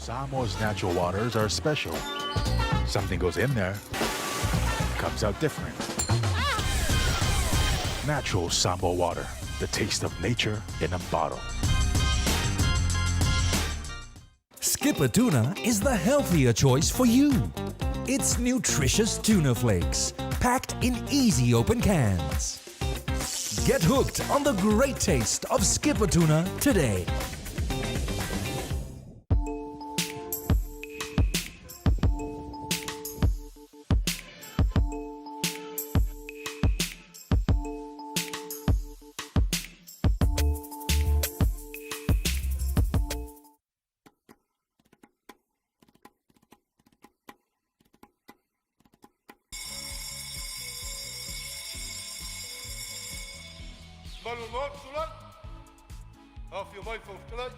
Samoa's natural waters are special. Something goes in there, comes out different. Natural Samoa water, the taste of nature in a bottle. Skippa Tuna is the healthier choice for you. It's nutritious tuna flakes, packed in easy open cans. Get hooked on the great taste of Skippa Tuna today. Malu atu lai, afio mai Fofoga Fetalai.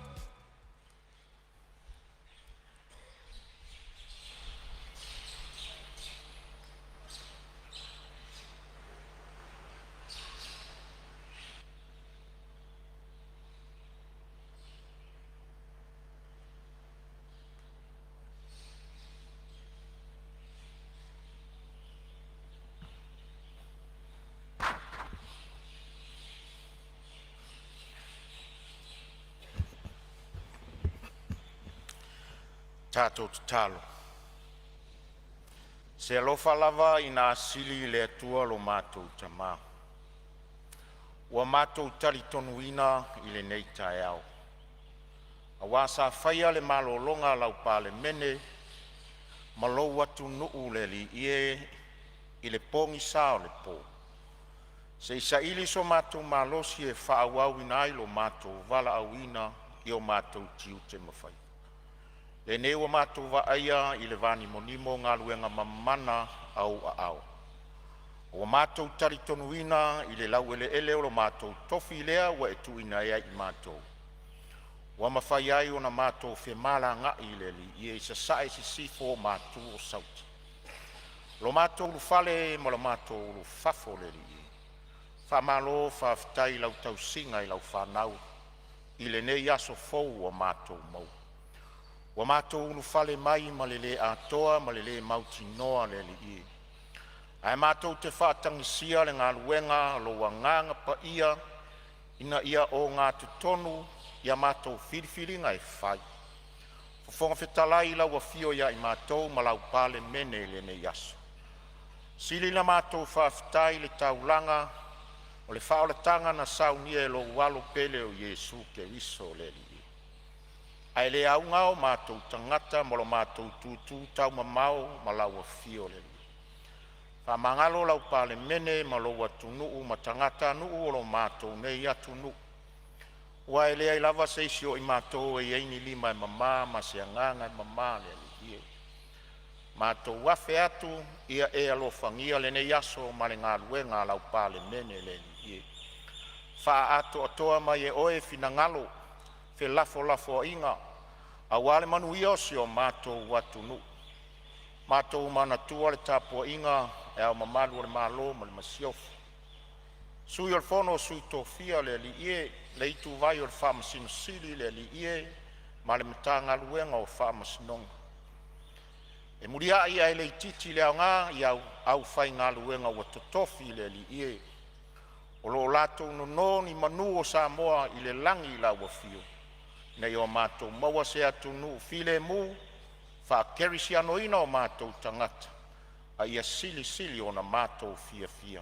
Tatou tatalo. Se alofa lava ina asili le Atua lo matou Tama, ua matou talitonuina i lenei taeao, auā sa faia le malologa a lau Palemene ma lou atunuu le Alii e i le pogisa o le po, se i saili so matou malosi e faaauauina ai lo matou valaauina i o matou tiute ma faiva. Lenei ua matou vaaia i le vanimonimo galuega mamana a ou aao, ua matou talitonuina i le laueleele o lo matou tofi lea ua e tuuina ai i matou, ua mafai ai ona matou femalagai i le Alii e i sasae, sisifo ma matu o Sauti. Lo matou ulufale ma le matou ulufafo le Alii e, faamalo faafetai i lau tausiga i lau fanau i lenei aso fou ua matou maua. Ua matou ulufale mai ma le le atoa ma le le mautinoa le Alii e, ae matou te faatagisia le galuega a lou Agaga Paia ina ia ogatotonu ia matou filifiliga e fai. Fofoga Fetalai i lau afio ia i matou ma lau Palemene i lenei aso, sili ona matou faafetai i le taulaga o le faaolataga na saunia e lou Alo pele o Iesu Keriso le Alii. Ae le auga o matou tagata ma lo matou tutu taumamao ma lau afio le Alii. Faamagalo lau Palemene ma lou atunuu ma tagatanuu o lo matou nei atunuu, aua e leai lava se isi o i matou e i ai ni lima e mama ma se agaga e mama le Alii e. Matou afe atu ia e alofagia lenei aso ma le galuega a lau Palemene le Alii e. Faaatoatoa mai e Oe finagalo felafolafoaiga aua le manuia o si o matou atunuu. Matou manatua le tapuaiga a Le Ao Mamalu o le Malo ma le Masiofo, Sui o le Fono a Sui Tofia le Alii e, le Ituvai o le Faamasino Sili le Alii e, ma le Matagaluega o Faamasinoga. E muliai ae le itiiti le aoga i au aufaigaluega ua totofi le Alii e, o lo o latou nono ni manu o Samoa i le lagi i lau afio ina ia matou maua se atunuu filemu, faakerisianoina o matou tagata, a ia silisili ona matou fiafia.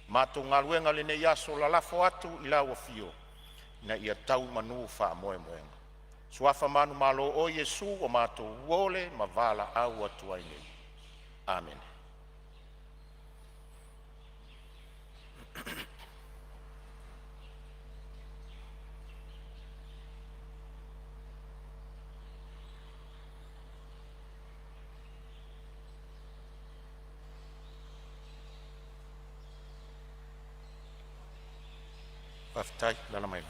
Matou galuega i lenei aso lalafo atu i lau afio ina ia tau i manu faamoemoega. Suafa manumalo oe Iesu ua matou ole ma valaau atu ai nei. Amene. Faafetai. Alaala mai.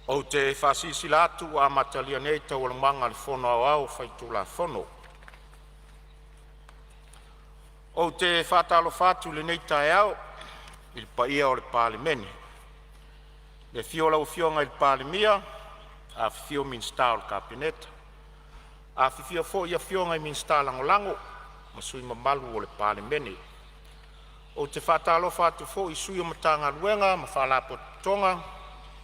Ou te faasilasila atu ua amatalia nei Taualumaga a le Fono Aoao Faitulafono. Ou te faatalofa atu i lenei taeao i le paia o le Palemene, i le afio o lau Afioga i le Palemia, afifio Minisita o le Kapeneta, afifio foi afioga i Minisita Lagolago ma sui usufono mamalu o le Palemene. Ou te faatalofa atu foi i sui o Matagaluega ma Faalapotopotoga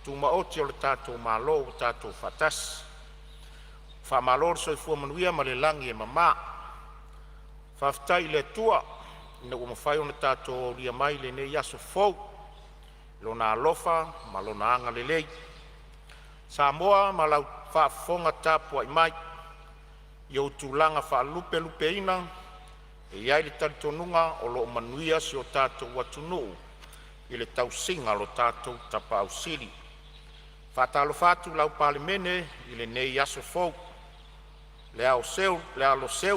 Tumaoti a le tatou Malo ua tatou faatasi. Faamalo le soifua manuia ma le lagi e mama. Faafetai i le Atua ina ua mafai ona tatou aulia mai lenei aso fou i Lona alofa ma Lona agalelei. Samoa ma lau faafofoga tapuai mai i ou tulaga faalupelupeina, e i ai le talitonuga o lo o manuia si o tatou atunuu i le tausiga a lo tatou Tapaau Sili. E faatalofa atu lau Palemene i lenei aso fou, le alo seu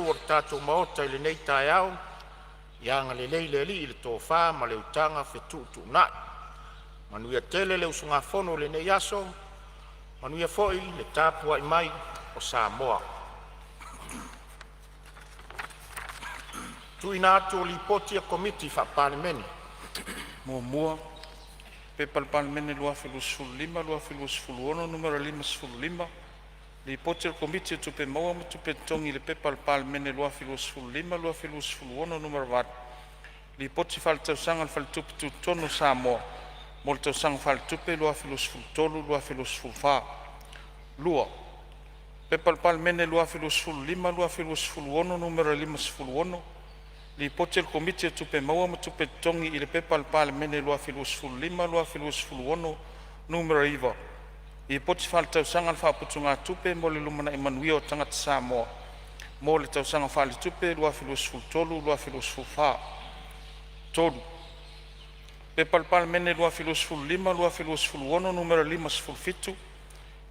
o le tatou Maota i lenei taeao, ia agalelei le Alii i le tofa ma le utaga fetuutuunai. Manuia tele le usugafono i lenei aso, manuia foi le tapuai mai a Samoa. Tuuina atu o Lipoti a Komiti Faa-Palemene. 1. P.P.2025/2026 Nu.55, Lipoti a le Komiti o Tupe Maua ma Tupe Totogi i le P.P.2025/2026 Nu.8, Lipoti Faaletausaga a le Faletupe Tutotonu o Samoa mo le Tausaga Faaletupe 2023/2024. 2. P.P.2025/2026 Nu.56, Lipoti a le Komiti o Tupe Maua ma Tupe Totogi i le P.P.2025/2026 Nu.9, Lipoti Faaletausaga a le Faaputugatupe mo le Lumanai Manuia o Tagata Samoa mo le Tausaga Faaletupe 2023/2024. 3. P.P.2025/2026 Nu.57,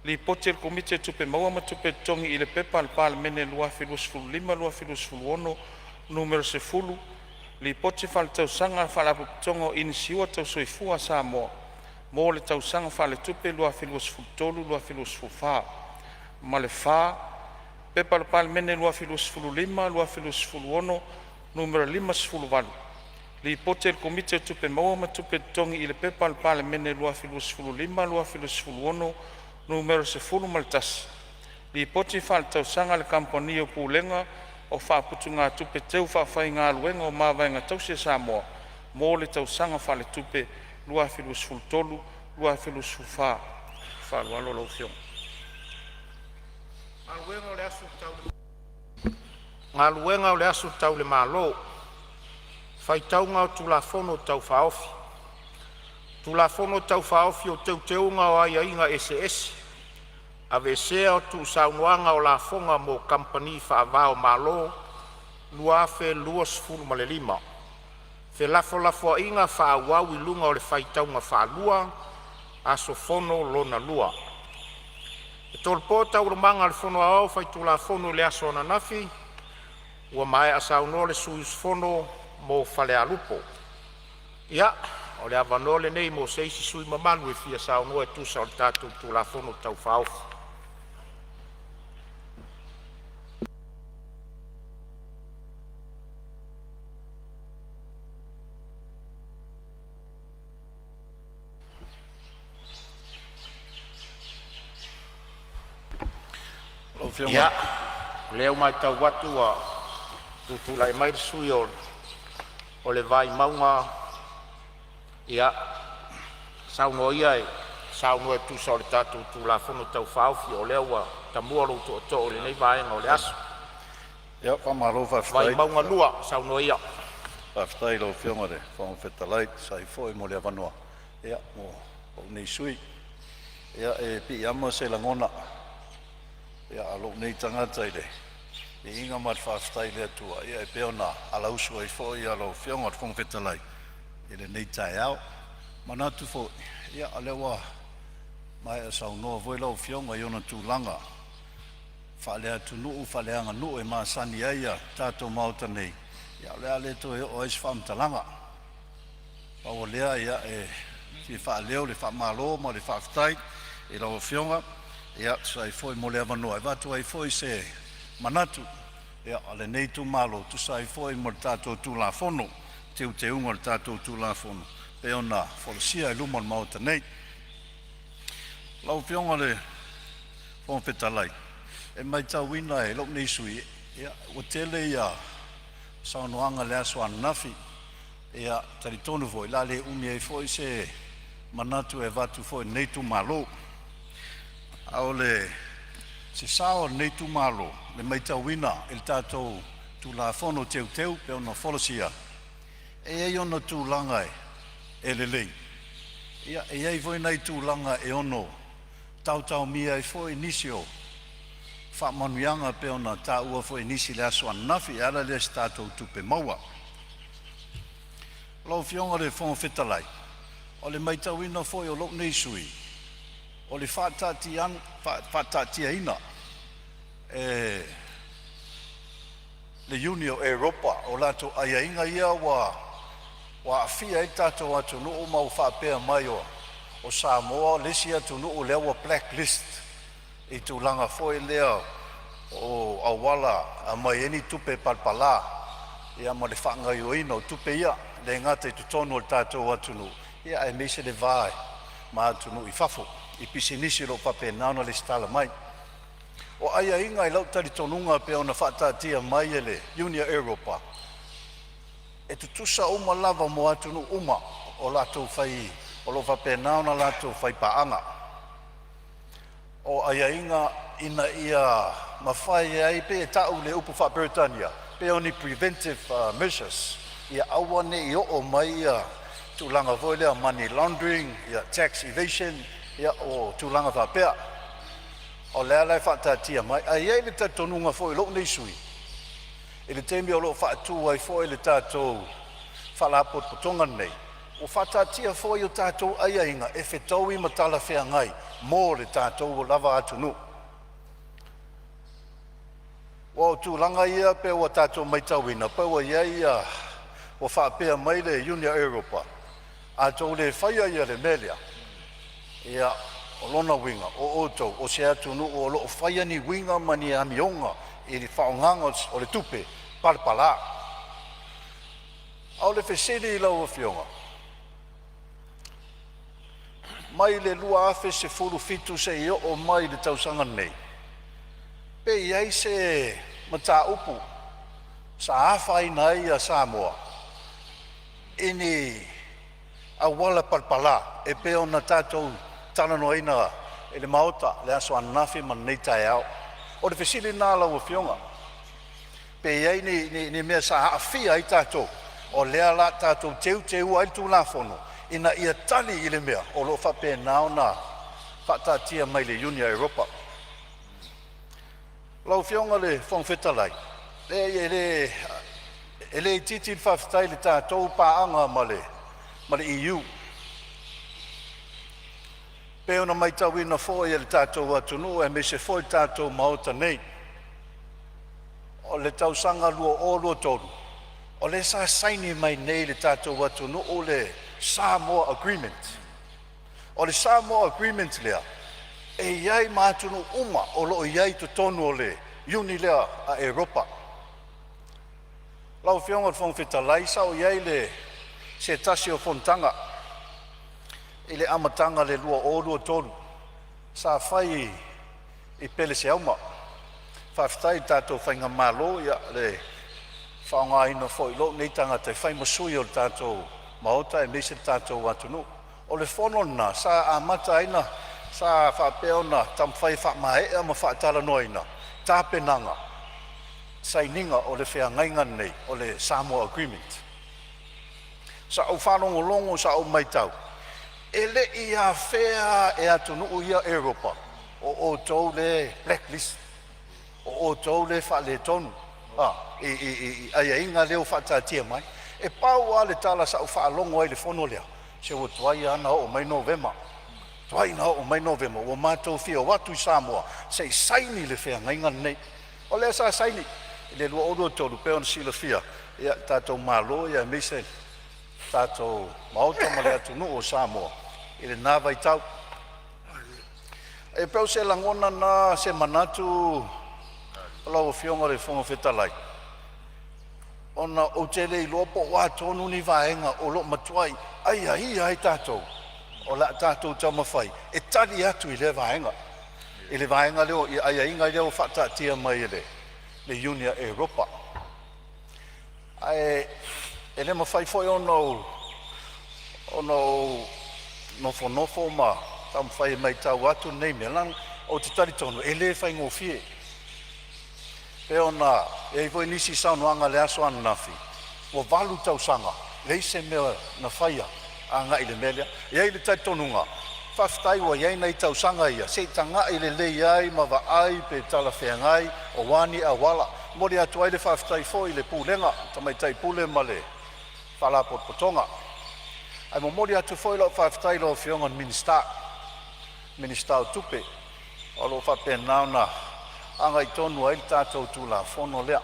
Lipoti a le Komiti o Tupe Maua ma Tupe Totogi i le P.P.2025/2026 Nu.10, Lipoti Faaletausaga a le Faalapotopotoga o Inisiua Tau Soifua a Samoa mo le Tausaga Faaletupe 2023/2024. Ma le 4. P.P.2025/2026 Nu.58, Lipoti a le Komiti o Tupe Maua ma Tupe Totogi i le P.P.2025/2026 Nu.11, Lipoti Faaletausaga a le Kamupani o Pulega o Faaputugatupe Teufaafaigaluega o Mavaega Tausi a Samoa mo le Tausaga Faaletupe 2023/2024. Faaaloalo lau Afioga. Galuega o le Aso Tau le Malo, Faitauga o Tulafono Tau Faaofi. Tulafono Tau Faaofi o Teuteuga o Aiaiga Eseese (Aveesea o Tuusaunoaga o Lafoga mo Kamupani Faava-o-Malo) 2025. Felafolafoaiga faaauau i luga o le faitauga faalua – Aso Fono lona lua. E tolopo Taualumaga a le Fono Aoao Faitulafono i le aso ananafi ua maea saunoa le sui usufono mo Falealupo. Ia, o le avanoa lenei mo se isi sui usufono mamalu e fia saunoa e tusa o le tatou Tulafono Tau Faaofi. Ia, o lea ua matau atu ua tutulai mai le sui usufono o le Vaimauga, ia saunoa ia e tusa o le tatou Tulafono Tau Faaofi o lea ua tamua lou tootoo i lenei vaega o le aso. Ia faamalo faafetai. Vaimauga 2, saunoa ia. Faafetai i lau Afioga i le Fofoga Fetalai e tusa ai foi mo le avanoa mo lou nei sui. Ia, e piiama se lagona a lou nei tagata i le viiga ma le faafetai i le Atua e pei ona alausu ai foi lau Afioga i le Fofoga Fetalai i lenei taeao. E manatu foi o lea ua maea saunoa foi lau Afioga i ona tulaga faaleatunuu, faaleaganuu e masani ai le tatou Maota nei, ia o le a le toe oo i ai se faamatalaga. Pau o lea e fia faaleo le faamalo ma le faafetai i lau Afioga e tusa ai foi mo le avanoa e avatu ai foi se manatu o lenei itumalo e tusa ai foi mo le tatou Tulafono, Teuteuga o le tatou Tulafono e pei ona folasia i luma o le Maota nei. Lau Afioga i le Fofoga Fetalai, e matauina e lou nei sui usufono ua tele ia saunoaga i le aso ananafi. E talitonu foi o le a le umi ai foi se manatu e avatu foi e lenei itumalo. A o le se sao o lenei itumalo i le matauina i le tatou Tulafono Teuteu e pei ona folasia, e i ai ona tulaga e lelei, e i ai foi nai tulaga e ono taotaomia ai foi nisi o faamanuiaga e pei ona taua foi e nisi i le aso ananafi e ala lea i se tatou tupe maua. Lau Afioga i le Fofoga Fetalai, o le matauina foi o lou nei sui usufono, o le faataatiaina e le Iuni o Europa o latou aiaiga ia ua aafia ai le tatou atunuu ma ua faapea mai o Samoa le isi atunuu lea ua black list i tulaga foi lea o auala e aumai ai ni tupe palapala ma le faagaoioiga o tupe ia, e le gata i totonu o le tatou atunuu aemaise le va ma atunuu i fafo i pisinisi o lo o faapena ona resitala mai. O aiaiga i lou talitonuga e pei ona faataatia mai e le Iuni a Europa, e tutusa uma lava mo atunuu uma o latou fai o lo o faapena ona latou faipaaga. O aiaiga ina ia mafai ai, pei e ta'u i le upu faa-Peretania pei o ni preventive measures, ia aua ne i oo mai ia tulaga foi lea money laundering, tax evasion, o tulaga faapea. O lea la e faataatia mai, ae i ai le talitonuga foi o lou nei sui usufono i le taimi o lo o faatu ai foi le tatou Faalapotopotoga lenei, ua faataatia foi o tatou aiaiga e fetaui ma talafeagai mo le tatou lava atunuu. Aua o tulaga ia pei ua tatou matauina pei ua i ai ia, ua faapea mai le Iuni a Europa, a outou le faia le mea lea, ia o lona uiga o outou o se atunuu o lo o faia ni uiga ma ni amioga i le faaaogaina o le tupe palapala. A o le fesili i lau Afioga, mai le 2017 seia oo mai i le tausaga nei, pe i ai se mataupu sa afaina ai Samoa i ni auala palapala e pei ona tatou talanoaina i le Maota i le aso ananafi ma lenei taeao. O le fesili lena lau Afioga, pe i ai ni mea sa aafia ai tatou, o lea o le a tatou teuteuina ai le Tulafono ina ia tali i le mea o lo o faapena ona faataatia mai e le Iuni a Europa. Lau Afioga i le Fofoga Fetalai, leai e le itiiti le faafetai i le tatou paaga ma le EU. Pei ona matauina foi e le tatou atunuu aemaise foi le tatou Maota nei, o le tausaga 2023 o lea sa saini mai nei i le tatou atunuu le Samoa Agreement. O le Samoa Agreement lea e i ai ma atunuu uma o lo o i ai i totonu o le Iuni lea a Europa. Lau Afioga i le Fofoga Fetalai sa ou i ai i le se tasi o fonotaga i le amataga o le 2023 sa fai i Peleseauma. Faafetai i le tatou faigamalo i le faaaogaina foi o lou nei tagata e fai ma sui o le tatou Maota aemaise le tatou atunuu. O le fono lena sa amata ai ona sa faapea ona taumafai e faamaea ma faatalanoaina tapenaga sainiga o le feagaiga lenei o le Samoa Agreement. Sa ou faalogologo, sa ou matau, e le i afea e atunuu ia o Europa o outou lea e black list, o outou lea e faaletonu i aiaiga lea ua faataatia mai. E pau lava le tala sa ou faalogo ai i le fono lea, se ua tuai lava ona oo mai Novema, tuai ona oo mai Novema ua matou fia o atu i Samoa se i saini le feagaiga lenei. O lea sa saini i le 2023 pei ona silafia e le tatou Malo aemaise le tatou Maota ma le atunuu o Samoa i lena vaitau. E pei o se lagona lena, se manatu lau Afioga i le Fofoga Fetalai, ona ou te le iloa po o a tonu ni vaega o lo o matuai aiaia ai tatou o le a tatou taumafai e tali atu i lea vaega, i le vaega lea i aiaiga ia ua faataatia mai e le Iuni a Europa. Ae le mafai foi ona ou nofonofo ma taumafai e matau atu lenei mea, leaga ou te talitonu e le faigofie. E pei ona i ai foi nisi saunoaga i le aso ananafi, ua 8 tausaga leai se mea na faia agai i le mea lea. E i ai le talitonuga, faafetai ua i ai nai tausaga ia se i tagai lelei ai ma vaai pe talafeagai o a ni auala. E momoli atu ai le faafetai foi i le Pulega, Tamaitai Pule ma le Faalapotopotoga. Ae momoli atu foi lau faafetai i lau Afioga i le Minisita, Minisita o Tupe o lo o faapena ona agai tonu ai le tatou Tulafono lea,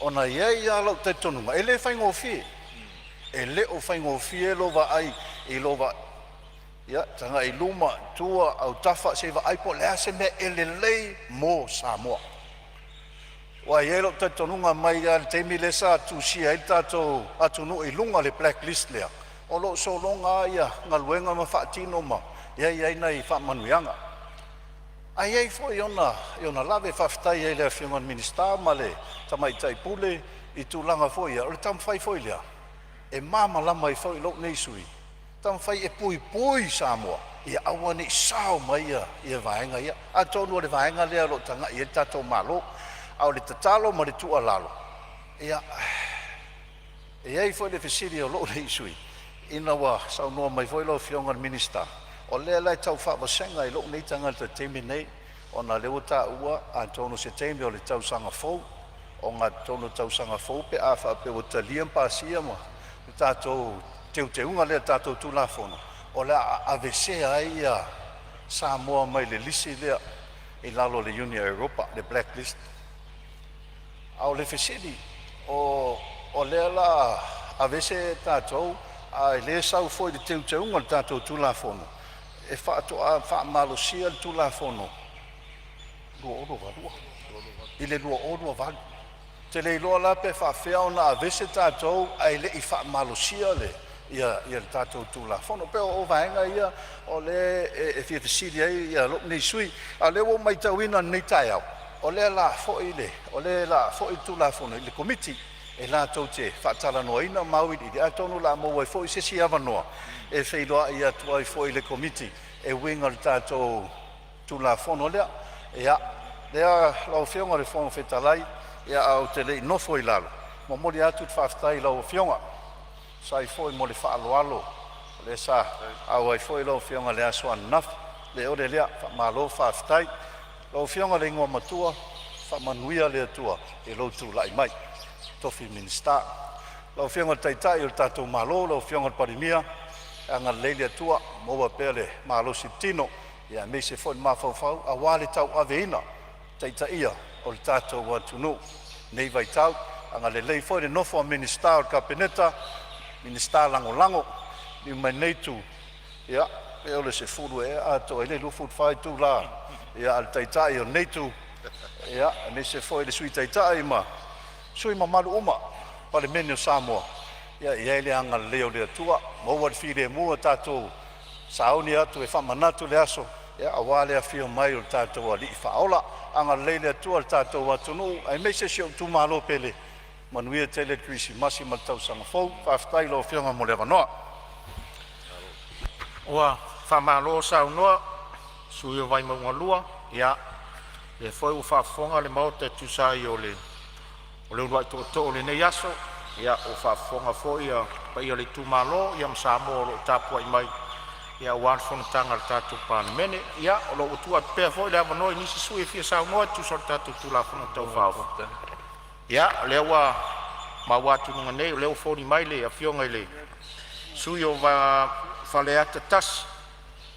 ona e i ai lava lou talitonuga e le faigofie. E le o faigofie lou vaai i lou tagai i luma, tua, autafa se i vaai po o le a se mea e lelei mo Samoa. Aua e i ai lou talitonuga mai lava i le taimi lea sa tusia ai le tatou atunuu i luga o le black list lea, o lo o sologa lava galuega ma faatino ma i ai nai faamanuiaga. Ae i ai foi i ona lave. Faafetai ai i le Afioga i le Minisita ma le Tamaitai Pule i tulaga foi ia, o le taumafai foi lea e malamalama ai foi lou nei sui usufono, e taumafai e puipui Samoa ia aua ne i sao mai vaega ia. Atonu o le vaega lea o lo o tagai i ai le tatou Malo. A o le tatalo ma le tuualalo, ia, e i ai foi le fesili a lou nei sui usufono ina ua saunoa mai foi lau Afioga i le Minisita, o lea la e tau faavasega e lou nei tagata i le taimi nei, ona o lea ua taua atonu o se taimi o le tausaga fou, ogatotonu o le tausaga fou pe a faapea ua talia ma pasia le tatou teuteuga lea i le tatou Tulafono, o le a aveesea ai Samoa mai le lisi lea i lalo o le Iuni a Europa, le black list. A o le fesili, o lea o le a aveese tatou ae o lea e sau foi i le teuteuga o le tatou Tulafono e faatoa faamalosia le Tulafono 2022 i le 2028. Ou te le iloa la pe faapefea ona aveese tatou ae le i faamalosia le tatou Tulafono. E pei o vaega ia o lea e fia fesili ai lou nei sui usufono. A o lea ua ou matauina i lenei taeao o lea o le a foi le Tulafono i le Komiti e latou te faatalanoaina ma auiliili, atonu o le a maua ai foi se isi avanoa e feiloai atu ai foi i le Komiti e uiga i le tatou Tulafono lea. Ia, lea lau Afioga i le Fofoga Fetalai, ae ou te le i nofo i lalo, e momoli atu le faafetai i lau Afioga e tusa ai foi mo le faaaloalo lea sa auai foi lau Afioga i le aso ananafi. Le ole lea, faamalo faafetai. Lau Afioga i le Igoamatua, faamanuia le Atua i lou tulai mai i le tofi Minisita. Lau Afioga i le Taitai o le tatou Malo lau Afioga i le Palemia, agalelei le Atua maua pea le malosi i le tino aemaise foi le mafaufau aua le tauaveina ma taitaia o le tatou atunuu i lenei vaitau. Agalelei foi i le nofo a Minisita o le Kapeneta, Minisita Lagolago. Liliu mai i lenei itu, ia pe o le 10 ea atoa ai le 24 itula a le Taitai o lenei itu, aemaise foi le Sui Taitai ma sui usufono mamalu uma o le Palemene o Samoa. Ia i ai le agalelei o le Atua, maua le filemu ua tatou sauni atu e faamanatu le aso aua le afio mai o le tatou Alii Faaola. Agalelei le Atua i le tatou atunuu aemaise si ou itumalo pele. Manuia tele le Kerisimasi ma le tausaga fou. Faafetai i lau Afioga mo le avanoa. Ua faamalo saunoa i le sui usufono mo Vaimauga 2. Ia, o lea foi ua faafofoga le Maota e tusa ai o le uluai tootoo o lenei aso. Ia, ua faafofoga foi le paia o le itumalo ma Samoa o lo o tapuai mai aua le fonotaga a le tatou Palemene. Ia, o lo o ua tuu atu pea foi le avanoa i nisi sui usufono e fia saunoa e tusa o le tatou Tulafono Tau Faaofi. Ia, o lea ua maua atu i luga nei o lea ua foliga mai le Afioga i le sui usufono mo Faleata 1,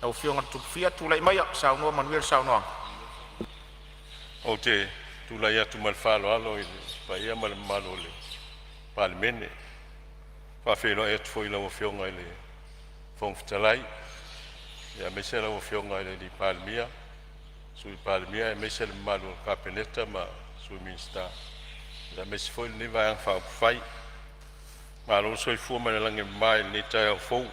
lau Afioga Tuphia. Tulai maia e saunoa manuia le saunoaga. Ou te tulai atu ma le faaaloalo i le paia ma le mamalu o le Palemene. E faafeiloai atu foi i lau Afioga i le Fofoga Fetalai, aemaise lau Afioga i le Palemia, Sui Palemia aemaise le mamalu o le Kapeneta ma Sui Minisita, aemaise foi lenei Vaega Faaupufai. Malo le soifua ma le lagi e mama i lenei taeao fou.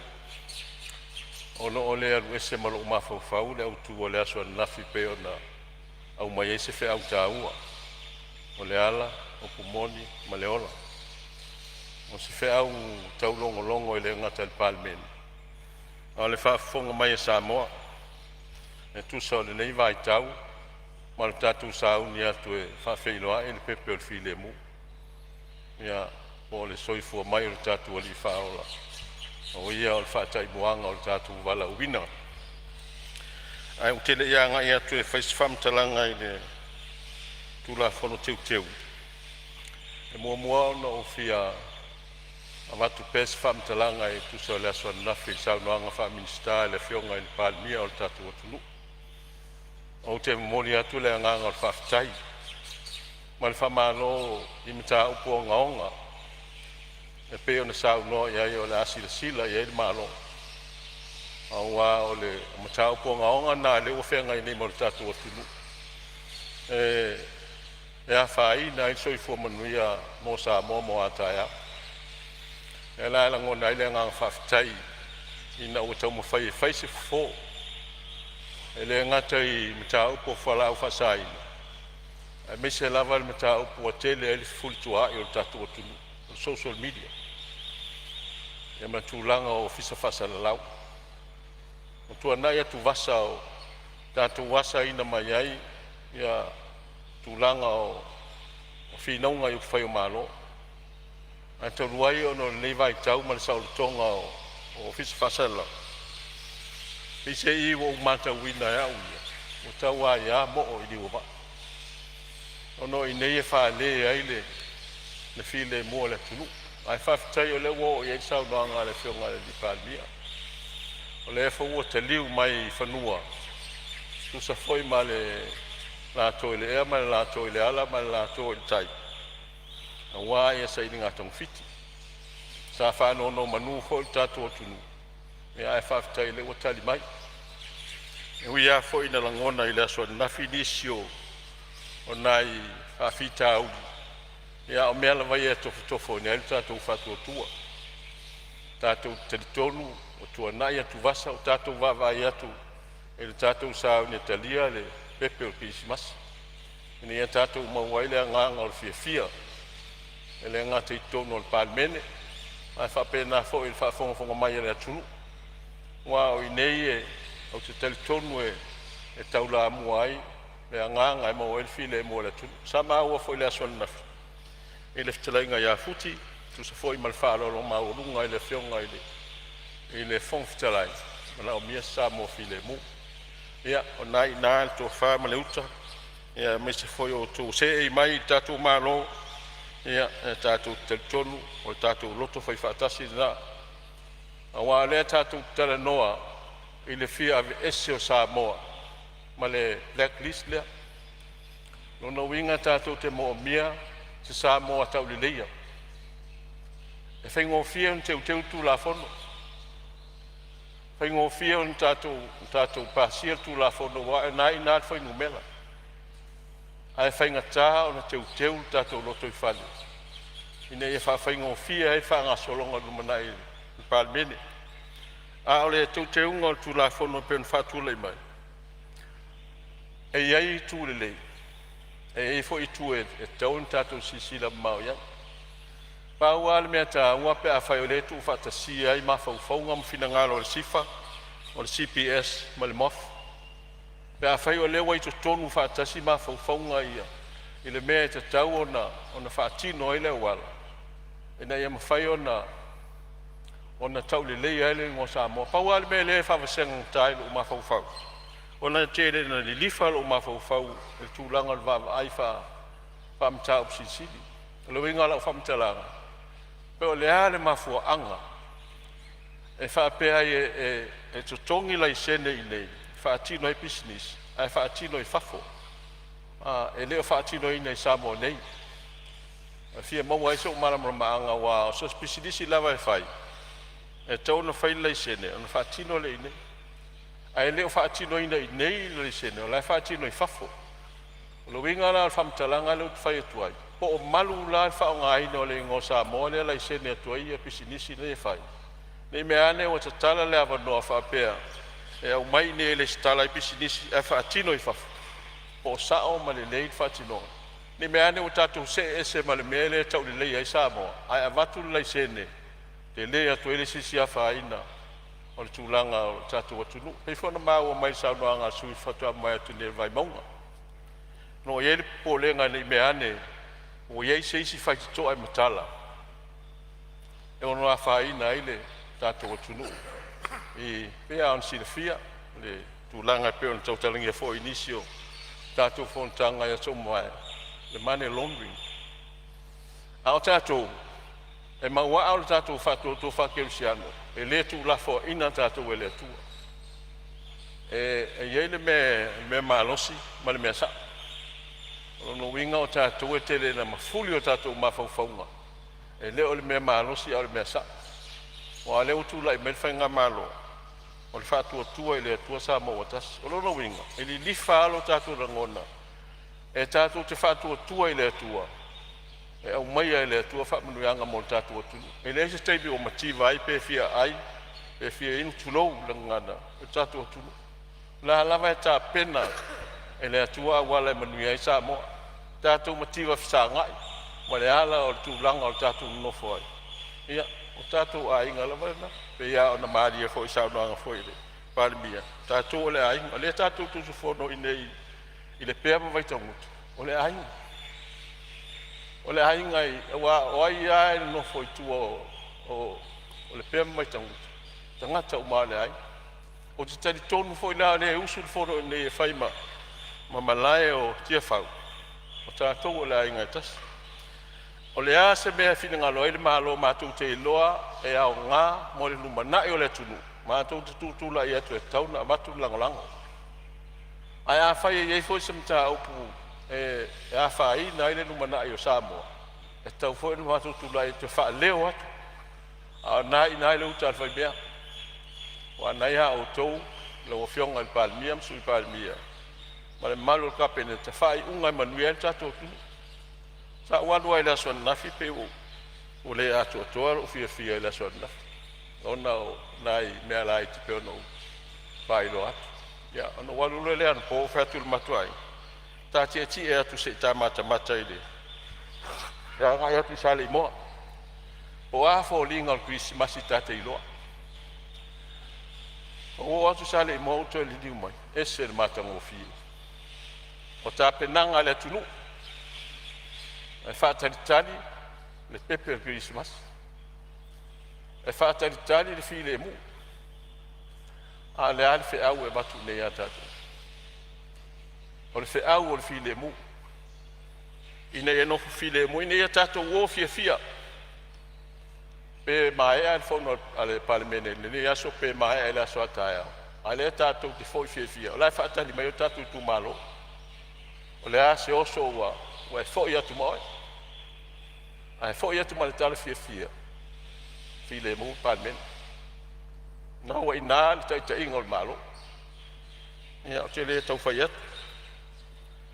O lo o le alu ese ma lou mafaufau le aso ananafi e pei ona aumai ai se feau taua, o le ala, upu moni ma le ola. O se feau taulogologo e le gata i le Palemene a o le faafofoga mai a Samoa e tusa o lenei vaitau ma le tatou sauni atu e faafeiloai le pepe o le filemu, po o le soifua mai o lo tatou Alii Faaola, o Ia o le faataimuaga o le tatou valaauina. Ae ou te le i agai atu e fai se faamatalaga i le Tulafono Teuteu, e muamua ona ou fia avatu pea se faamatalaga e tusa o le aso ananafi i le saunoaga faa-Minisita a le Afioga i le Palemia o le tatou atunuu. Ou te momoli atu le agaga o le faafetai ma le faamalo i mataupu ogaoga e pei ona saunoa i ai o le a silasila i ai le Malo, aua o le mataupu ogaoga lena lea ua feagai nei ma le tatou atunuu e afaina ai le soifua manuia mo Samoa mo a taeao. O lea la e lagona ai le agaga faafetai ina ua taumafai e fai se fofo e le gata i mataupu o fualaau faasaina, aemaise lava le mataupu ua tele ai le fefulituaai o le tatou atunuu, o le social media ma tulaga o ofisa faasalalau. Ua tuanai atuvasa o tatou asaina mai ai ia tulaga o finauga i upufai o Malo. Ae talu ai ona o lenei vaitau ma le saolotoga o Ofisa Faasalalau, peiseai ua ou matauina e au ia, ua tau aia mo'o i liu o vaa, ona o i inei e fale ai le filemu o le atunuu. Ae faafetai o lea ua oo i ai le saunoaga a le Afioga i le Palemia, o lea foi ua taliu mai i fanua e tusa foi ma le lato i le ea ma le lato i le ala ma le lato i le tai aua sailiga togafiti. Sa faanonomanu foi lo tatou atunuu, ae faafetai o lea ua tali mai. E ui lava foi ina lagona i le aso ananafi nisi o nai faafitauli, a o mea lava ia e tofotofoina ai lo tatou faatuatua. Tatou te talitonu ua tuanai atuvasa, ua tatou vaavaai atu i le tatou sauni e talia le pepe o le Kerisimasi, ina ia tatou maua ai le agaga o le fiafia, e le gata i totonu o le Palemene ae faapena foi i le faafogafoga mai a le atunuu. Aua o i inei ou te talitonu e taulamua ai le agaga e maua ai le filemu o le atunuu. Sa maua foi i le aso ananafi i le fetalaiga ia Futi e tusa foi ma le faaaloalo maualuga i le Afioga i le Fofoga Fetalai, e manaomia se Samoa filemu. Ia, o lena e i ina le tofa ma le uta aemaise foi o outou seei mai i le tatou Malo, ia e tatou te talitonu o le tatou loto faifaatasi lena, aua o lea tatou te talanoa i le fia aveese o Samoa ma le black list lea. O lona uiga tatou te moomia se Samoa tauleleia. E faigofie ona teuteu le Tulafono, e faigofie ona tatou pasia le Tulafono aua o lena e i ina le fuainumera, ae faigata ona teuteu le tatou lotoifale ina ia faafaigofie ai le faagasologa i le lumanai i le Palemene. A o le teuteuga o le Tulafono e pei ona faatulai mai, e i ai itu lelei, e i ai foi itu e tatau ona tatou silasila mamao i ai. Pau lava le mea taua pe afai o lea e tuufaatasia ai mafaufauga ma finagalo o le SIFA, o le CBS ma le MOF. Pe afai o lea ua i totonu faatasi mafaufauga ia i le mea e tatau ona faatino ai le auala ina ia mafai ona tauleleia ai le igoa o Samoa. Pau lava le mea lea e faavasega i lou mafaufau, ona e tele ina lilifa lou mafaufau i le tulaga o le vaavaai faa-mataupu silisili. O le uiga o lau faamatalaga, po o le a le mafuaaga e faapea ai e totogi laisene i inei e faatino ai pisinisi ae faatino i fafo, e le o faatinoina i Samoa nei. E fia maua ai sou malamalamaaga aua so o se pisinisi lava e fai, e tatau ona fai le laisene ona faatino lea i inei. Ae le o faatinoina i inei le laisene, o la e faatino i fafo. O le uiga la o le faamatalaga lea ou te fai atu ai, po o malu la le faaaogaina o le igoa o Samoa lea e laisene atu ai pisinisi ia e fai, ne i meaane ua tatala le avanoa faapea e aumai i inei e resitala ai pisinisi ae faatino i fafo. Po o sao ma lelei le faatinoga? Ne i meaane ua tatou see ese ma le mea lea e tauleleia ai Samoa ae avatu le laisene e tele atu ai le isi afaina o le tulaga o le tatou atunuu. E pei foi ona maua mai i le saunoaga a le sui usufono faatoa mavae atu nei o Vaimauga. O lo o i ai le popolega ne i meaane ua i ai se isi faitotoa e matala e ono afaina ai le tatou atunuu e pei lava ona silafia le tulaga e pei ona tautalagia foi i nisi o tatou fonotaga i aso ua mavae, le money laundering. A o tatou, e mauaa lo tatou faatuatua faakerisiano, e le tuulafoaina tatou e le Atua. E i ai le mea malosi ma le mea sa'o. O lona uiga o tatou e tele ina mafuli o tatou mafaufauga e le o le mea malosi a o le mea sa'o. Aua o lea ua tulai mai le faigamalo o le Faatuatua i le Atua Samoa ua Tasi. O lona uiga e lilifa lava lo tatou lagona e tatou te faatuatua i le Atua e aumaia e le Atua faamanuiaga mo le tatou atunuu. E leai se taimi ua mativa ai pe fia ai pe fia inu, tulou le gagana, le tatou atunuu. O la lava e tapena e le Atua auala e manuia ai Samoa. Tatou mativa fesagai ma le ala o le tulaga o le tatou nonofo ai, ia o tatou aiga lava na. E pei lava ona malie foi i le saunoaga foi a le Palemia, o tatou o le aiga. O lea tatou te usufono i inei i Lepea ma Vaitagutu, o le aiga. O le aiga aua o ai lava e nonofo i tua o Lepea ma Vaitagutu, o tagata uma lava o le aiga. Ou te talitonu foi la o lea e usu le fono i inei e fai ma malae o Tiafau, o tatou o le aiga e tasi. O le a se mea e finagalo ai le Malo matou te iloa e aoga mo le lumanai o le atunuu, matou te tutulai atu e tatau ona avatu le lagolago. Ae afai e i ai foi se mataupu e afaina ai le lumanai o Samoa, e tatau foi ona matou tulai atu e faaleo atu, a o lena e i ina le uta a le faimea, aua o lena ia outou lau Afioga i le Palemia ma le Sui Palemia ma le mamalu o le Kapeneta faaiuga e manuia ai le tatou atunuu. Sa ou alu lava i le aso ananafi pei ua le atoatoa lou fiafia i le aso ananafi ona o nai mea laiti pei ona ou faailoa atu. Ia, ona ou alu loa lea anapo ou fai atu i le matou aiga, ta tietie atu se i ta matamata i le agai atu i Saleimoa po o a foliga o le Kerisimasi ta te iloa. Ou oo atu i Saleimoa ou toe liliu mai, e ese le matagofie o tapenaga a le atunuu e faatalitali le pepe o le kerisimasi, e faatalitali le filemu. A o le a le feau e avatu nei ia tatou? O le feau o le filemu, ina ia nofo filemu, ina ia tatou o fiafia. Pe maea le fono a le Palemene i lenei aso pe maea i le aso a taeao, a o lea tatou te foi fiafia o la e faatali mai o tatou itumalo. O le a se oso ua e foi atu ma oe, ae foi atu ma le tala fiafia, filemu le Palemene, o lena ua i ina le taitaiga o le Malo. Ia, ou te le tau fai atu,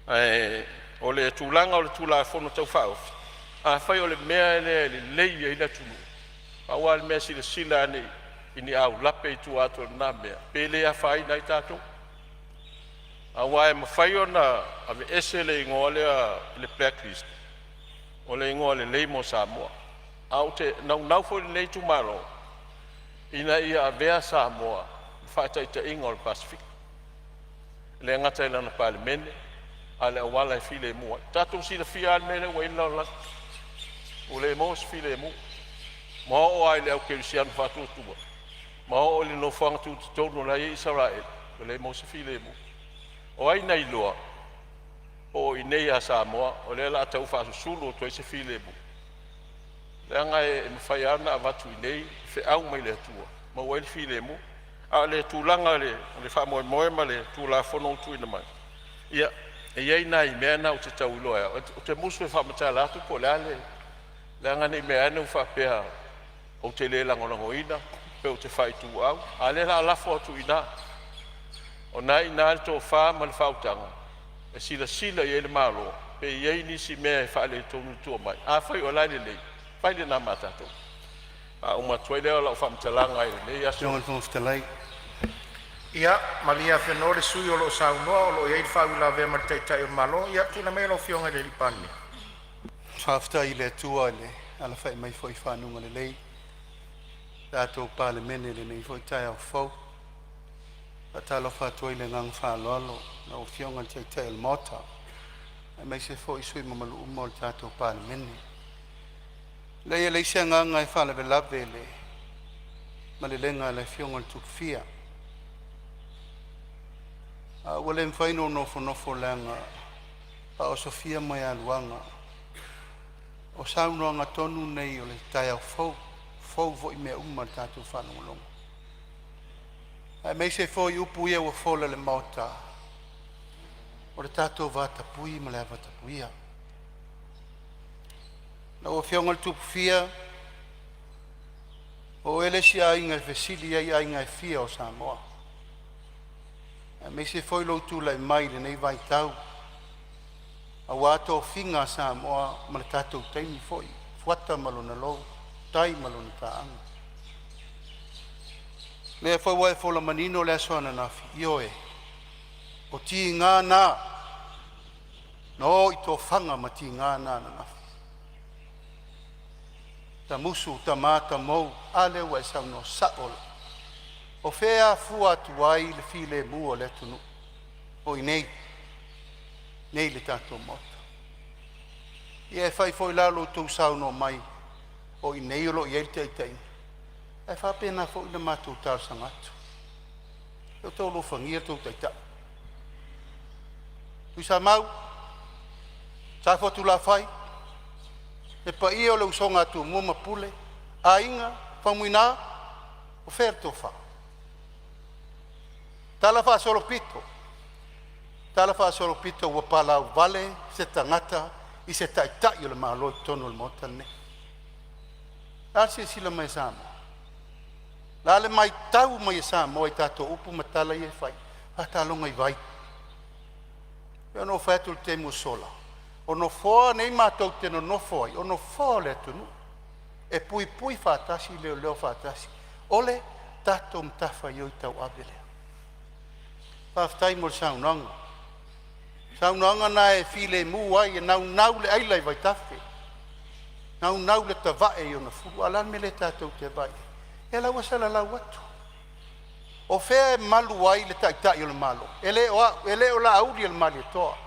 ae o le tulaga o le Tulafono Tau Faaofi, afai o le mea lea e lelei ai le atunuu, pau lava le mea silasila ane i ni aulape i tua atu o lena mea, pe le afaina ai tatou. Aua e mafai ona aveese le igoa lea o le Black List, o le igoa lelei mo Samoa. Ae ou te naunau foi lenei itumalo ina ia avea Samoa ma faataitaiga o le Pasefika, e le gata i lana Palemene a o le auala e filemu ai. Ua tatou silafia lava le mea lea ua i ai le lalolagi, ua le maua se filemu. Ma oo lava i le au kerisiano faatuatua ma oo i le nofoaga tutotonu o la e i ai Isaraelu, ua leai se filemu. O ai na iloa po o i inei ia Samoa o lea o le a tau faasusulu atu ai se filemu? Leaga e mafai lava ona avatu i inei feau mai le Atua e maua ai le filemu. A o le tulaga i le faamoemoe ma le Tulafono ua tuuina mai, ia e i ai nai mea na ou te tau iloa e au, ou te musu e faamatala atu po o le a le leaga ne i meaane ua faapea ou te le lagolagoina pe ou te faaituau, a o lea o le a lafo atu i ina. O lena e i ina le tofa ma le faautaga e silasila i ai le Malo pe i ai nisi mea e faaletonu i tua mai. Afai o la e lelei, fai lena ma tatou. Faauma atu ai lea o lau faamatalaga i lenei aso. Ia malie afenoa le sui usufono o lo o saunoa o lo o i ai le faauilavea ma le Taitai o le Malo. Ia tulai maia lau Afioga i le Palemia. Faafetai i le Atua i le alafai mai foi i fanuga lelei o le tatou Palemene i lenei foi taeao fou. E faatalofa atu ai i le agaga faaaloalo i lau Afioga i le Taitai o le Maota aemaise foi sui usufono mamalu uma o le tatou Palemene. Leai, e leai se agaga e faalavelave i le malelega a le Afioga i le Tupufia, ae ua le mafai ona ou nofonofo leaga e faaosofia moegaluaga. O saunoaga tonu nei o le taeao fou, e fou foi mea uma i le tatou faalogologo, aemaise foi upu ia ua fola i le Maota, o le tatou vatapuia ma le avatapuia. Lau Afioga i le Tupufia, o oe le isi aiga e fesili ai aiga e fia o Samoa, aemaise foi lou tulai mai i lenei vaitau aua tofiga a Samoa ma le tatou taimi foi, Fuata ma lona lou, tai ma lona taaga. O lea foi ua e fola manino le aso ananafi, ioe, o tiga na na o i tofaga ma tiga na ananafi, Tamusu, tama, tamou, a lea ua e saunoa sao lava. O fea e afua atu ai le filemu o le atunuu? O i inei i le tatou Maota. Ia e fai foi la lo outou saunoa mai o i inei o lo o i ai le taitaiga, ae faapena foi ona matou talosaga atu, se i outou alofagia lo outou Taitai. Tuisamau, Safotulafai, le paia o le usoga a Tumua ma Pule, Aiga, Faumuina, o fea le tofa? Talafaasolopito, talafaasolopito ua palauvale se tagata i se Taitai o le Malo i totonu o le Maota lenei. O le a le silasila mai a Samoa? O le a le matau mai a Samoa i tatou upu ma tala ia e fai? Faataloga i vai. E pei ona ou fai atu i le taimi ua sola, o nofoa nei matou te nonofo ai, o nofoa o le atunuu, e puipui faatasi, leoleo faatasi. O le tatou matafaioi tauave lea. Faafetai mo le saunoaga. O saunoaga na e filemu ai, e naunau le aila i vaitafe, naunau le tavae i ona fulu. A o le a le mea lea tatou te vaai i ai? Ia la ua salalau atu. O fea e malu ai le Taitai o le Malo? E le o au, e le o Laaulialemalietoa,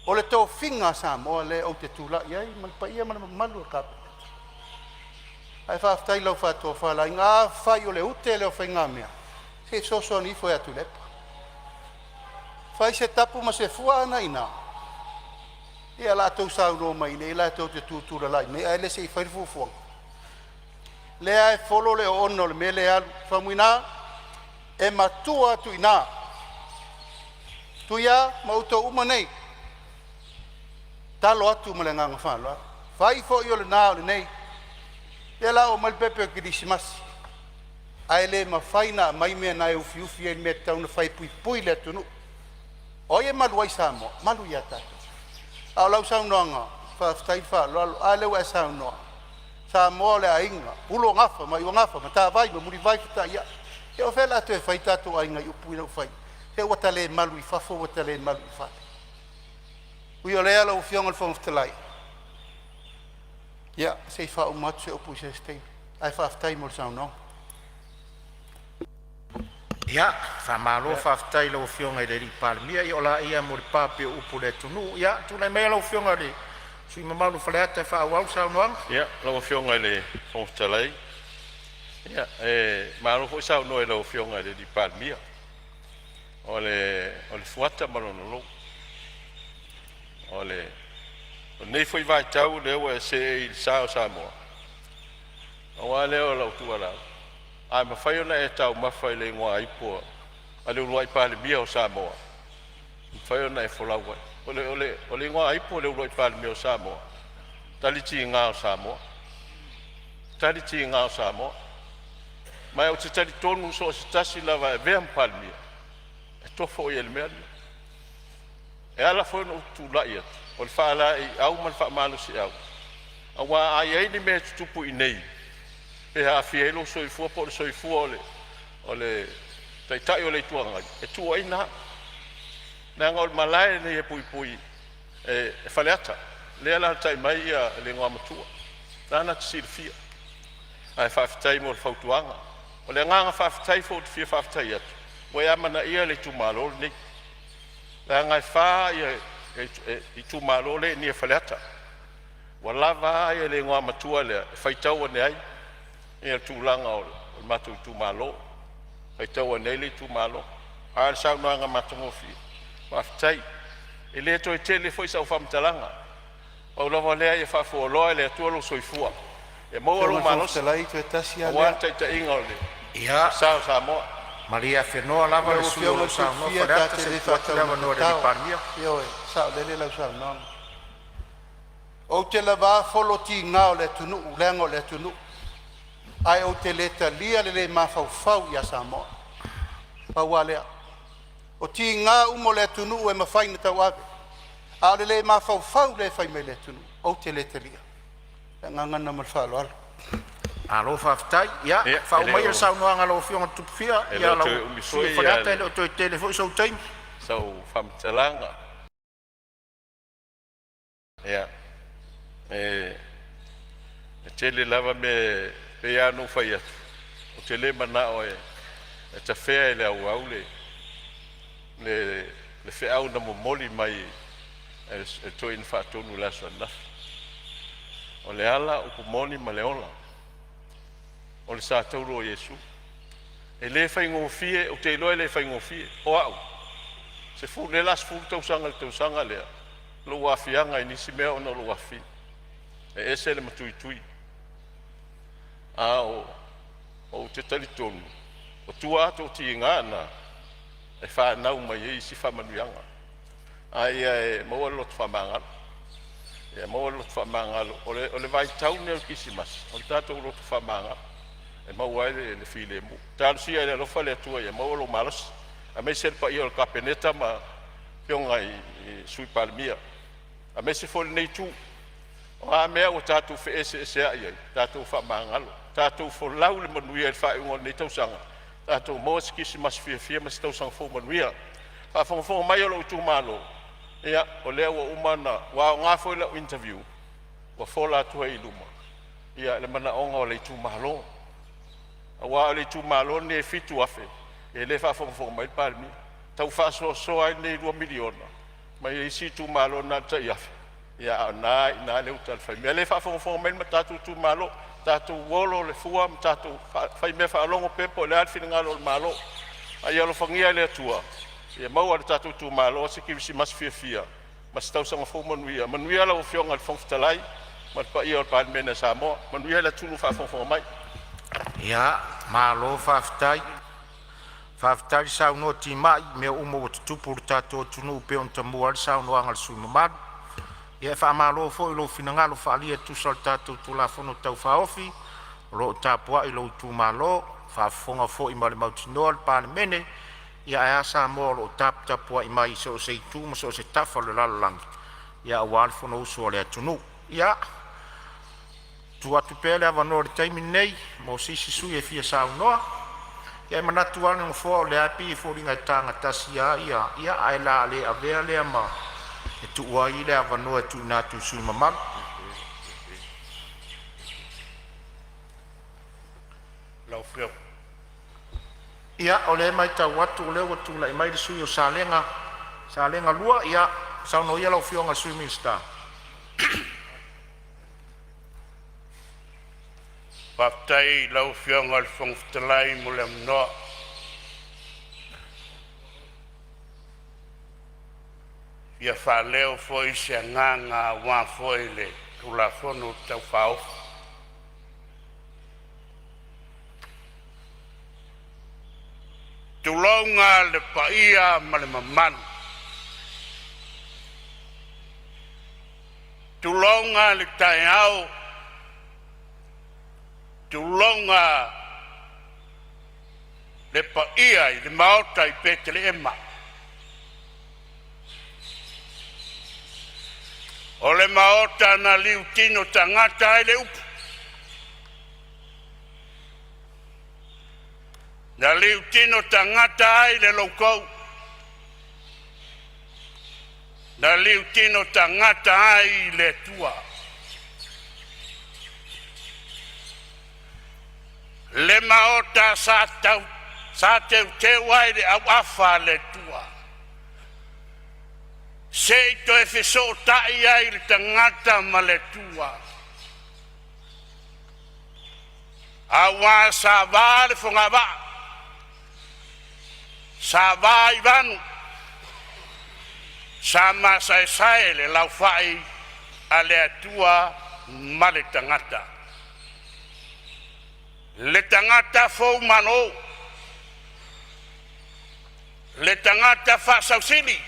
o le tofiga a Samoa lea ou te tulai ai ma le paia ma le mamalu o le Kapeneta. Ae faafetai i lau faatofalaiga. Afai o le ute lea o faigamea, se i fesoasoani ifo ia Tuilaepa, fai se tapu ma se fua a na i ina. Ia o le a outou saunoa mai i inei la tou te tutulalai mai ae le se i fai le fuafuaga. Lea e folo le oona o le mea lea e alu, Faumuina, e matua atu i ina. Tuia ma outou uma nei, talo atu ma le agaga faaaloalo. Fai foi o lena o lenei, lea o le a oo mai le pepe o le Kerisimasi, ae le mafai ona aumai mea na e ufiufi ai le mea e tatau ona fai e puipui le atunuu. O ai e malu ai Samoa? E malu ia tatou. A o lau saunoaga, faafetai le faaaloalo. A lea ua e saunoa, Samoa o le aiga, Uluagafa ma Aiuagafa, Matavai ma Mulivai fetaiai. Ia o fea o le a toe fai tatou aiga i upu ia ua fai? Se ua ta le malu i fafo ua ta le malu i fale. Ui o lea lau Afioga i le Fofoga Fetalai, ia se i faauma atu se upu i se isi taimi, ae faafetai mo le saunoaga. Ia, faamalo faafetai i lau Afioga i le Palemia, ia o laia mo le papi o upu i le atunuu. Ia tulai maia lau Afioga i le sui usufono mamalu o Faleata e faaauau le saunoaga. Ia, lau Afioga i le Fofoga Fetalai, ia, e malo foi saunoa i lau Afioga i le Palemia. O le fuata ma lona lou. O lenei foi vaitau o lea ua e seei i le sa o Samoa, pau lava lea o lau tuualalo, a mafai ona e taumafa i le igoaipu a le uluai Palemia o Samoa, e mafai ona e folau ai. O le igoaipu a le uluai Palemia o Samoa, o talitiga o Samoa, talitiga o Samoa. Ma ou te talitonu so o se tasi lava e avea ma Palemia, E tofo i ai i le mea lea. E ala foi ona ou tulai atu, o le faalaeiau ma le faamalosiau aua a i ai ni mea e tutupu i inei e aafia ai lou soifua po o le soifua o le Taitai o le Itu Agai, e tuuaina au, leaga o le malae lenei e puipui e Faleata lea e alaalatai mai le Igoamatua, o lena na te silafia. Ae faafetai mo le fautuaga. O le agaga faafetai foi ou te fia faafetai atu, ua e amanaia le itumalo lenei, leaga e fa itumalo lea e i inei i Faleata. Ua lava a le Igoamatua lea e faitau ane ai le tulaga o le matou itumalo, faitau ane ai le itumalo. A o le saunoaga matagofie, faafetai. E le toe tele foi sau faamatalaga, pau lava o lea ia faafualoa e le Atua lou soifua ia maua Afioga lou i le Fofoga malosi Fetalai, toe tasi lava aua lea. le taitaiga o le Ia, sa o Samoa. malie afenoa lava le Lau sui usufono o Afioga lo i o le saunoa Tupufia ta Faleata te se le i tuu atu le avanoa i le faataumatatao. Palemia. Ioe, e saolele lau saunoaga. Ou te lava folo tiga o le atunuu leaga o le atunuu, ae ou te le talia le le mafaufau ia Samoa. Pau lava lea. O tiga uma o le atunuu e mafai ona tauave, a o le le mafaufau lea e fai mai e le atunuu, ou te le talia. Ma le agaga faaaloalo. Malo faafetai. Ia Ia, e faauma le maia le o saunoaga a lau Afioga i le Tupufia. e le Ia o lau toe umi sui usufono o foi Faleata, e le o toe tele foi sou taimi. sau faamatalaga. Ia, e tele lava mea e pei lava ona ou fai atu, ou te le manao e tafea i le auau le feau na momoli mai e le Toeaina Faatonu i le aso ananafi. O le ala, o upu moni ma le ola, o le sa tauro o Iesu. E le faigofie, ou te iloa e le faigofie. O au, o lea o le a 10 tausaga i le tausaga lea lou aafiaga i nisi mea ona o lou afafine. E ese le matuitui, ae ou te talitonu o tua atu o tiga na e fanau mai ai isi faamanuiaga. A ia e maua le loto faamagalo, ia maua le loto faamagalo. O le vaitau lenei o le Kerisimasi, o le tatou loto faamagalo e maua ai le filemu. Talosia i le alofa o le Atua ia maua lou malosi aemaise le paia o le Kapeneta ma afioga i Sui Palemia, aemaise foi lenei itu. O a mea ua tatou feeseeseai ai, tatou faamagalo, tatou folau i le manuia i le faaiuga o lenei tausaga, tatou maua se kerisimasi fiafia ma se tausaga fou manuia. Faafogafoga mai a lou itumalo, ia o lea ua uma ona… Ua aoga foi lau interview ua fola atu ai i luma le manaoga o le itumalo. Aua o le itumalo lenei e 7,000 o lea e faafogafoga mai le Palemia, tau faasoasoa ai lenei $2 miliona mai isi itumalo na o le tai $1,000, a o lena e i ina le uta a le faimea. O lea e faafogafoga mai le tatou itumalo, tatou olo le fua ma tatou faimea faalogo pea po o le a le finagalo o le Malo. A ia alofagia e le Atua ia maua e le tatou itumalo se kerisimasi fiafia ma se tausaga fou manuia. Manuia lau Afioga i le Fofoga Fetalai ma le paia o le Palemene o Samoa, manuia le atunuu o faafogafoga mai. Ia, malo faafetai. Faafetai le saunoa timai i mea uma ua tutupu i le tatou atunuu e pei ona tamua ai le saunoaga a le sui usufono mamalu. Ia e faamalo foi i lou finagalo faaalia e tusa o le tatou Tulafono Tau Faaofi o lo o tapuai lou itumalo, faafofoga foi ma le mautinoa le Palemene. Ia ae a Samoa o lo o taputapuai mai i so o se itu ma so o se tafa o le lalolagi aua le fonousu a le atunuu. Ia, tuu atu pea le avanoa i le taimi lenei mo se isi sui usufono e fia saunoa. Ia, e manatu lava le Nofoa o lea e pei e foliga e taga tasi a ia, ae o le a le avea lea ma e tuua ai le avanoa e tuuina atu i sui usufono mamalu. Ia, o lea e matau atu o lea ua tulai mai le sui usufono mo Salega 1. Ia, saunoa ia lau Afioga i le Sui Minisita. Faafetai i lau Afioga i le Fofoga Fetalai mo le avanoa. E fia faaleo foi se agaga aua foi le Tulafono Tau Faaofi. Tulouna le paia ma le mamalu, tulouna le taeao, tulouna le paia i le Maota i Petelehema. O le maota na liutino tagata ai le upu, na liutino tagata ai le loutou, na liutino tagata ai le Atua. Le maota sa teuteu ai le auafa a le Atua se i toe fesootai ai le tagata ma le Atua, aua sa va le fogavaa, sa va i vanu, sa masaesae le laufai a le Atua ma le tagata. Le tagata foumalo, le tagata faasausili,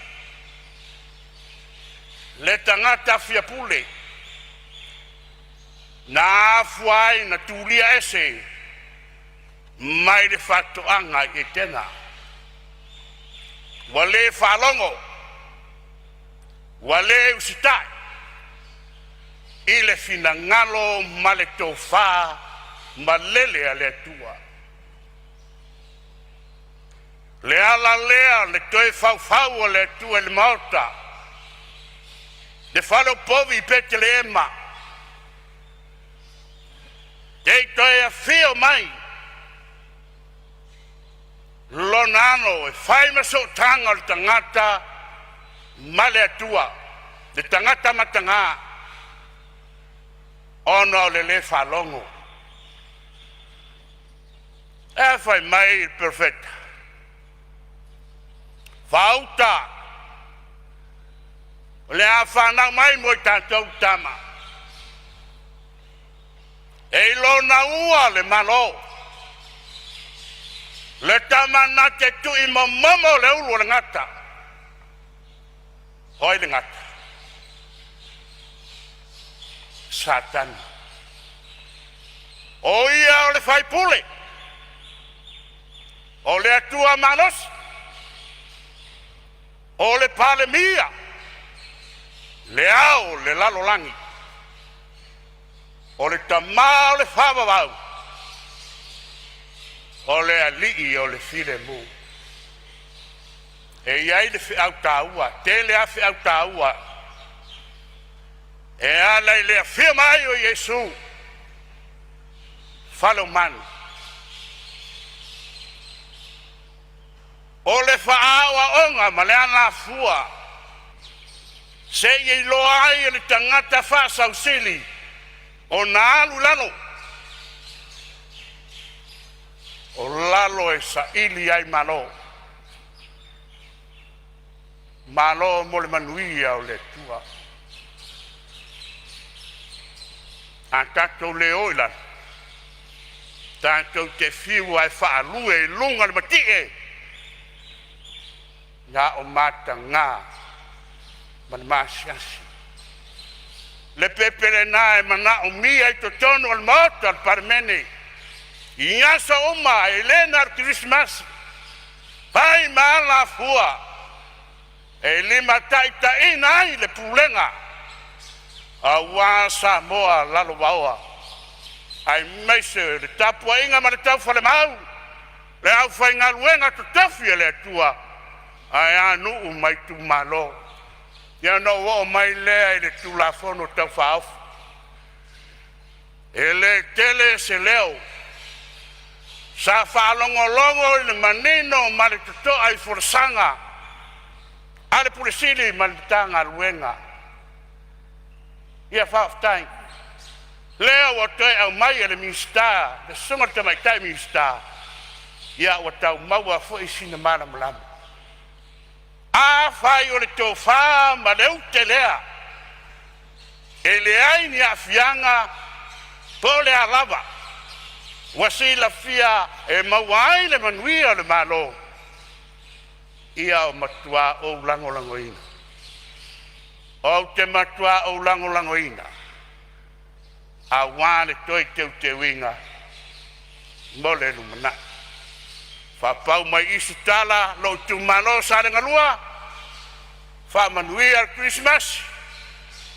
le tagata fiapule, na afua ai ona tulia ese mai le faatoaga i Etena. Ua le faalogo, ua le usitai i le finagalo ma le tofa malele a le Atua. O le ala lea o le toe faufau o le Atua i le maota, le fale o povi i Petelehema, se i toe afio mai Lona Alo e fai ma sootaga o le tagata ma le Atua, le tagata mataga ona o le le faalogo. Ae fai mai le perofeta, “Faauta, o le a fanau mai mo i tatou le tama, e i lona ua le Malo. Le tama na te tuuimomomo le ulu o le gata.” O ai le gata? O Satani. O ia o le faipule o le Atua malosi, o le Palemia, le ao o le lalolagi, o le tama o le faavavau, o le alii o le filemu. E i ai le feau taua, tele lava feau taua e ala i le afio mai o Iesu fale o manu. O le faaoaoga ma le alafua seia iloa ai e le tagata faasausili ona alu i lalo, o lalo e saili ai malo. Malo mo le manuia o le Atua. A tatou le o i lalo, tatou te fiu lava e faalue i luga o le matie, na o mataga ma le maasiasi. Le pepe lena e manaomia i totonu o le Maota o le Palemene i aso uma, e le na o le Kerisimasi, fai ma alafua e limataitaiina ai le pulega aua Samoa lalovaoa, aemaise o le tapuaiga ma le taufalemau le aufaigaluega totofi a le Atua, ae a nuu ma itumalo. Ia ona ou oo mai lea i le Tulafono Tau Faaofi. E le tele se leo sa faalogologo i le manino ma le totoa i folasaga a le Ofisa Sili ma le Matagaluega. Ia faafetai. Lea ua toe aumai e le Minisita, le Susuga i le Tamaitai Minisita, ia ua tau maua foi sina malamalama. Afai o le tofa ma le ute lea e leai ni aafiaga po o le a lava, ua silafia e maua ai le manuia o le Malo, ia ua matua ou lagolagoina. Ou te matua ou lagolagoina aua le toe teuteuina mo le lumanai. Faapau mai i i se tala a lou itumalo o Salega 1, faamanuia le Kerisimasi,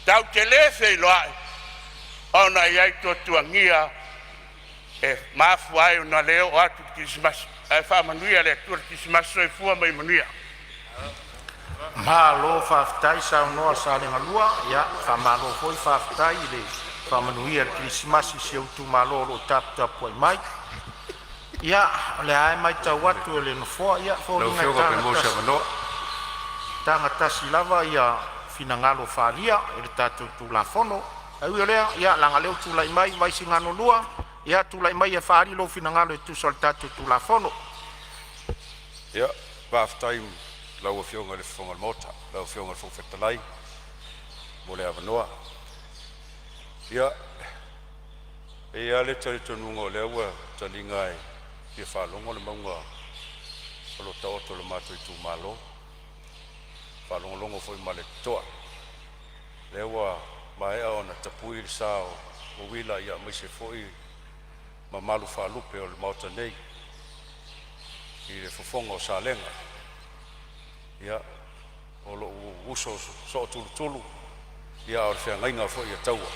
Tatou te le feiloai ona e i ai tuatuagia e mafua ai ona le oo atu i le Kerisimasi. Ae faamanuia e le Atua le Kerisimasi. Soifua ma ia manuia. Malo faafetai saunoa Salega 1, faamalo foi faafetai i le faamanuia o le Kerisimasi i si ou itumalo o lo o taputapuai mai. Ia, o lea lava e matau atu e le Nofoa, e Lau foliga e Afioga pe maua se avanoa. tagatasi lava finagalo faaalia i le tatou Tulafono. Ae ui o lea, leaga o lea ua tulai mai Vaisigano 2, ia tulai maia e faaali lou finagalo e tusa o le tatou Tulafono. Ia, faafetai i lau Afioga i le Fofoga o le Maota, lau Afioga i le Fofoga Fetalai mo le avanoa. Ia, e i ai lava le talitonuga o lea ua taliga e fia faalogo le mauga o lo o taoto i lo matou itumalo, faalogologo foi ma le totoa. O lea ua maea ona tapui le sa o Mauila aemaise foi mamalu faalupe o le Maota nei i le fofoga o Salega. Ia, o lou uso sootulutulu a o le feagaiga foi a Taua,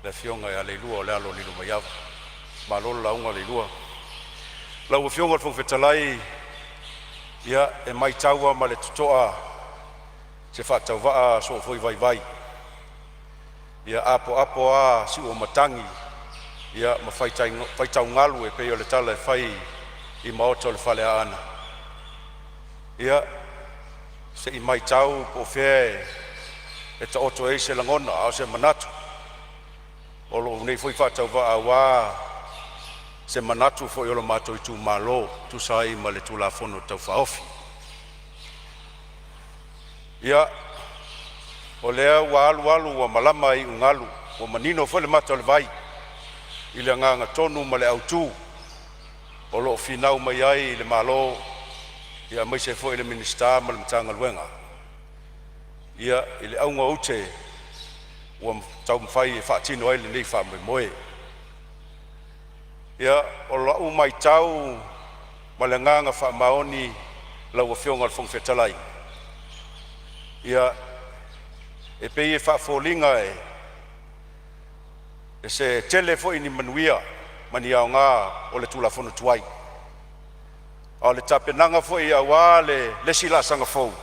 le afioga ia Leilua o le alo o Lilomaiava. Malo le lauga Leilua. Lau Afioga i le Fofoga Fetalai, ia e matau lava ma le totoa se faatauvaa soofoi vaivai ia apoapo a siuomatagi ma faitaugalu e pei o le tala e fai i maota o le Faleaana. Ia se i matau po o fea e taoto ai se lagona a o se manatu o lou nei foi faatauvaa aua se manatu foi o lo matou itumalo e tusa ai ma le Tulafono Tau Faaofi. Ia, o lea ua alu alu ua malama a iugalu, ua manino foi le mata o le vai i le agaga tonu ma le autu o lo o finau mai ai le Malo aemaise foi le Minisita ma le Matagaluega i le auga o ute ua taumafai e faatino ai lenei faamoemoe. Ia, o lau matau ma le agaga faamaoni lau Afioga i le Fofoga Fetalai, ia e pei e faafoliga e se tele foi ni manuia ma ni aoga o le Tulafono tuai, a o le tapenaga foi aua le isi laasaga fou,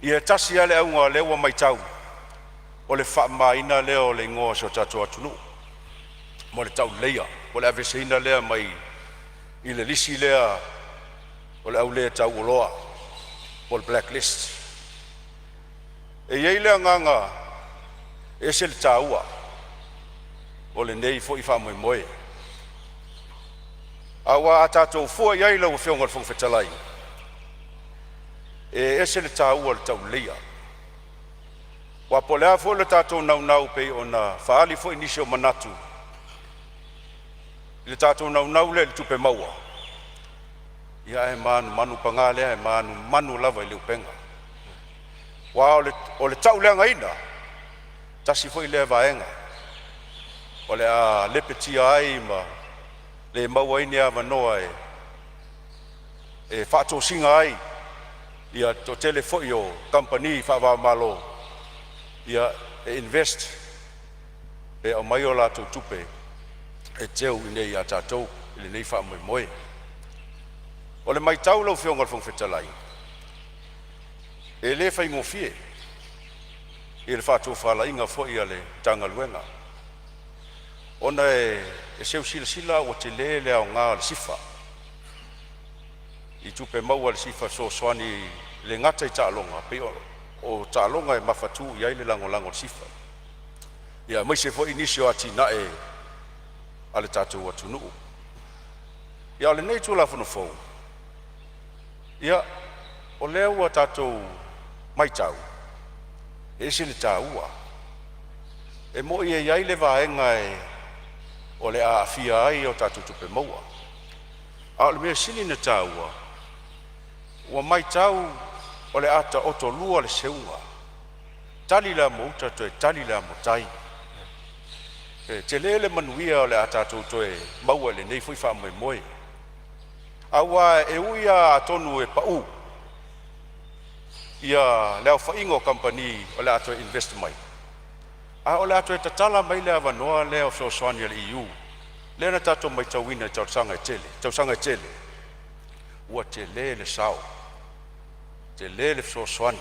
ia e tasi lava le auga o lea ua matau, o le faamamaina lea o le igoa o si o tatou atunuu mo le tauleleia po o le aveeseina lea mai le lisi lea o le au le tauoloa po o le black list. E i ai le agaga e ese le taua o lenei foi faamoemoe, aua a tatou fua i ai lau Afioga i le Fofoga Fetalai, e ese le taua o le tauleleia. Aua po o le a foi le tatou naunau pei ona faaali foi nisi o manatu i le tatou naunau lea i le tupe maua, ia ae manumanu, paga lea, e manumanu lava i le upega. Aua o le tauleagaina tasi foi lea vaega o le a lepetia ai ma le maua ai ni avanoa e faatosina ai le toatele foi o kamupani faava-o-Malo e invest pe aumai a latou tupe e teu iinei ia tatou i lenei faamoemoe. O le matau lau Afioga i le Fofoga Fetalai, e le faigofie i le faatofalaiga foi a le Matagaluega ona e seu silasila ua tele le aoga o le SIFA i tupe maua a le SIFA e fesoasoani e le gata i taaloga, pei o taaloga e mafatu i ai le lagolago a le SIFA, aemaise foi nisi o atinae a le tatou atunuu. A o lenei Tulafono fou, ia o lea ua tatou matau e ese le taua. E moni e i ai le vaega o le a aafia ai a tatou tupe maua, a o le mea sili ona taua, ua matau o le a taotolua le seuga, tali le amo a uta toe tali le amo a tai. E tele le manuia o le a tatou toe maua i lenei foi faamoemoe, aua e ui lava atonu e pau ia le aofaiga o kamupani o le a toe invest mai, A o le a toe tatala mai le avanoa lea o fesoasoani a le EU lea na tatou matauina i tausaga e tele, ua tele le sao, tele le fesoasoani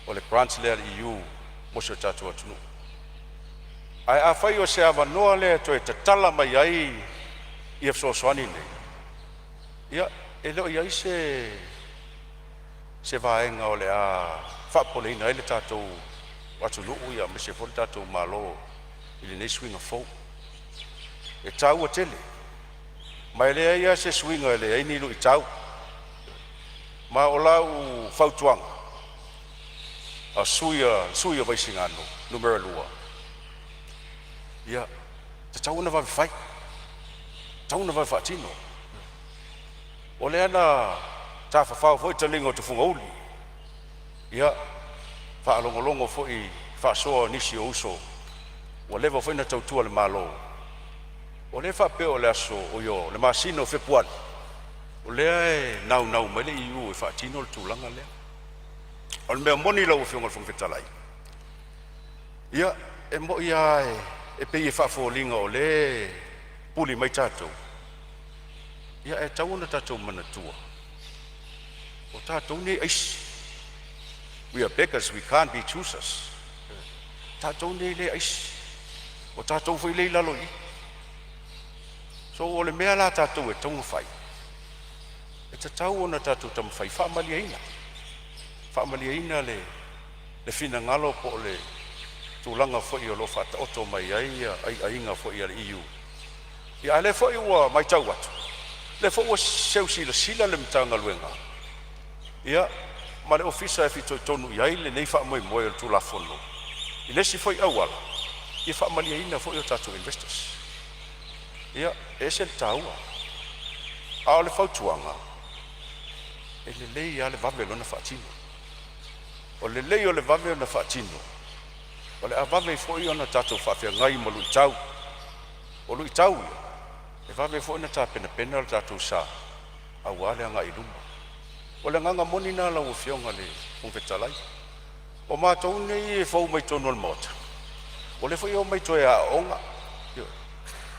o le grant lea a le EU mo si o tatou atunuu. Ae afai o se avanoa lea e toe tatala mai ai ia fesoasoani nei, ia e le o i ai se vaega o le a faapopoleina ai le tatou atunuu aemaise foi le tatou Malo i lenei suiga fou. E taua tele, ma e leai lava se suiga e leai ni luitau. Ma o lau fautuaga a sui usufono o Vaisigano Nu.2, ia tatau ona vave fai, tatau ona vave faatino. O lea na tafafao foi taliga o tufugauli, ia faalogologo foi i faasoa a nisi o uso ua leva foi ona tautua i le Malo, o lea e faapea o le aso, oi o le masina o Fepuari o lea e naunau mai le EU e faatino le tulaga lea. O le mea moni lau Afioga i le Fofoga Fetalai, ia e moni lava e pei e faafoliga o lea e puli mai tatou, ia ae tatau ona tatou manatua, o tatou nei e aisi. We are beggars, we can't be choosers. Tatou nei lea e aisi, o tatou foi lea e i lalo i i. So o le mea la a tatou e tatau ona fai, e tatau ona tatou taumafai e faamalieina, faamalieina le finagalo po o le tulaga foi o lo o faataoto mai ai aiaiga foi a le EU. Ia a o lea foi ua matau atu, o lea foi ua seu silasila le Matagaluega ia ma le Ofisa e fitoitonu i ai lenei faamoemoe o le Tulafono i le isi foi auala ia faamalieina foi o tatou investors. Ia, e ese le taua, a o le fautuaga, e lelei lava le vave loa ona faatino. O le lelei o le vave ona faatino, o le a vave ai foi ona tatou faafeagai ma luitau. O luitau ia, e vave ai foi ona tapenapena lo tatou sa aua le agai i luma. O le agaga moni lena lau Afioga i le Fofoga Fetalai. O matou nei e fou mai totonu o le Maota, o lea foi e omai toe aooga, ioe,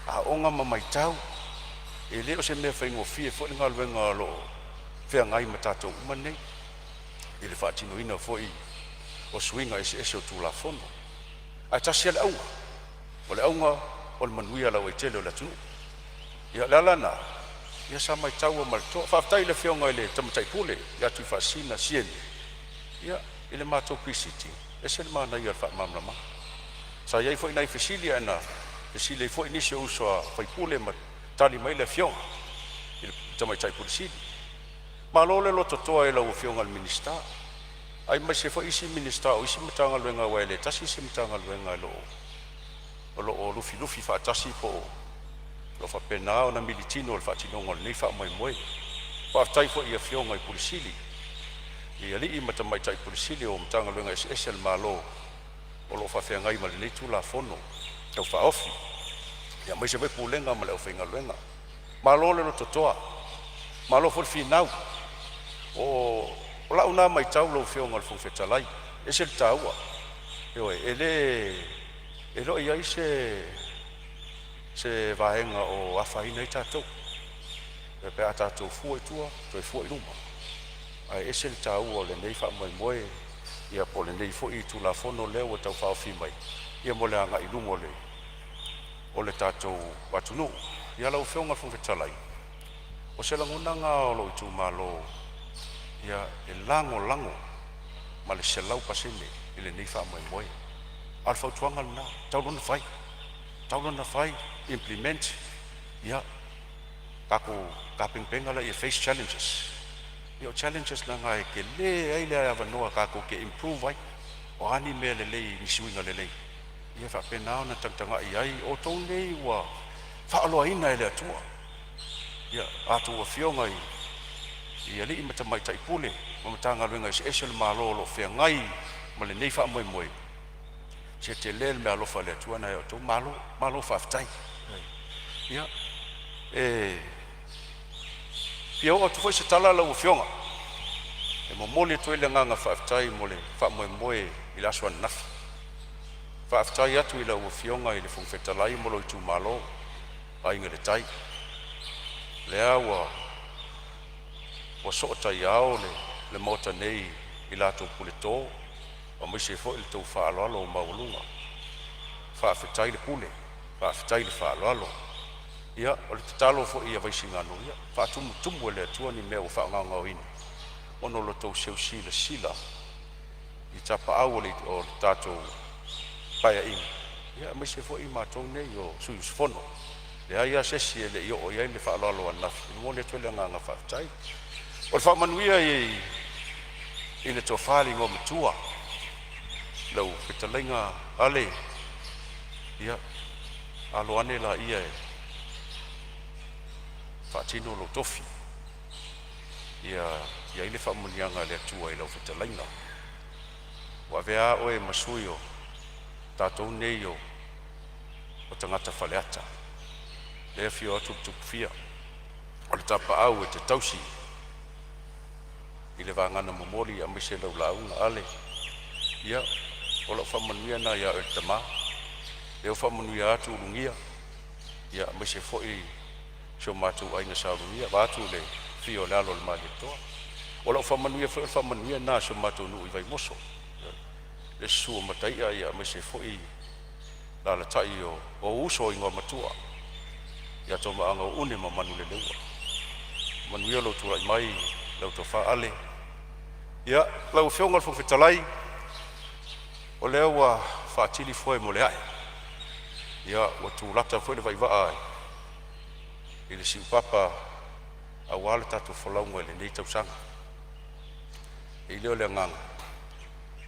aooga ma matau. E le o se mea faigofie foi le galuega o lo o feagai ma tatou uma nei i le faatinoina foi o suiga eseese o Tulafono. Ae tasi lava le auga, o le auga o le manuia lauaitele o le atunuu. Ia o le ala lena, ia sa matau lava ma le totoa. Faafetai i le Afioga i le Tamaitai Pule ia Tuifaasisina Sieni i le matou Pre-Sitting, e ese le manaia o le faamalamalamaga. Sa i ai foi nai fesili ae na fesili ai foi nisi o uso a sui usufono ma tali mai le afioga i le Tamaitai Pule Sili. Malo le lototoa i lau Afioga i le Minisita aemaise foi isi Minisita o isi Matagaluega aua e le tasi se Matagaluega o lo o lufilufi faatasi po o lo o faapena ona militino i le faatinoga o lenei faamoemoe. Faafetai foi i afioga i Ofisa Sili, i alii ma tamaitai Ofisa Sili o Matagaluega eseese a le Malo o lo o faafeagai ma lenei Tulafono Tau Faaofi, aemaise foi Pulega ma le aufaigaluega. Malo le lototoa, malo foi le finau. O lau lena matau lau Afioga i le Fofoga Fetalai, e ese le taua. Ioe, e le o i ai se vaega o afaina ai tatou pe a tatou fua i tua toe fua i luma, ae ese le taua o lenei faamoemoe ia po o lenei foi Tulafono lea ua Tau Faaofi mai mo le agai i luma o le tatou atunuu. Ia lau Afioga i le Fofoga Fetalai, o se lagona lena o lou itumalo e lagolago ma le 100% i lenei faamoemoe. A o le fautuaga lena, tatau loa ona fai, tatau loa ona fai, implement, ia tatou tapenapena laia e face challenges. Ia o challenges leaga e tele ai le avanoa tatou te improve ai. O a ni mea lelei, ni suiga lelei, ia faapena ona tagatagai i ai outou nei ua faaoloaina e le Atua. Ia a outou afioga i alii ma tamaitai pule ma Matagaluega eseese o le Malo o lo o feagai ma lenei faamoemoe, se tele le meaalofa a le Atua lena ia outou. Malo, malo faafetai. Ia, e fia oo atu foi se tala lau Afioga e momoli atu ai le agaga faafetai mo le faamoemoe i le aso ananafi. Faafetai atu i lau Afioga i le Fofoga Fetalai ma lou itumalo Aiga i le Tai, lea ua soo taiao le maota nei i la outou puleto aemaise foi le tou faaaloalo maualuga. Faafetai le pule, faafetai le faaaloalo. Ia o le tatalo foi a Vaisigano, ia faatumutumu e le Atua ni mea ua faagaogaoina ona o lo outou seu silasila i tapaau o le tatou Paeaiga, aemaise foi matou nei o sui usufono. E leai lava se isi e le i oo i ai le faaaloalo ananafi, e momoli atu ai le agaga faafetai. O le faamanuia i le Tofa i le Igoamatua lau fetalaiga Ale, ia alo ane laia e faatino lou tofi, ia i ai le faamanuiaga a le Atua i lau fetalaiga. Ua avea oe ma sui o tatou nei o tagata faleata, lea e afio atu le Tupufia o le Tapaau e te tausi i le vagana momoli aemaise lau lauga Ale. Ia, o lau faamanuia lena ia oe le tama, lea ua faamanuia atu Ulugia, aemaise foi si o matou aiga Sa Ulugia, vaeatu le afio o le alo o le Malietoa. O lau faamanuia foi o le faamanuia lena a si o matou nuu i Vaimoso, le susu o Mataia aemaise foi le alaalatai o ou uso o Igoamatua ia Tomaagauaune ma Manuleleua. Manuia lou tulai mai lau Tofa Ale. Ia, lau Afioga i le Fofoga Fetalai, o lea ua faatili foe mo le ae, ia ua tulata foi le vaivaa i le siupapa aua le tatou folauga i lenei tausaga. E i ai lea o le agaga,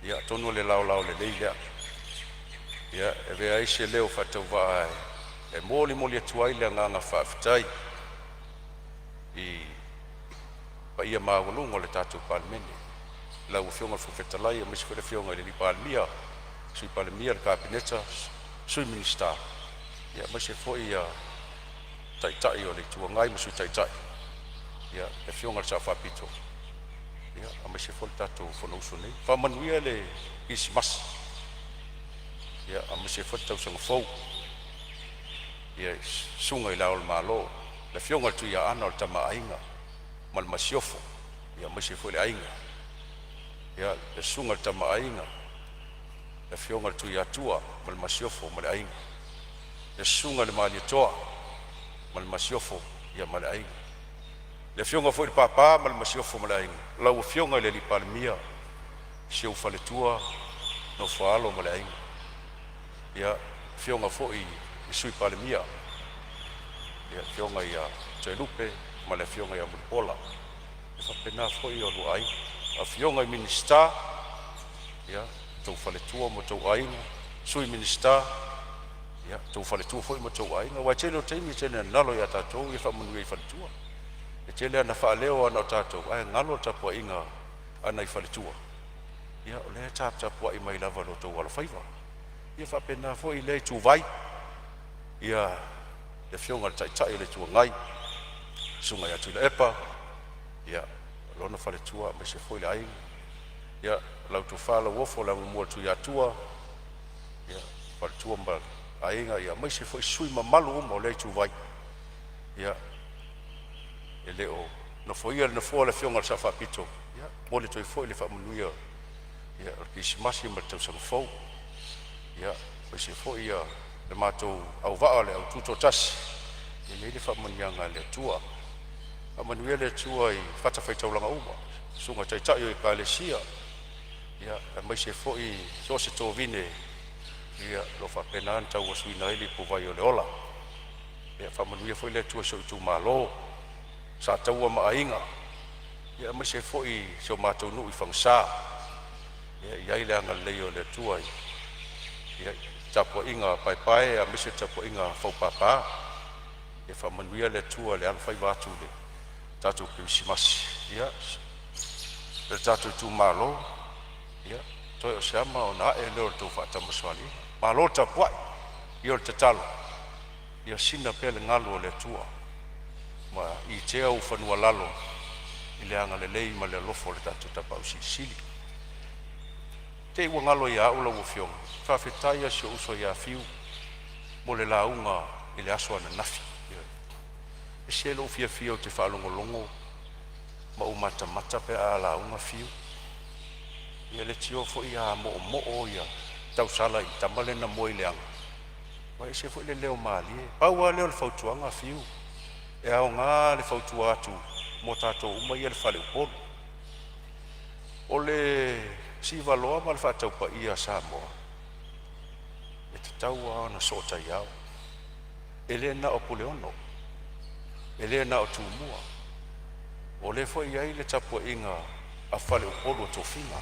ia atonu o le laolao lelei lea e avea ai se leo faatauvaa e molimoli atu ai le agaga faafetai i paia maualuga o le tatou Palemene, lau Afioga i le Fofoga Fetalai aemaise foi le Afioga i le Palemia, Sui Palemia, le Kapeneta, Sui Minisita, aemaise foi Taitai o le Itu Agai ma Sui Taitai, le Afioga i le Sao Faapito, aemaise foi le tatou Fonousu nei. Faamanuia le Kerisimasi aemaise foi le tausaga fou i le susuga i Le Ao o le Malo, le Afioga i le Tuiaana o le Tama a Aiga ma le Masiofo, aemaise foi le aiga. Le susuga i le Tama a Aiga, le Afioga i le Tuiatua ma le Masiofo ma le aiga, le susuga i le Malietoa ma le Masiofo ma le aiga, le Afioga foi i le Papa ma le Masiofo ma le aiga, lau Afioga i le Palemia, si ou faletua Nofo a Alo ma le aiga, le afioga foi i le Sui Palemia, le Afioga ia Toelupe ma le Afioga ia Mulipola, e faapena foi oulua aiga. Afioga i Minisita, o outou faletua ma outou aiga, Sui Minisita, o outou faletua foi ma outou aiga. Aua o le tele o taimi e tele ina galo ia tatou ia faamanuia i faletua. E tele lava ina faaleo lava na o tatou ae galo le tapuaiga a nai faletua, ia o lea e taputapuai mai lava i lo outou alofaiva. Ia faapena foi lea ituvai i le Afioga i le Taitai o le Itu Agai, le Susuga ia Tuilaepa, ma lona faletua aemaise foi le aiga, lau Tofa Lauofo le Amomua a le Tuiatua, faletua ma le aiga, aemaise foi sui usufono mamalu uma o lea ituvai. E le o nofoia le nofoa o le Afioga i le Sao Faapito, ia e momoli atu ai foi le faamanuia o le Kerisimasi ma le tausaga fou. Ia aemaise foi le matou auvaa o le au tutoatasi, ia i ai le faamanuiaga a le Atua. Faamanuia le Atua i fatafaitaulaga uma, susuga i taitai o ekalesia, aemaise foi so o se tovine o lo o faapena ona tauasuina ai le ipuvai o le ola. Ia faamanuia foi le Atua i si ou itumalo o Sataua ma Aiga, aemaise foi si o matou nuu i Fagasa. Ia i ai le agalelei o le Atua i le tapuaiga a paepae aemaise le tapuaiga a faupapa. Ia faamanuia le Atua i le alofaiva atu i le tatou Kerisimasi. Ia le tatou itumalo, ia toe o se ama ona ae lea o le tou faatamasoaliiga. Malo le tapuai. Ia o le tatalo, ia sina pea le galu o le Atua ma itea ou fanua lalo i le agalelei ma le alofa o le tatou Tapaau Silisili. Te i ua galo ia au lau Afioga, faafetai lava i si ou uso ia Fiu mo le lauga i le aso ananafi. E ese lou fiafia ou te faalogologo ma ou matamata pe a lauga Fiu. Ia e leitioa foi a moomoo tausala i le tama lea na moe i le aga, aua e ese foi le leo malie. Pau lava lea o le fautuaga Fiu, e aoga le fautua atu mo tatou uma ia i le fale Upolu. O le sivaloa ma le faataupaia a Samoa, e tatau lava ona sootaiao, e le na o Puleono, e le na o Tumua, o lea foi e i ai le tapuaiga a faleupolu o tofiga.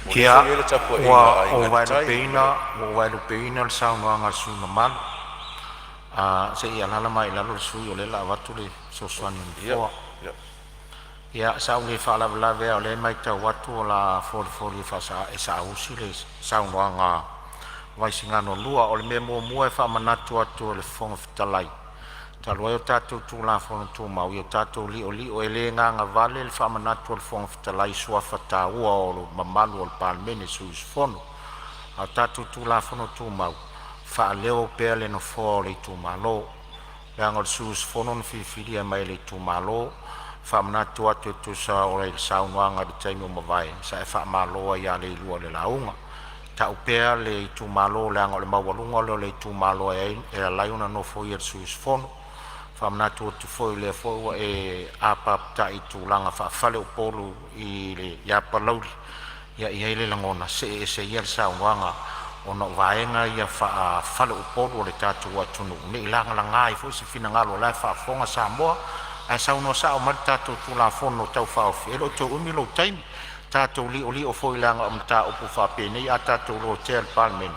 O lea Ia, foi e i ai le tapuaiga ua a ou Aiga i le Tai ma vaelupeina, ua ou vaelupeina le saunoaga a le sui usufono mamalu, se i alaala mai i lalo le sui usufono o lea o le a avatu le fesoasoani a le le… Ia, Nofoa. Ia, sa ou le faalavelave a o lea e matau atu o le a folifoli e saausi le saunoaga a Vaisigano 2. O le mea muamua e faamanatu atu e le Fofoga Fetalai, talu ai o tatou Tulafono Tumau, ia tatou li'oli'o, e le gagavale le faamanatu a le Fofoga Fetalai i suafa taua o mamalu o le Palemene, sui usufono. A o tatou Tulafono Tumau, faaleo pea le nofoa o le itumalo, leaga o le sui usufono na filifilia mai e le itumalo. E faamanatu atu e tusa o le saunoaga i le taimi ua mavae sa e faamalo ai ia Leilua i le lauga. Tau pea le itumalo leaga o le maualuga lea o le itumalo e ala ai ona nofoia le sui usufono. Faamanatu atu foi o lea foi ua e apapatai i tulaga faa-faleupolu ia Palauli, ia e i ai le lagona, see ese ia le saunoaga ona o vaega ia faa-faleupolu o le tatou atunuu, ne i lagalaga ai foi se finagalo o la e faafofoga Samoa. Ae saunoa sao mai le tatou Tulafono Tau Faaofi, e le o toe umi lou taimi. Tatou li'oli'o foi leaga o mataupu faapenei a tatou lotea e le Palemene,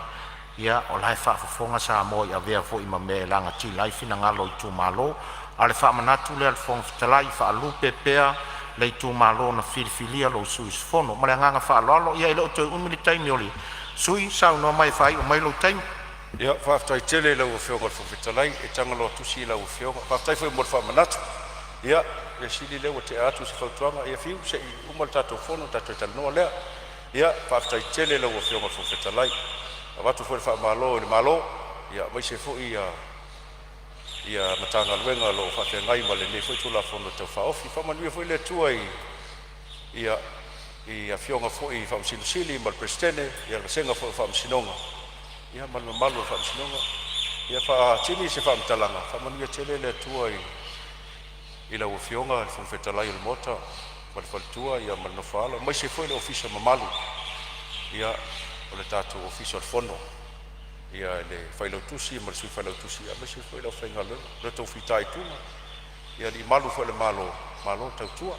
ia o la e faafofoga Samoa i avea foi ma mea e lagatila ai finagalo o itumalo. A o le faamanatu lea a le Fofoga Fetalai, faalupe pea le itumalo na filifilia lou sui usufono. Ma le agaga faaaloalo. Ia e le o toe umi le taimi o le sui usufono, saunoa mai e faaiu mai lou taimi. Ia, faafetai tele i lau Afioga i le Fofoga Fetalai, e tagaloa tusi lau Afioga. Faafetai foi mo le faamanatu. Ia, mea sili lea ua tea atu se fautuaga. Ia Fiu se i uma le tatou fono ona tatou talanoa lea. Ia faafetai tele i lau Afioga i le Fofoga Fetalai, e avatu foi le faamalo i le Malo aemaise foi ia Matagaluega o lo o faafeagai ma lenei foi Tulafono Tau Faaofi. Faamanuia foi le Atua i afioga foi i Faamasino Sili ma le Peresetene, le vasega foi o Faamasinoga ia ma le mamalu o le Faamasinoga. Ia faatini se faamatalaga, faamanuia tele le Atua i lau Afioga i le Fofoga Fetalai o le Maota ma le faletua ma le nofo a alo aemaise foi le ofisa mamalu o le tatou Ofisa o le Fono, le Failautusi ma le Sui Failautusi aemaise foi le aufaigaluega, lo outou fitaituga i alii malu foi o le Malo, malo le tautua.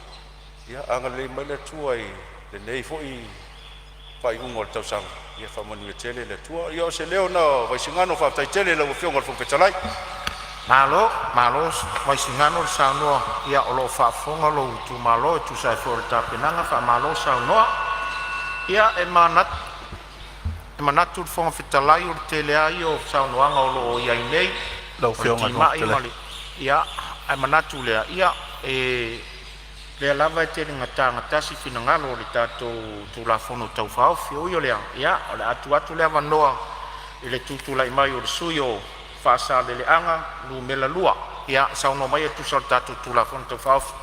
Ia agalelei mai le Atua i lenei foi faaiuga o le tausaga, ia faamanuia tele le Atua. Ia o se leo lena o Vaisigano faafetai tele i lau Afioga i le Fofoga Fetalai. Malo, malo Vaisigano saunoa, ia o lo o faafofoga lou itumalo e tusa ai foi o le tapenaga, faamalo saunoa. Ia e manatu le Fofoga Fetalai o le tele a ia o saunoaga o lo o i ai nei Lau o le Afioga i le Fofoga timai ma Fetalai. le… Ae manatu lea, ia e lea lava e tele ina tagatasi finagalo o le tatou Tulafono Tau Faaofi. Ui o lea, ia o le a tuu atu le avanoa i le tutulai mai o le sui usufono mo Faasaleleaga 2, e saunoa mai e tusa o le tatou Tulafono Tau Faaofi.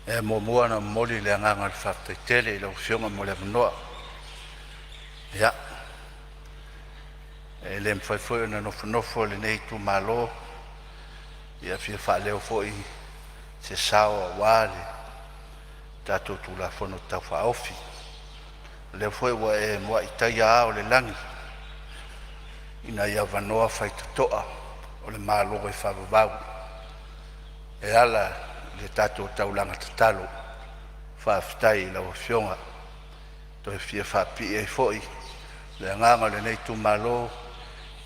E muamua ona momoli le agaga o le faafetai tele i lau Afioga mo le avanoa. Ia, e le mafai foi ona nofonofo lenei itumalo, e fia faaleo foi se sao aua le tatou Tulafono Tau Faaofi. O lea foi ua e muai taia ao o le lagi ina ia avanoa faitotoa o le Malo e faavavau e ala i le tatou taulaga tatalo. Faafetai i lau Afioga. E toe fia faapipii ai foi le agaga o lenei itumalo,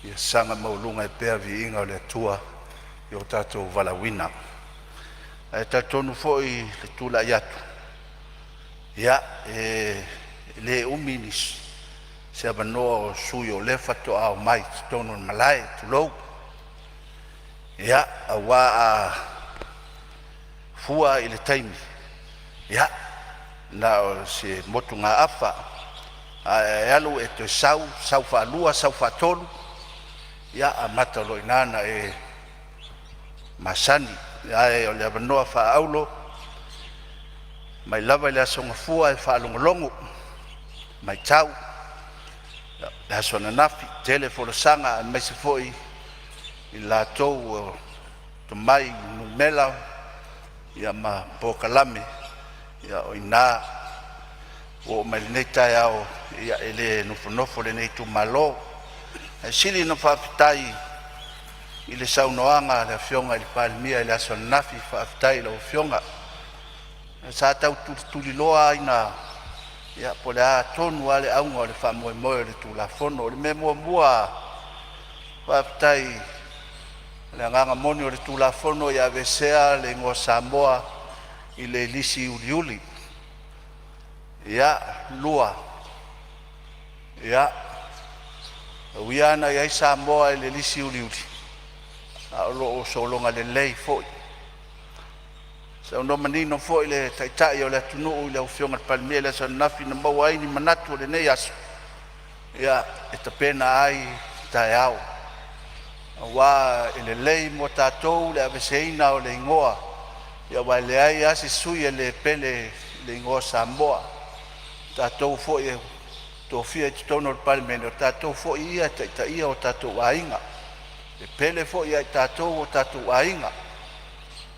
ia saga maualuga ai pea le viiga o le Atua i lo tatou valaauina. Ae talitonu foi i le tulai atu, ia, e le umi se avanoa o sui usufono o lea faatoa omai i totonu o le malae, tulou. Ia, aua a fua i le taimi, ia, Na o se motugaafa, ae alu e toe sau, sau faalua, sau faatolu, ia amata loa i ina ona e masani. Ae o le avanoa faaauro mai lava i le Aso Gafua e faalogologo, matau le aso ananafi, tele folasaga aemaise foi i latou ua tomai i numera ia ma polokalame. Ia o i ina ua oo mai i lenei taeao, ia e le nofonofo lenei itumalo. Ae sili ona faafetai i le saunoaga a le Afioga i le Palemia i le aso ananafi. Faafetai i lau Afioga. Sa tau tulituliloa lava ina ia po o le a tonu lava le auga o le faamoemoe o le Tulafono. O le mea muamua lava, faafetai o le agaga moni o le Tulafono ia aveesea le igoa Samoa i le lisi uliuli. Ia, lua, ia, e ui lava ina i ai Samoa i le lisi uliuli, a o lo o sologa lelei foi. Saunoa manino foi le Taitai o le atunuu i lau Afioga i le Palemia i le aso ananafi na maua ai ni manatu o lenei aso, ia, e tapena ai taeao, aua e lelei mo tatou le aveeseina o le igoa, aua e leai lava se sui usufono e le pele i le igoa o Samoa. O tatou foi e tofia i totonu o le Palemene, o tatou foi ia e taitaia o tatou aiga. E pele foi ia i tatou o tatou aiga,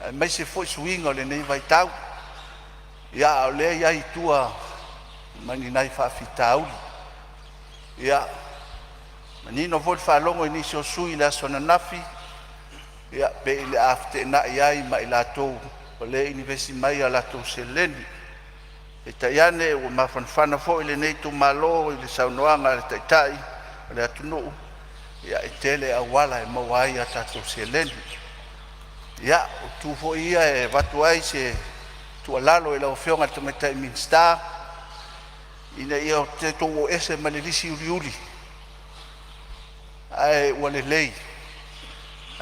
aemaise foi suiga o lenei vaitau, ia a o lea e i ai i tua ma ni nai faafitauli. Ia, manino foi le faalogo i nisi o sui usufono i le aso ananafi, ia pei o le a feteenai ai ma i latou o lea e inivesi mai a latou seleni. Peitai ane ua mafanafana foi lenei itumalo i le saunoaga a le Taitai o le atunuu, ia e tele auala e maua ai a tatou seleni. Ia, o itu foi ia e avatu ai se tuualalo i lau Afioga i le Tamaitai Minisita ina ia tatou o ese ma le lisi uliuli, ae ua lelei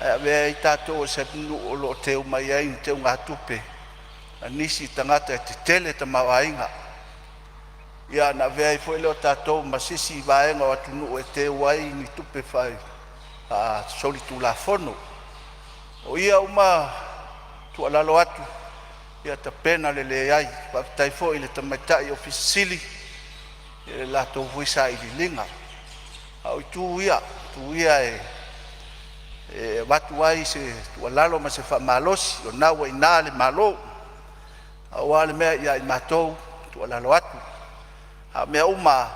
ae avea ai tatou o se atunuu o lo o teu mai ai ni teugatupe a nisi tagata e tetele tamaoaiga, ia ona avea ai foi lea o tatou ma se isi vaega o atunuu e teu ai ni tupe faasolitulafono. O ia uma tuualalo atu, ia tapena lelei ai. Faafetai foi i le tamaitai Ofisa Sili i le latou foi sailiiliga. A o itu ia, o itu ia e avatu ai se tuualalo ma se faamalosi, o lena ua i ina le Malo. Pau lava le mea ia i matou e tuualalo atu, a o mea uma lava,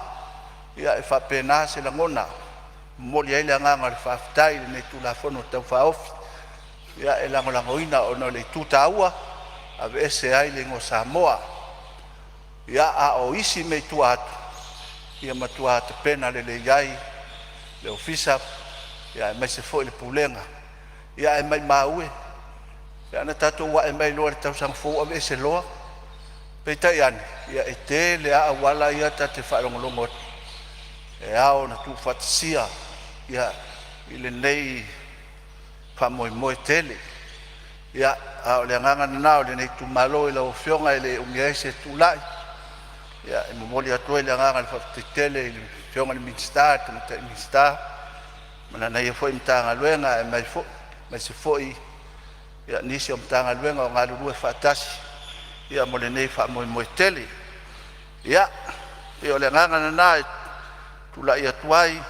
ia e faapena se lagona e momoli ai le agaga o le faafetai i lenei Tulafono Tau Faaofi. E lagolagoina ona o le itu taua, e aveese ai le igoa o Samoa. Ia, a o isi mea i tua atu, ia matua tapena lelei ai le ofisa aemaise foi le Pulega. Ae maimau e pe ana tatou ae mai loa i le tausaga fou aveese loa. Peitai ane, ia e tele lava auala ia ta te faalogologo atu e ao ona tuufaatasia i lenei faamoemoe tele. Ia, a o le agaga lena o lenei itumalo i lau Afioga e le umi ai se tulai, e momoli atu ai le agaga o le faafetai tele i le Afioga i le Minisita, le Tamaitai Minisita ma lana ia foi Matagaluega, aemaise foi nisi o Matagaluega o galulue faatasi mo lenei faamoemoe tele. Ia, pei o le agaga lena e tulai atu ai e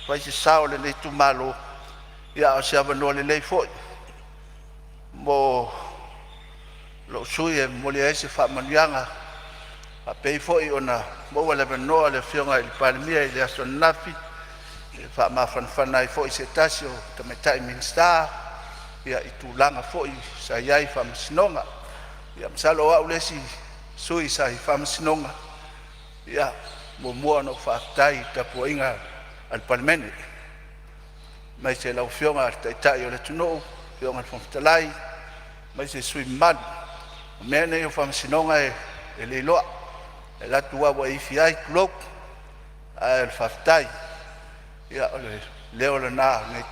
fai se sao o lenei itumalo, a o se avanoa lelei foi mo lou sui usufono e momoli ai se faamanuiaga faapei foi ona maua le avanoa o le Afioga i le Palemia i le aso ananafi e faamafanafana ai foi i se tasi o tamaitai Minisita i tulaga foi sa i ai i faamasinoga. Ia masalo o au le isi sui sa i faamasinoga e muamua ona ou faafetai i le tapuaiga a le Palemene, aemaise lau Afioga i le Taitai o le atunuu, lau Afioga i le Fofoga Fetalai aemaise sui usufono mamalu. O mea nei o faamasinoga e le iloa, e alu atu lava ua e ifi ai, tulou, ae o le faafetai. Ia o le leo lena o lenei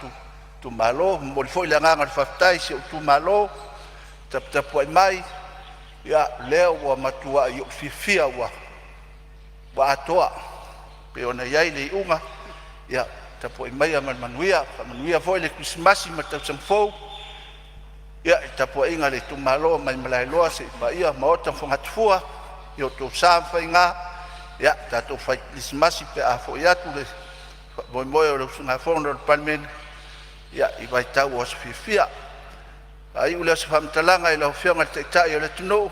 itumalo. E momoli foi le agaga o le faafetai i si ou itumalo le taputapuai mai. Ia lea ua matuai ou fiafia ua atoa pei ona i ai le iuga. Ia tapuai maia ma le manuia, faamanuia foi le Kerisimasi ma le tausaga fou i le tapuaiga a le itumalo mai Malaeloa seia paia Maota ma Fogatafua i o outou sa ma faiga. Ia tatou fai kerisimasi pe a foi atu le faamoemoe o le usugafono a le Palemene i vaitau o aso fiafia. Faaiu lea o se faamatalaga i lau Afioga i le Taitai o le atunuu,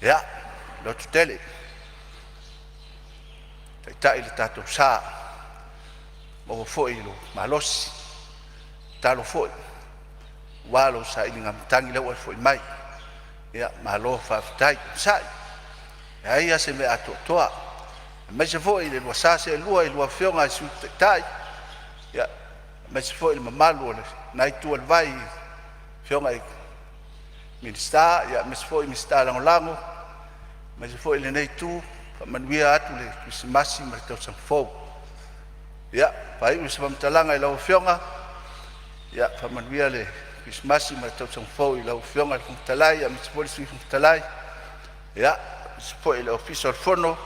ia lototele, taitai le tatou sa, maua foi lou malosi. Tatalo foi aua lou sailiga matagi lea ua e foi mai. Ia malo faafetai. Onosai, e leai lava se mea atoatoa, aemaise foi le lua sa seelua i lua Afioga i Sui Taitai, aemaise foi le mamalu o lena itu o le vai i Afioga i Minisita, aemaise foi Minisita Lagolago, aemaise foi lenei itu, faamanuia atu le Kerisimasi ma le tausaga fou. Ia, faaiu se faamatalaga i lau Afioga, ia faamanuia le Kerisimasi ma le tausaga fou i lau Afioga i le Fofoga Fetalai aemaise foi le Sui Fofoga Fetalai, aemaise foi le Ofisa o le Fono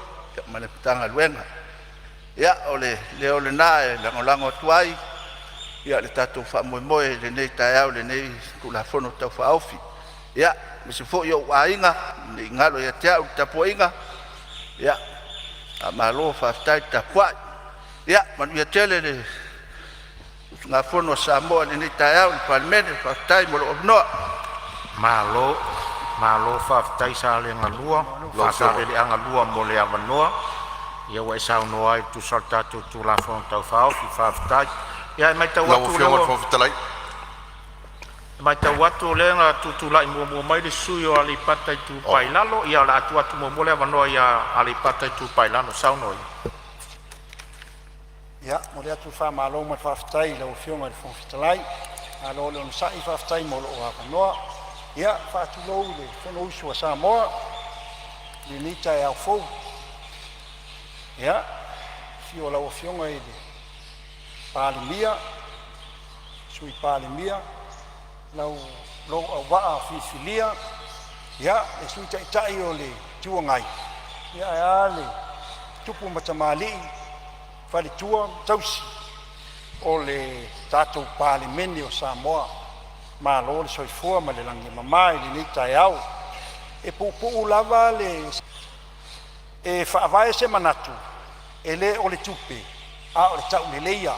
ma le Matagaluega. Ia, o le leo lena e lagolago atu ai le tatou faamoemoe i lenei taeao i lenei Tulafono Tau Faaofi. Ia, aemaise foi ou aiga, ne i galo ia te au le tapuaiga, ia faamalo faafetai le tapuai. Ia manuia tele le usugafono a Samoa i lenei taeao le Palemene. Faafetai mo lou avanoa. Malo, malo faafetai Salega 2, Faasaleleaga 2 mo le avanoa ua e saunoa ai e tusa o le tatou Tulafono Tau Faaofi. Faafetai. Ia e matau Lau atu o lea Afioga i le ua Fofoga Fetalai. E matau atu o lea na tutulai muamua mai le sui usufono o Aleipata Itupa i Lalo. Ia o le a tuu atu muamua le avanoa ia Aleipata Itupa i Lalo. Saunoa ia. Ia, e momoli atu le faamalo ma le faafetai i lau Afioga i le Fofoga Fetalai, malo le onosai, faafetai mo lou avanoa. Ia, e faatulou i le Fonousu a Samoa i lenei taeao fou. Ia, i le afio o lau Afioga i le Palemia, Sui Palemia, lou auvaa filifilia, le Sui Taitai o le Itu Agai, ae a le tupu ma tamalii, faletua ma tausi o le tatou Palemene o Samoa. Malo le soifua ma le lagi e mama i lenei taeao. E puupuu lava e faavae se manatu, e le o le tupe a o le tauleleia.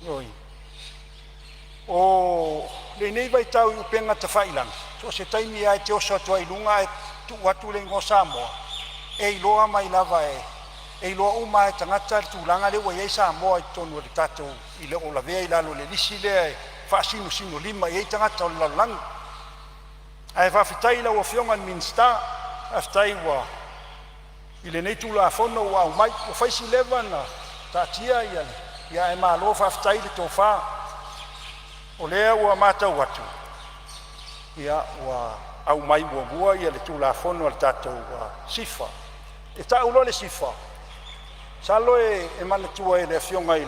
Ioe. O lenei vaitau i upega tafailagi, so o se taimi lava e te oso atu ai i luga ae tuu atu le igoa o Samoa, e iloa mai lava e iloa uma lava e tagata le tulaga lea ua i ai Samoa i totonu o le tatou i le lavea i lalo o le lisi lea e faasinosinolima i ai tagata o le lalolagi. Ae faafetai i lau Afioga i le Minisita, faafetai ua i lenei Tulafono ua aumai. Ua fai si leva ona taatia ia ae malo faafetai le tofa, o lea ua matau atu ua aumai muamua le Tulafono a le tatou SIFA. E tau loa le SIFA, masalo e manatua e le Afioga i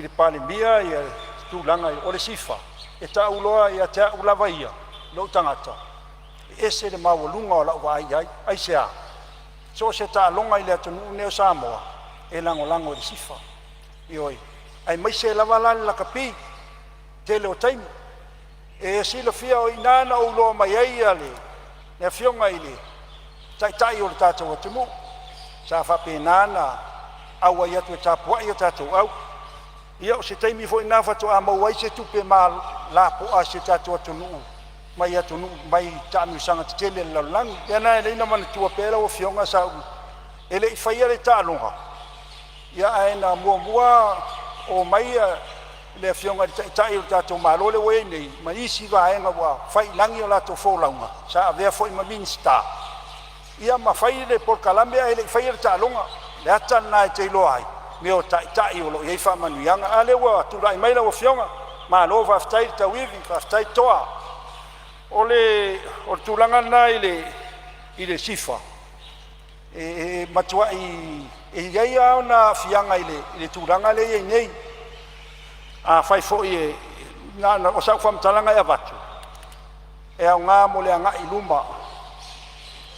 le Palemia le tulaga o le SIFA, e tau loa ia te au lava ia lou tagata, e ese le maualuga o lau vaai i ai. Aisea? So o se taaloga i le atunuu lenei o Samoa, e lagolago i le SIFA, ioe, aemaise lava la le lakapi i le tele o taimi. E silafia o i ina na ou iloa mai ai le Afioga i le Taitai o le tatou atunuu sa faapena ona auai atu e tapuai a tatou au. Ia o se taimi foi lena faatoa maua ai se tupe lapoa a si o tatou atunuu mai atunuu mai taamilosaga tetele a le lalolagi. O le mea lena e ala ai ona manatua pea lau Afioga sa ou e le i faia le taaloga, ae na muamua omai le Afioga i le Taitai o le tatou Malo lea ua i ai nei ma isi vaega ua fai i lagi a latou folauga sa avea foi ma Minisita ma fai le polokalame ae le i faia le taaloga. O le ata lena e te iloa ai mea o taitai o lo o i ai faamanuiaga. A lea ua tulai mai lau Afioga, malo faafetai le tauivi, faafetai toa. O le tulaga lena i le SIFA, e matuai e i ai lava ona aafiaga i le tulaga lea e i ai nei. Afai foi o sau faamatalaga e avatu, E aoga mo le agai i luma,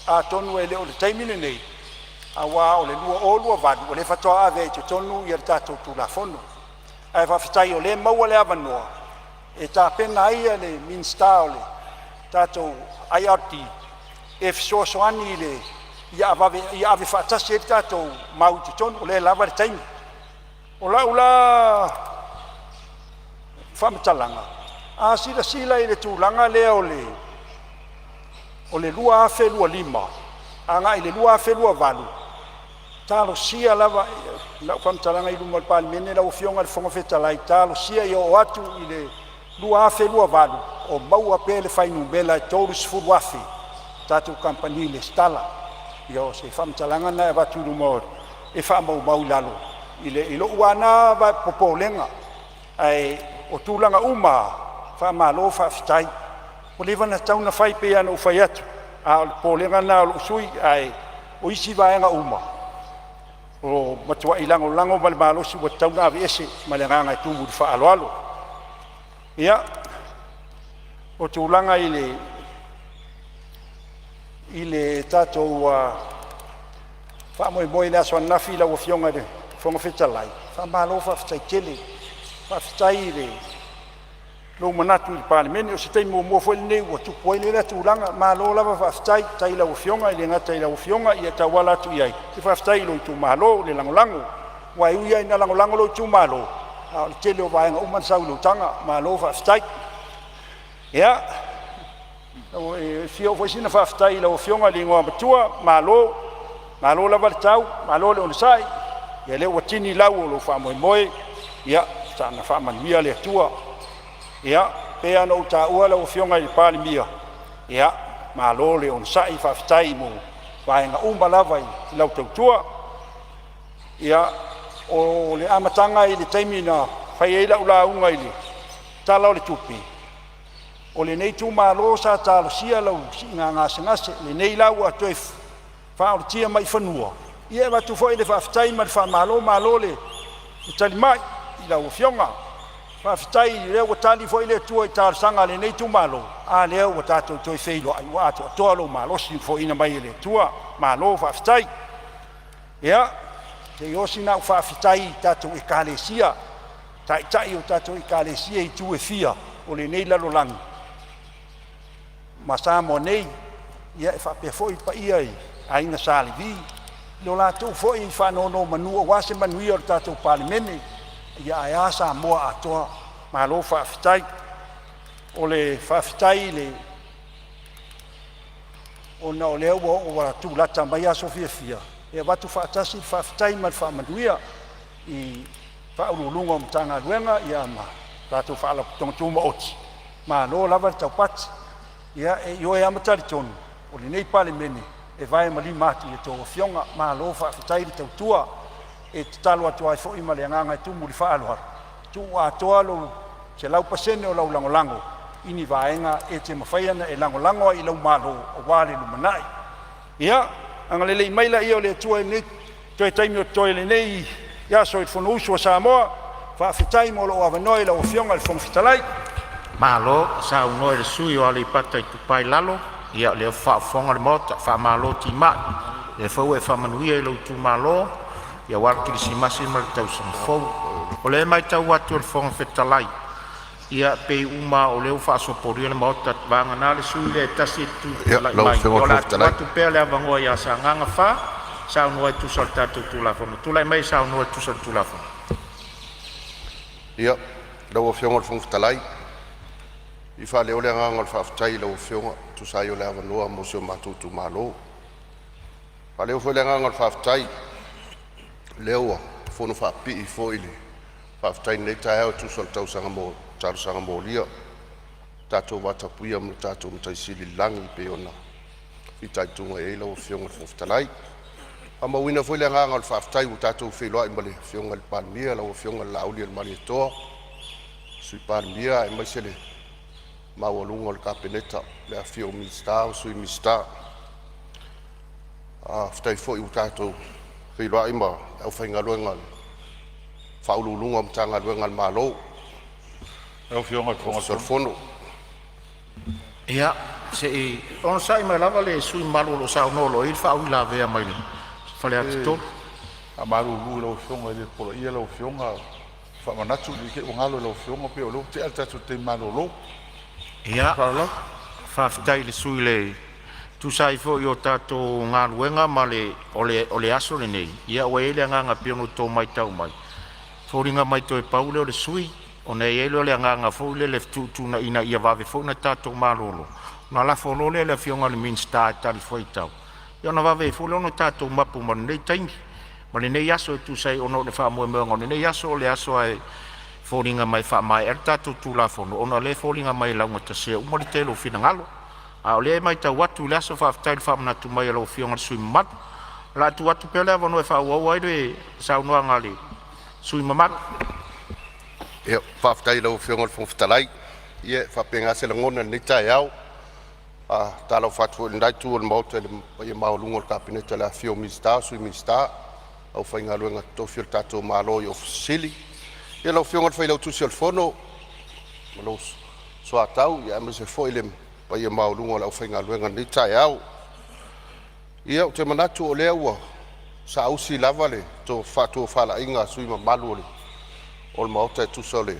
atonu e le o le taimi lenei aua o le 2028 o lea faatoa ave ai i totonu le tatou Tulafono. Ae faafetai o lea e maua le avanoa e tapena ai le Minisita o le tatou IRD e fesoasoani ia ave faatasi ai le tatou mau i totonu, o lea e lava le taimi. O lau la faamatalaga, a silasila i le tulaga lea o le 2025 agai i le 2028, talosia lava lau faamatalaga i luma o le Palemene lau Afioga i le Fofoga Fetalai, talosia ia oo atu i le 2028 o maua pea le fuainumera e 30,000 tatou kamupani resitala. Ia o se faamatalaga lena e avatu i luma e faamaumau i lalo i lou lava na popolega. Ae o tulaga uma lava, faamalo faafetai. Ua leva ona tatau ona fai, e pei lava ona ou fai atu, a o le popolega lena o lou sui usufono. Ae o isi vaega uma, ua matuai lagolago ma le malosi ua tatau ona aveese. Ma le agaga e tumu i le faaaloalo. Ia, o tulaga i le tatou faamoemoe i le aso ananafi lau Afioga i le Fofoga Fetalai, faamalo faafetai tele. Faafetai i lou manatu i le Palemene. O se taimi muamua foi lenei ua tupu ai lea tulaga, malo lava faafetai. Faafetai i lau Afioga, e le gata i lau Afioga ae tauala atu i ai, faafetai i lou itumalo le lagolago. Aua e ui lava ina lagolago lou itumalo, a o le tele o vaega uma na sau i lou taga, malo faafetai. Ia, e fia oo foi sina faafetai i lau Afioga i le Igoamatua, malo, malo lava le tau, malo le onosai, ia lea ua tini lau o lou faamoemoe, ia saga faamanuia le Atua. Ia, e pei lava ona ou taua lau Afioga i le Palemia, ia, malo le onosai, faafetai mo vaega uma lava i lau tautua. Ia, o le amataga i le taimi na fai ai lau lauga i le Tala o le Tupe, o lenei itumalo sa talosia lau siiga gasegase, lenei la ua toe faaorotia mai i fanua, ia e avatu foi le faafetai ma le faamalo. Malo le tali mai i lau Afioga. Faafetai o lea ua tali foi le Atua i talosaga a lenei itumalo, a lea ua tatou toe feiloai ua atoatoa lou malosi ua foaiina mai e le Atua. Malo faafetai. Ia, se i oo sina au faafetai i tatou Ekalesia, taitai o tatou Ekalesia i itu e fia o lenei lalolagi ma Samoa nei, e faapea foi le paia i Aiga Sa Levi, i lo latou foi faanonomanu aua se manuia o le tatou Palemene, ae a Samoa atoa. Malo faafetai. O le faafetai ona o lea ua tulata mai aso fiafia e avatu faatasi le faafetai ma le faamanuia i Ofisa Sili o Pulega o Matagaluega ma tatou Faalapotopotoga Tumaoti, malo lava le taupati. Ia, e ioe lava ma talitonu o lenei Palemene e vae ma lima atu i a outou Afioga. Malo faafetai le tautua. E tatalo atu ai foi ma le agaga e tumu i le faaaloalo, tuu atoa lou 100% o lau lagolago i ni vaega e te mafai ona e lagolago ai i lau Malo aua le lumanai. Ia agalelei mai laia o le Atua i lenei toe taimi o totoe o lenei aso i le Fonousu a Samoa. Faafetai mo lou avanoa i lau Afioga i le Fofoga Fetalai. Malo saunoa i le sui usufono mo Aleipata Itupa i Lalo. Ia o lea ua faafofoga le Maota, faamalo timai, o lea foi ua e faamanuia i lou itumalo aua le Kerisimasi ma le tausaga fou. O lea e matau atu e le Fofoga Fetalai, ia pei uma lava o lea ua faasopolia le Maota vagana le sui usufono lea e tasi e tutulai Lau mai. Afioga Ia i o le le Fofoga a tuu Fetalai. atu pea le avanoa ia Sagaga 4 e saunoa e tusa o le tatou Tulafono. Tulai mai e saunoa e tusa o le Tulafono. Ia, lau Afioga i le Fofoga Fetalai, e fia faaleo le agaga o le faafetai i lau Afioga e tusa ai o le avanoa mo si o matou itumalo. E faaleo foi le agaga o le faafetai o lea ua fonofaapipii foi le faafetai i lenei taeao e tusa o le talosaga molia ua tatou vatapuia ma lo tatou Matai Sili i le lagi e pei ona fitaituga i ai lau Afioga i le Fofoga Fetalai. E faamauina foi le agaga o le faafetai ua tatou feiloai ma le Afioga i le Palemia, lau Afioga i le Laaulialemalietoa, Sui Palemia aemaise le maualuga o le Kapeneta i le afifio o Minisita ma Sui Minisita. Faafetai foi ua tatou feiloai ma le aufaigaluega a Ofisa Sili o Pulega o Matagaluega a le Malo, Lau Afioga i le Ofisa o le Fofoga Fono. Ia, se i onosai mai lava le sui usufono mamalu o lo o saunoa o lo o i ai le faauilavea mai Faleata 3. E faamalulu i lau Afioga e le poloaia lau Afioga, e faamanatu ne i te i ua galo i lau Afioga pei o lea ua tea le tatou taimi malolo. Ia, faafetai i le sui usufono e tusa ai foi o tatou galuega ma le o le aso lenei, ia ua i ai le agaga pei ona outou matau mai, e foliga mai toe pau lea o le sui usufono, ona i ai lea o le agaga foi lele e fetuutuunai ina ia vave foi ona tatou malolo, ona lafo loa lea i le Afioga i le Minisita e talifuaitau, ia ona vave ai foi lea ona tatou mapu ma lenei taimi ma lenei aso e tusa ai ona o le faamoemoega o lenei aso, o le aso e foliga mai e faamaea ai le tatou Tulafono, ona o lea e foliga mai e laugatasia uma le tele o finagalo. A o lea e matau atu i le aso, faafetai i le faamanatu mai a lau Afioga i le sui usufono mamalu. O le a tuu atu pea le avanoa e faaauau ai le saunoaga a le sui usufono mamalu. Faafetai i lau Afioga i le Fofoga Fetalai. Ia e faapena se lagona i lenei taeao. E faatalofa atu foi i lena itu o le Maota i le paia maualuga o le Kapeneta i le afifio o Minisita, o Sui Minisita, aufaigaluega totofi a le tatou Malo i Ofisa Sili. Ia lau Afioga i le Failautusi o le Fono ma lou Soatau, aemaise foi le paia maualuga o le aufaigaluega i lenei taeao. Ia, ou te manatu o lea ua saausi lava le faatofalaiga a sui usufono mamalu o le Maota e tusa o le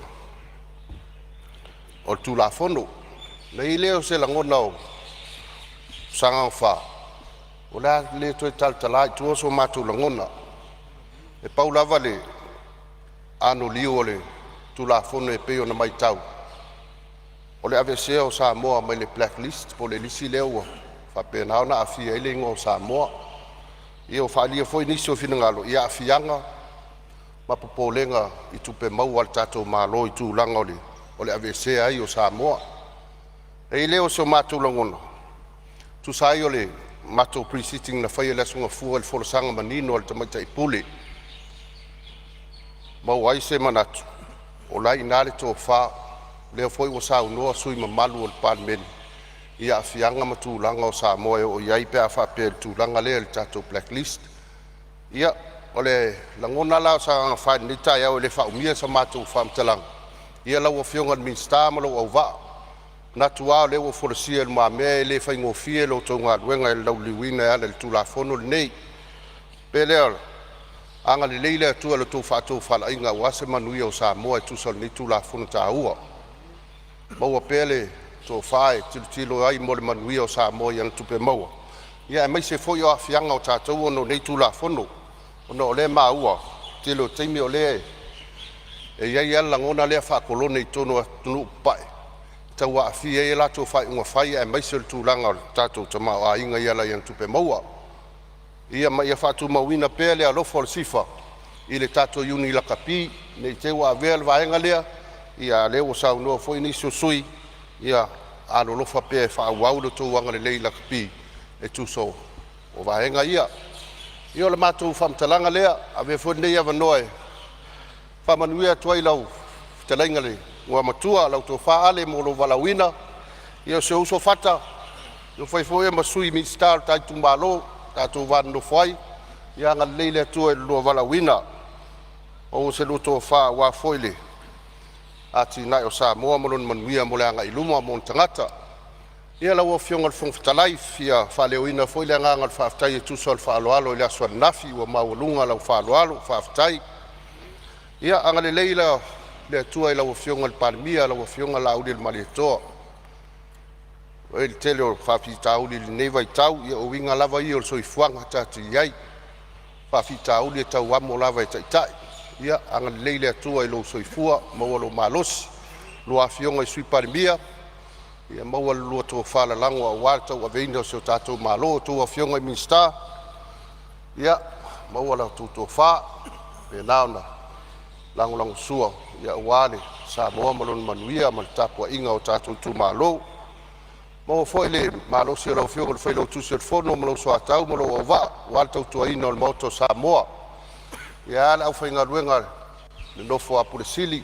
Tulafono. Ona i ai lea o se lagona o Sagaga 4, o le a le toe talatala i tua so matou lagona. E pau lava le anoliu o le Tulafono e pei ona matau, o le aveesea o Samoa mai le Black List po o le lisi lea ua faapena ona aafia ai le igoa o Samoa. Ia ua faaalia foi nisi o finagalo i aafiaga ma popolega i tupe maua a le tatou Malo i tulaga o le aveesea ai o Samoa. Ona i ai lea o so matou lagona, e tusa ai o le matou Pre-sitting na faia i le Aso Gafua i le folasaga manino a le Tamaitai Pule, maua ai se manatu o la e i ina le tofa, o lea foi ua saunoa sui usufono mamalu o le Palemene i aafiaga ma tulaga o Samoa e oo i ai pe a faapea i le tulaga lea i le tatou black list. Ia, o le lagona la o Sagaga 4 i lenei taeao e le faaumia sa matou faamatalaga, ia lau Afioga i le Minisita ma lou auvaa, e manatu lava o lea ua folasia i lumamea, e le faigofie la outou galuega i le lauliliuina e ala i le Tulafono lenei. O le mea lea, agalelei le Atua i la outou faatofalaiga aua se manuia o Samoa e tusa o lenei Tulafono taua. Maua pea le tofa e tilotilo ai mo le manuia o Samoa i ana tupe maua, aemaise foi o aafiaga o tatou ona o nei Tulafono, ona o lea e maua o le tele o taimi o lea e i ai lava le lagona lea faa-kolone i totonu o atunuu papae e tau aafia ai a latou faaiuga fai aemaise o le tulaga o le tatou tamaoaiga e ala i ana tupe maua. Ia ma ia faatumauina pea le alofa o le SIFA i le tatou Iuni Lakapi, ne i te i ua avea le vaega lea, a o lea ua saunoa foi nisi o sui usufono, ia alolofa pea e faaauau lo outou agalelei i lakapi e tusa o vaega ia. Ia o le matou faamatalaga lea, avea foi lenei avanoa e faamanuia atu ai i lau fetalaiga i le Igoamatua lau Tofa Ale mo lou valaauina. Ia o si ou uso Fata, na fai foi oe ma Sui Minisita o le ta itumalo tatou va nonofo ai, ia agalelei le Atua i le lua valaauina, maua se lua tofa aua foi le atinae o Samoa ma lona manuia mo le agai i luma ma ona tagata. Ia lau Afioga i le Fofoga Fetalai, e fia faaleoina foi le agaga o le faafetai e tusa o le faaaloalo i le aso ananafi ua maualuga lau faaaloalo, faafetai. Ia agalelei le Atua i lau Afioga i le Palemia, lau Afioga Laaulialemalietoa. E i ai le tele o faafitauli i lenei vaitau, ia o uiga lava ia o le soifuaga tatou te i ai, o faafitauli e tau amo lava e taitai. Ia agalelei le Atua i lou soifua, maua lou malosi. Lua Afioga i le Sui Palemia, ia maua le lua tofa lalago aua le tauaveina o si o tatou Malo. A outou Afioga i Minisita, ia maua la outou tofa e faapena ona lagolagosua aua le Samoa ma lona manuia ma le tapuaiga a o tatou itumalo. Maua foi le malosi o lau Afioga i le Failautusi o le Fono ma lou soatau ma lou auvaa aua le tautuaina o le Maota o Samoa. Ae a le aufaigaluega a le nofo a Ofisa Sili,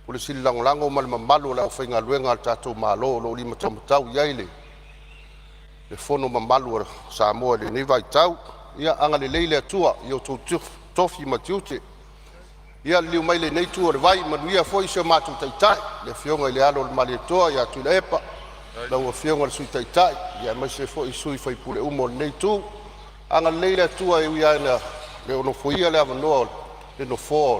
Ofisa Sili Lagolago ma le mamalu o le aufaigaluega a le tatou Malo o lo o limataumatau i ai le fono mamalu a Samoa i lenei vaitau. Ia agalelei le Atua i outou tofi ma tiute. Ia liliu mai i lenei itu o le vai, manuia foi si o matou Taitai, le Afioga i le Alo o le Malietoa ia Tuilaepa. Lau Afioga i le Sui Taitai aemaise foi sui usufono uma o lenei itu. Agalelei le Atua e ui lava ina le nofoia le avanoa o le nofoa o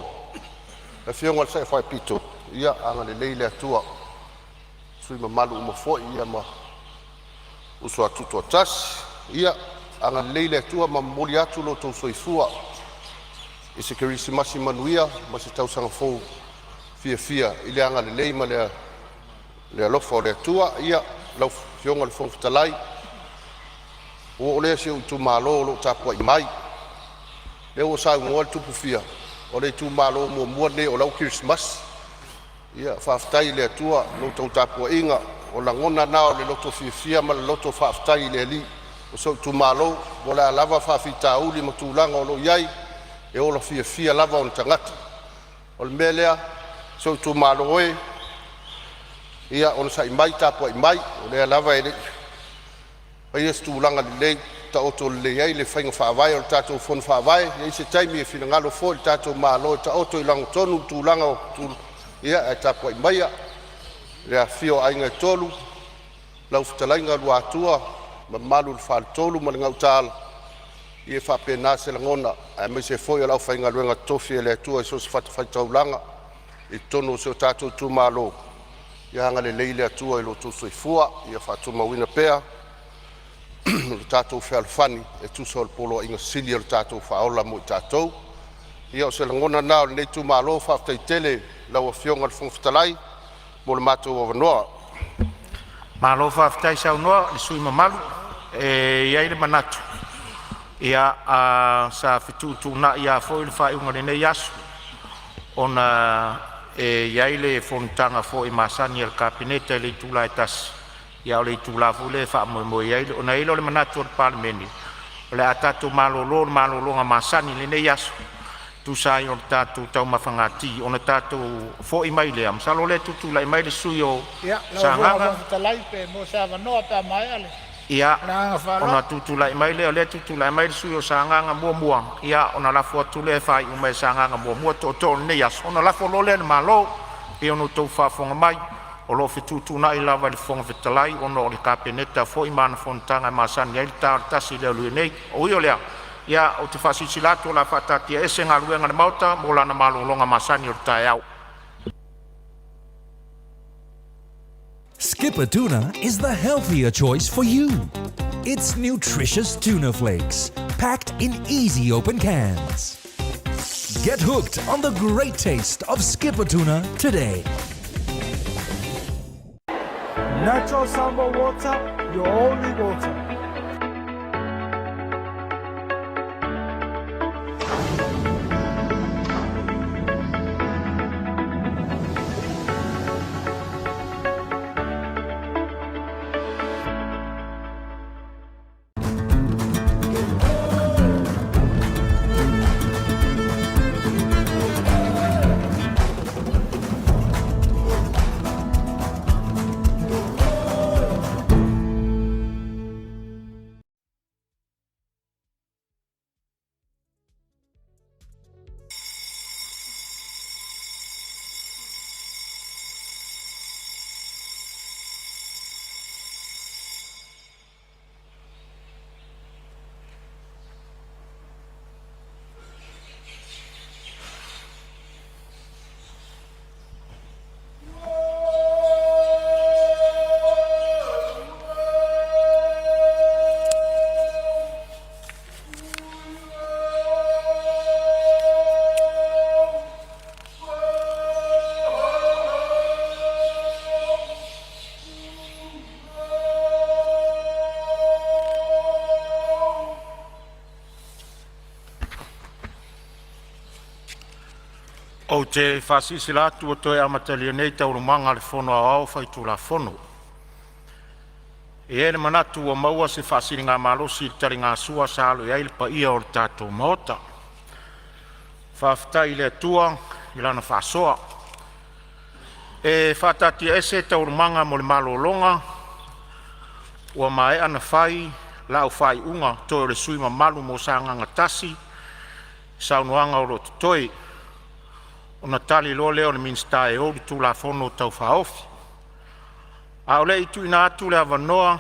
le Afioga i le Sa'o Faapito, ia agalelei le Atua i sui usufono mamalu uma foi ma uso a tutoatasi. Ia agalelei le Atua ma momoli atu lo outou soifua i se Kerisimasi manuia ma se tausaga fou fiafia i le agalelei ma le alofa o le Atua. Ia, lau Afioga i le Fofoga Fetalai, ona ou oo lea i si ou itumalo o lo o tapuai mai. Lea ua saunoa le Tupufia, o le itumalo muamua lenei o la e ua kerisimasi. Ia faafetai i le Atua i la outou tapuaiga, o lagona na o le loto fiafia ma le loto faafetai i le Alii o si ou itumalo. Po o le a lava faafitauli ma tulaga o lo o i ai, e ola fiafia lava ona tagata. O le mea lea si ou itumalo e, ia onosai mai, tapuai mai, o lea lava e le i faia se tulaga lelei taoto lelei ai le faiga faavae o le tatou Fono Faavae. E i ai se taimi e finagalo foi le tatou Malo e taoto i lagatonu le tulaga o ia ae tapuai maia le afifio o Aiga e Tolu, lau Fetalaiga Luatua, mamalu i le Faletolu ma le Gautaala, ia e faapena se lagona aemaise foi o le aufaigaluega totofi a le Atua i so o se fatafaitaulaga i totonu o si o tatou itumalo. Ia agalelei le Atua i lo outou soifua, ia faatumauina pea lo tatou fealofani e tusa o le poloaiga sili o le tatou Faaola mo i tatou. Ia o se lagona lena o lenei itumalo, faafetai tele i lau Afioga i le Fofoga Fetalai mo le matou avanoa. Malo faafetai saunoa i le sui usufono mamalu. E i ai le manatu, ia, sa fetuutuunai lava foi le faaiuga o lenei aso ona e i ai le fonotaga foi masani a le Kapeneta i le itula e 1:00, a o le itula foi lea e faamoemoe i ai. Ona i ai lea o le manatu o le Palemene, o le a tatou malolo i le malologa masani i lenei aso e tusa ai o le tatou taumafaga ti, ona tatou foi mai lea. Masalo o lea e tutulai mai le sui usufono mo Ia, lau Afioga i le Sagaga. Fofoga Fetalai pe maua se avanoa pe a maea le… Ia, Ma le agaga ona faaaloalo. tutulai mai lea, o lea e tutulai mai le sui usufono mo Sagaga 1, ia ona lafo atu lea e faaiu mai e Sagaga 1 tootoo o lenei aso, ona lafo loa lea i le Malo. E pei ona outou faafofoga mai, o lo o fetuutuunai lava e le Fofoga Fetalai ona o le Kapeneta foi ma ana fonotaga e masani ai le ta o le 1:00 i le aoauli nei. Ui o lea, ia, ou te faasilasila atu o le a faataatiaese Galuega a le Maota mo lana malologa masani o le taeao. Skipper Tuna is the healthier choice for you. It's nutritious tuna flakes, packed in easy open cans. Get hooked on the great taste of Skipper Tuna today. Natural Samoa water, your only water. Ou te faasilasila atu ua toe amatalia nei Taualumaga a le Fono Aoao Faitulafono. E i ai le manatu ua maua se faasiligamalosi i le taligasua sa alo i ai le paia o le tatou Maota. Faafetai i le Atua i Lana faasoa. E faataatiaese Taualumaga mo le malologa ua maea ona fai lau faaiuga, toe o le sui usufono mamalu mo Sagaga 1 saunoaga o lo o totoe, ona tali loa lea o le Minisita e ou le Tulafono Tau Faaofi. A o le i tuuina atu le avanoa,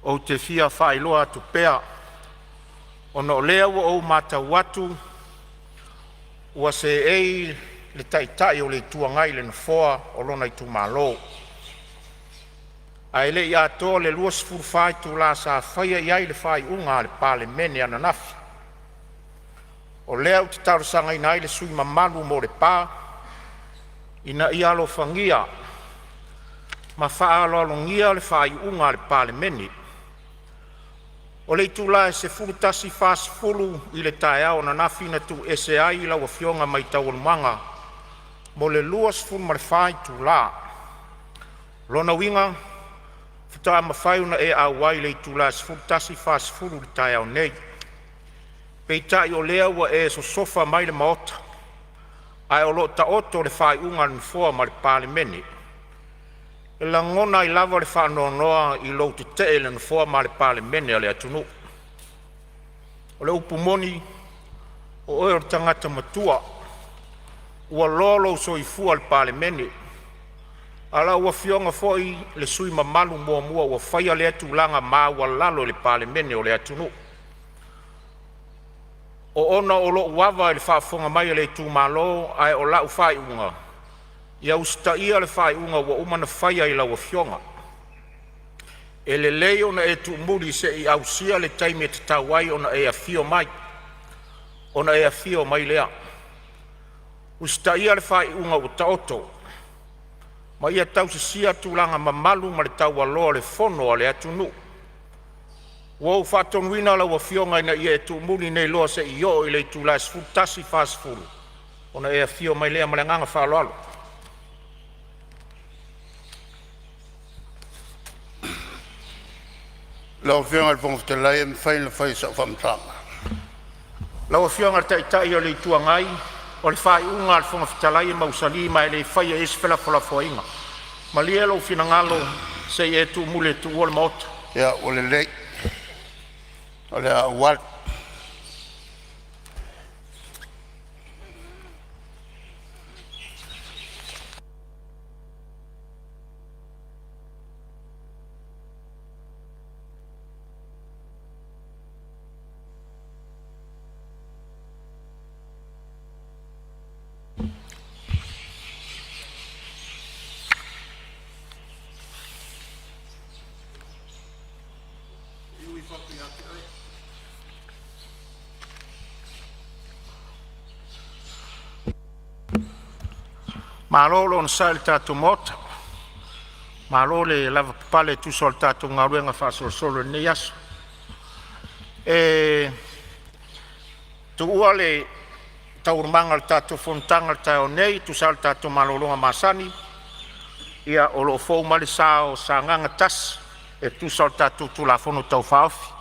ou te fia faailoa atu pea, ona o lea ua ou matau atu ua seei le Taitai o le Itu Agai i le nofoa o lona itumalo, ae le i atoa le 24 itula sa faia i ai le faaiuga a le Palemene ananafi. O lea ou te talosagaina ai le sui usufono mamalu mo Lepa ina ia alofagia ma faaaloalogia le faaiuga a le Palemene. O le itula e 11:40 i le taeao ananafi na tuuese ai lau Afioga mai Taualumaga mo le 24 itula. O lona uiga faatoa mafai ona e auai i le itula e 11:40 i le taeao nei. Peitai o lea ua e sosofa mai le Maota, ae o lo o taoto le faaiuga a le Nofoa ma le Palemene. E lagona ai lava le faanoanoa i lou tetee i le Nofoa ma le Palemene o le atunuu. O le upu moni, o oe o le tagata matua, ua loa lou soifua i le Palemene, a o lau Afioga foi o le sui usufono mamalu muamua ua faia lea tulaga maualalo i le Palemene o le atunuu. O ona o lou ava i le faafofoga mai a le itumalo, ae o lau faaiuga, ia usitaia le faaiuga ua uma ona faia i lau Afioga. E lelei ona e tuumuli seia ausia le taimi e tatau ai ona e afio mai, ona e afio mai lea. Usitaia le faaiuga ua taoto, ma ia tausisia tulaga mamalu ma le taualoa o le Fono a le atunuu. Ua ou faatonuina lau Afioga ina ia e tuumuli nei loa seia oo i le itula e 11:40 ona e afio mai lea. Ma le agaga faaaloalo. Lau Afioga i le Fofoga Fetalai pe mafai ona fai sau faamatalaga. Lau Afioga i le Taitai o le Itu Agai, o le faaiuga a le Fofoga Fetalai e mausali ma e le faia i ai se felafolafoaiga. Malie lou finagalo se i e tuumuli e tuua le Maota. Ia ua lelei, o le a ou alu. Malo le onosai i le tatou Maota, malo le lavapapale e tusa o le tatou galuega faasolosolo i lenei aso. E tuua le Taualumaga o le tatou fonotaga i le taeao nei e tusa ai o le tatou malologa masani. Ia, o lo o fou mai le sa o Sagaga 1 e tusa o le tatou Tulafono Tau Faaofi.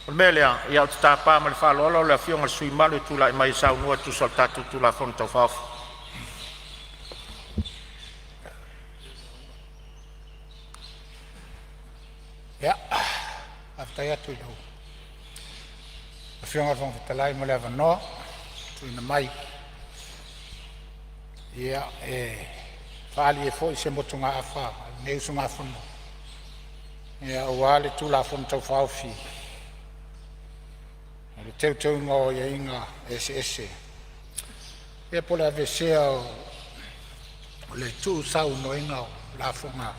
O le mea lea, ia, ou te tapa ma le faaaloalo le Afioga i le sui usufono mamalu e tulai mai e saunoa e tusa o le tatou Tulafono Tau Faaofi. Ia, faafetai atu i lau Afioga i le Fofoga Fetalai mo le avanoa ua tuuina mai e faaali ai foi se motugaafa a lenei usugafono aua le Tulafono Tau Faaofi o le Teuteuga o Aiaiga Eseese ia po o le aveesea o le tuusaunoaina o lafoga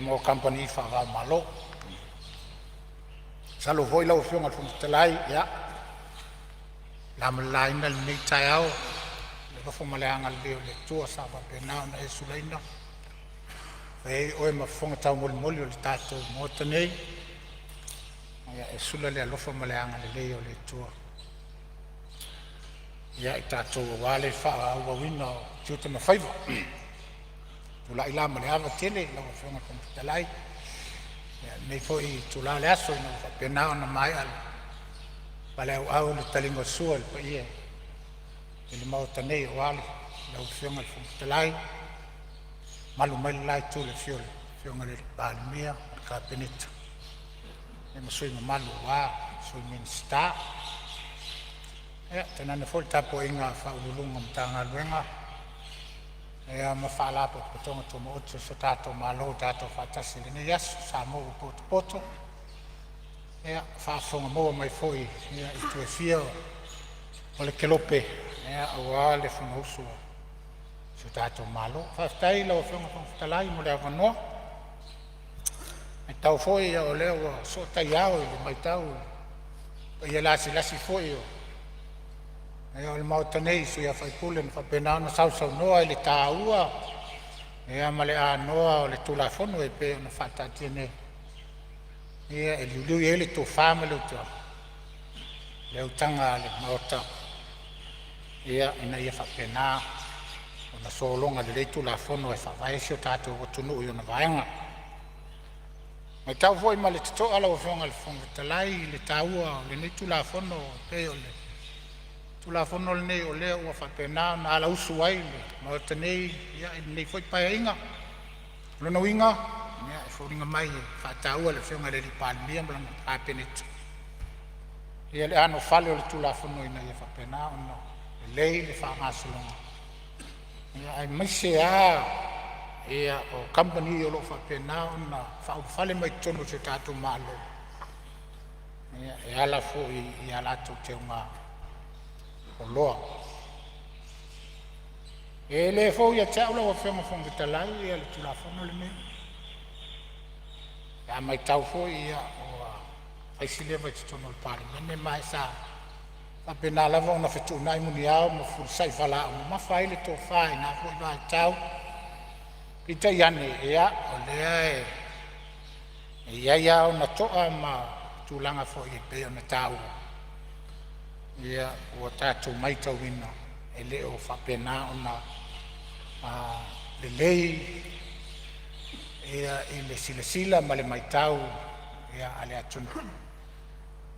mo kamupani faava-o-Malo. Masalo foi lau Afioga i le Fofoga Fetalai, ia, na ma le laina lenei taeao i le alofa ma le agalelei o le Atua sa faapena ona e sulaina e fai ai oe ma fofoga taumolimoli o le tatou Maota nei, e sula le alofa ma le agalelei o le Atua ia i tatou aua le faaauauina o tiute ma faiva. Tulai la ma le ava tele lau Afioga i le Fofoga Fetalai i lenei foi itula o le aso ina ua faapena ona maea le paleauau le taliga o le sua i le paia i le Maota nei aua lau Afioga i le Fofoga Fetalai, mamalu mai le la itu i le afio o le Afioga i le Palemia ma le Kapeneta ma sui usufono mamalu aua Sui Minisita. Ia, tainane foi le tapuaiga a Ofisa Sili o Pulega o Matagaluega Ma Faalapotopotoga Tumaoti o si o tatou Malo ua tatou faatasi i lenei aso. Samoa ua potopoto, faafofoga maua mai foi i itu e fia o le kelope aua le fono a si o tatou Malo. Faafetai i lau Afioga i le Fofoga Fetalai mo le avanoa. E matau foi o lea ua soo taia i le matau i le paia lasilasi foi o le Maota nei i sui usufono na faapena ona sausaunoa i le taua ma le anoa o le Tulafono e pei ona faataatia nei e liuliu i ai le tofa ma le utaga a le Maota ina ia faapena ona sologa lelei Tulafono e faavae ai si o tatou atunuu i ona vaega. E matau foi ma le totoa lau Afioga i le Fofoga Fetalai i le taua o lenei Tulafono, e pei o le Tulafono lenei o lea ua faapena ona alausu ai le Maota nei i lenei foi Paeaiga. O lona uiga e foliga mai e faataua e le Afioga i le Palemia ma lana Kapeneta le anofale o le Tulafono ina ia faapena ona lelei le faagasologa, aemaise lava o kamupani o lo o faapena ona faaulufale mai totonu o si o tatou Malo e ala foi i a latou teuga oloa. E le fou ia te au lau Afioga i le Fofoga Fetalai le Tulafono lenei. Pe a matau foi ua fai si leva i totonu o le Palemene, ma sa faapena lava ona fetuunai muniao ma fefulisai faalaau mamafa ai le tofa i na foi vaitau. Peitai ane, o lea e i ai lava ona to'a ma tulaga foi e pei ona taua, ua tatou matauina e le o faapena ona lelei i le silasila ma le matau a le atunuu,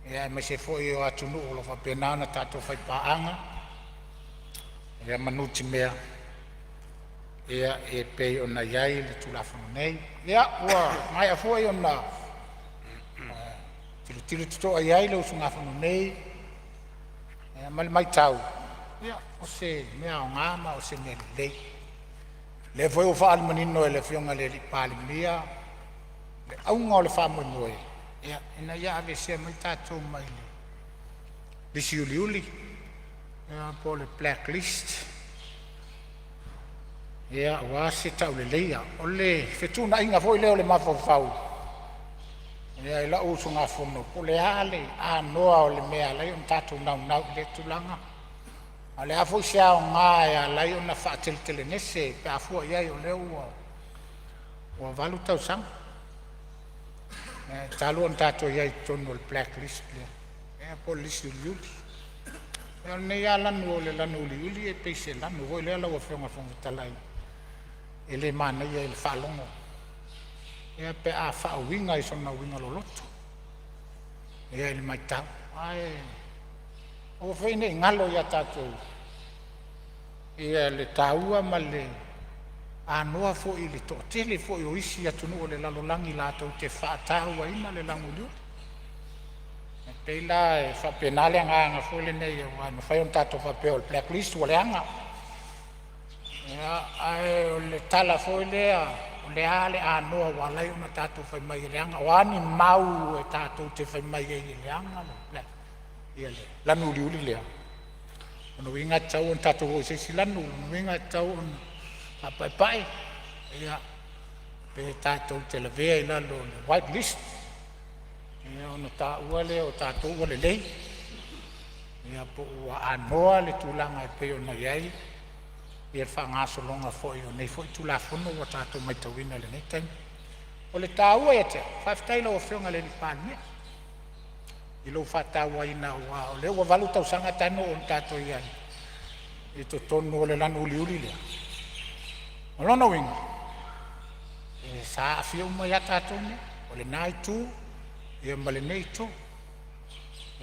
aemaise foi o atunuu o lo o faapena ona tatou faipaaga ma nutimea e pei ona i ai le Tulafono nei. Ia, ua maea foi ona tilotilo totoa i ai le usugafono nei ma le matau, o se mea aoga ma o se mea lelei. O lea foi ua faaali manino e le Afioga i le Palemia le auga o le faamoemoe, ina ia aveesea mai tatou mai le lisi uliuli po o le black list aua se tauleleia. O le fetuunaiga foi lea o le mafaufau i la'u usugafono po o le a le anoa o le mea e ala ai ona tatou naunau i lea tulaga, a o le a foi se aoga e ala ai ona faateletelegese pe a fua i ai o lea ua 8 tausaga talu ona tatou i ai i totonu o le black list lea po o le lisi uliuli. O lenei lava lanu o le lanu uliuli e pei se lanu foi lea lau Afioga i le Fofoga Fetalai e le manaia i le faalogo pe a faauiga i sona uiga loloto i le matau. Ae aua foi ne i galo ia tatou le taua ma le anoa foi i le toatele foi o isi atunuu o le lalolagi latou te faatauaina le lanu uliuli. E pei la e faapena le agaga foi lenei aua e mafai ona tatou faapea o le black list ua leaga, ae o le tala foi lea, o le a le anoa ua ala ai ona tatou fai mai e leaga? O a ni mau e tatou te fai mai ai e leaga le lanu uliuli lea? O lona uiga e tatau ona tatou o i se isi lanu, o lona uiga e tatau ona faapaepae pe tatou te lavea i lalo o le white list ona taua lea o tatou ua lelei po ua anoa le tulaga e pei ona i ai le faagasologa foi o nei foi Tulafono ua tatou matauina i lenei taimi. O le taua ia te au, faafetai i lau Afioga i le Palemia i lou faatauaina aua o lea ua 8 tausaga talu ona tatou i ai i totonu o le lanu uliuli lea. O lona uiga, sa aafia uma ai lava tatou nei, o lena itu ma lenei itu.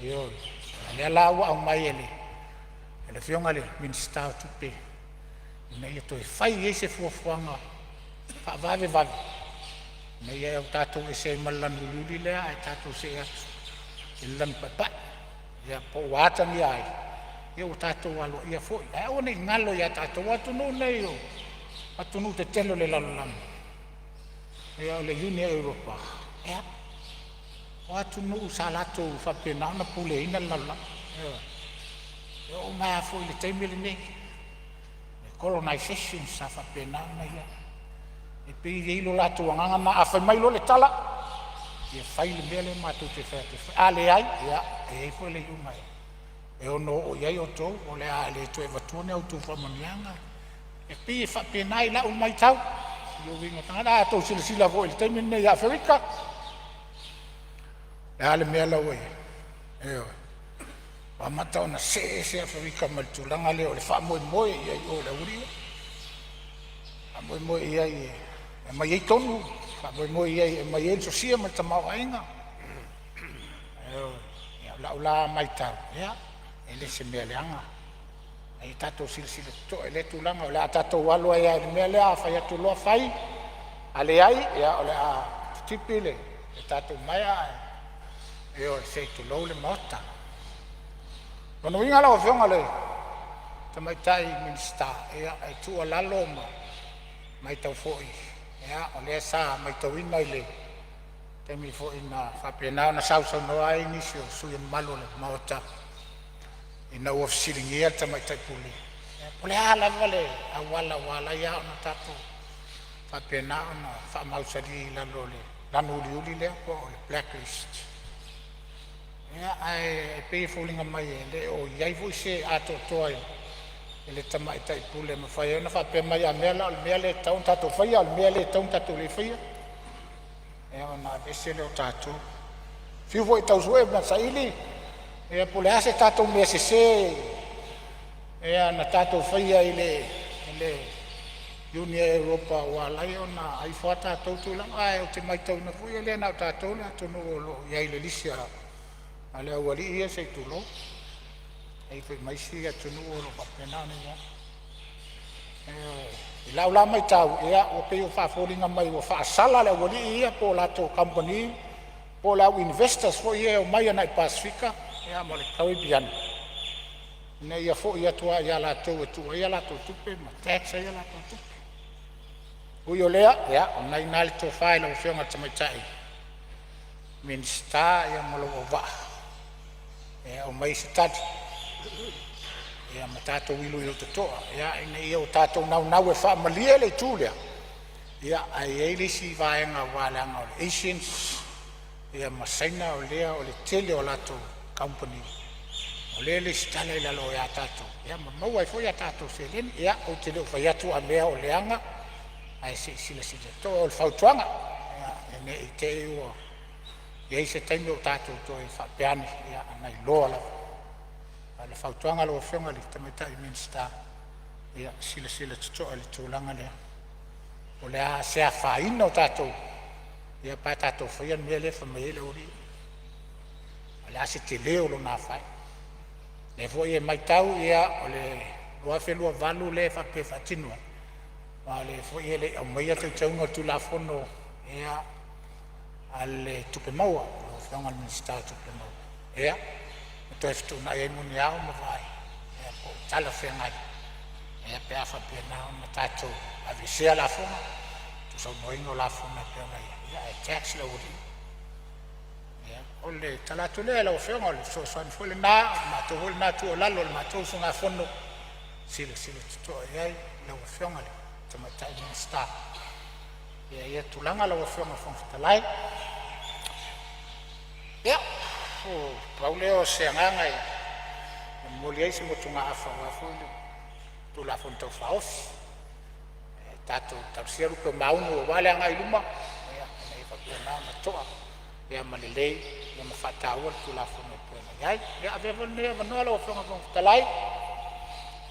Ioe. A o lea la ua aumai e le Afioga i le Minisita o Tupe ina ia toe fai i ai se fuafuaga faavavevave ina ia tatou ese ai ma le lanu uliuli lea ae tatou see atu i le lanu paepae. Ia po ua atagia ai ua tatou aloaia foi ae aua ne i galo ia tatou, o atunuu nei o Atunuu tetele o le lalolagi, ia o le Iuni a Europa, ia o atunuu sa latou faapena ona puleaina le lalolagi, ioe. E oo mai lava foi i le taimi lenei, le colonization sa faapena ona i ai. E pei e i ai lo latou agaga lena, a fai mai loa le tala, ia fai le mea lea matou te fai atu e fai. A leai, ia e i ai foi le iuga e ono oo i ai outou, o le a le toe avatua ni a outou faamanuiaga. E pei e faapena i lau matau i uiga o tagata. A outou silasila foi i le taimi lenei ia Aferika, o le a le mea la ua i ai? Ioe, ua amata ona see ese Aferika mai le tulaga lea o le faamoemoe i ai i o i le aualii ia, faamoemoe i ai e aumai ai tonu, faamoemoe i ai e aumai ai le sosia ma le tamaoaiga. Ioe. Ia, o lau la matau, ia, e le se mea leaga, a ia tatou silasila totoa i lea tulaga, o le a tatou alo ai lava i le mea lea a fai atu loa fai, a leai, ia o le a titipi le tatou maea ae, ioe, se i tulou le Maota. O lona uiga lau Afioga i le Tamaitai Minisita, ia e tuualalo ma matau foi, o lea sa matauina i le taimi foi na faapena ona sausaunoa ai nisi o sui usufono mamalu o le Maota ina ua fesiligia le Tamaitai Pule, po o le a lava le auala ua ala ai ona tatou faapena ona faamausali i lalo o le lanu uliuli lea po o le black list. Ia, ae pei e foliga mai e le o i ai foi se atoatoa i le Tamaitai Pule e mafai ai ona faapea mai, a mea la o le mea lea e tatau ona tatou faia a o le mea lea e tatau ona tatou le faia, ia ona aveese lea o tatou. Fiu foi e tau sue ma saili ia po o le a se tatou mea sese na tatou faia i le Iuni a Europa ua ala ai ona aveifo a tatou tulaga. Ae ou te maitauina foi e le na o tatou le atunuu o lo o i ai i le lisi a le aualii ia se i tulou. E i ai foi ma isi atunuu o lo o faapena ona i ai. Ioe. I lau la matau, ia ua pei ua faafoliga mai ua faasala le aualii ia po o latou kamupani po o le au investors foi ia e omai agai Pasefika ma le Karipeane ina ia foi atu lava ia latou e tuu ai a latou tupe ma tax ai a latou tupe. Ui o lea, ia o lena e i ina le tofa i lau Afioga i le Tamaitai Minisita ma lou auvaa e aumai se tali ma tatou iloilo totoa ina ne i o tatou naunau e faamalie le itu lea, ae i ai le isi vaega aua leaga o le Asians ma Saina o lea o le tele o latou kamupani o lea e resitala i lalo ia tatou ma maua ai foi a tatou seleni. Ia ou te le o fai atu a mea o leaga, ae se i silasila totoa. O le fautuaga ne i te i ua i ai se taimi o tatou toe faapea ane, ona iloa lava. A o le fautuaga i lau Afioga i le Tamaitai Minisita, ia silasila totoa i le tulaga lea, po o le a se afaina o tatou pe a tatou faia le mea lea e fai mai ai le aualii ia. O le a se tele o lona afaina. O lea foi e matau o le 2028 lea e faapea e faatino ai, a o lea foi e le i aumaia teuteuga o le Tulafono a le Tupe Maua, lau Afioga i le Minisita o Tupe Maua, ia, ma toe fetuunai ai muniao ma vaai po o talafeagai pe a faapena ona tatou aveesea lafoga, tuusaunoaina lafoga e pei ona i ai, ae tax le aualii ia. Ia, o le tala atu lea i lau Afioga, o le fesoasoani foi lena, o le matou foi lena tuualalo i le matou usugafono, silasila totoa i ai lau Afioga i le Tamaitai Minisita i ia tulaga lau Afioga i le Fofoga Fetalai. Ia, ua pau lea o se agaga e momoli ai se motugaafa aua foi le Tulafono Tau Faaofi. Ae tatou talosia lupe o maunu aua le agai i luma ina ia faapena ona to'a ma lelei ma faataua le Tulafono e pei ona i ai. Ia avea foi lenei avanoa lau Afioga i le Fofoga Fetalai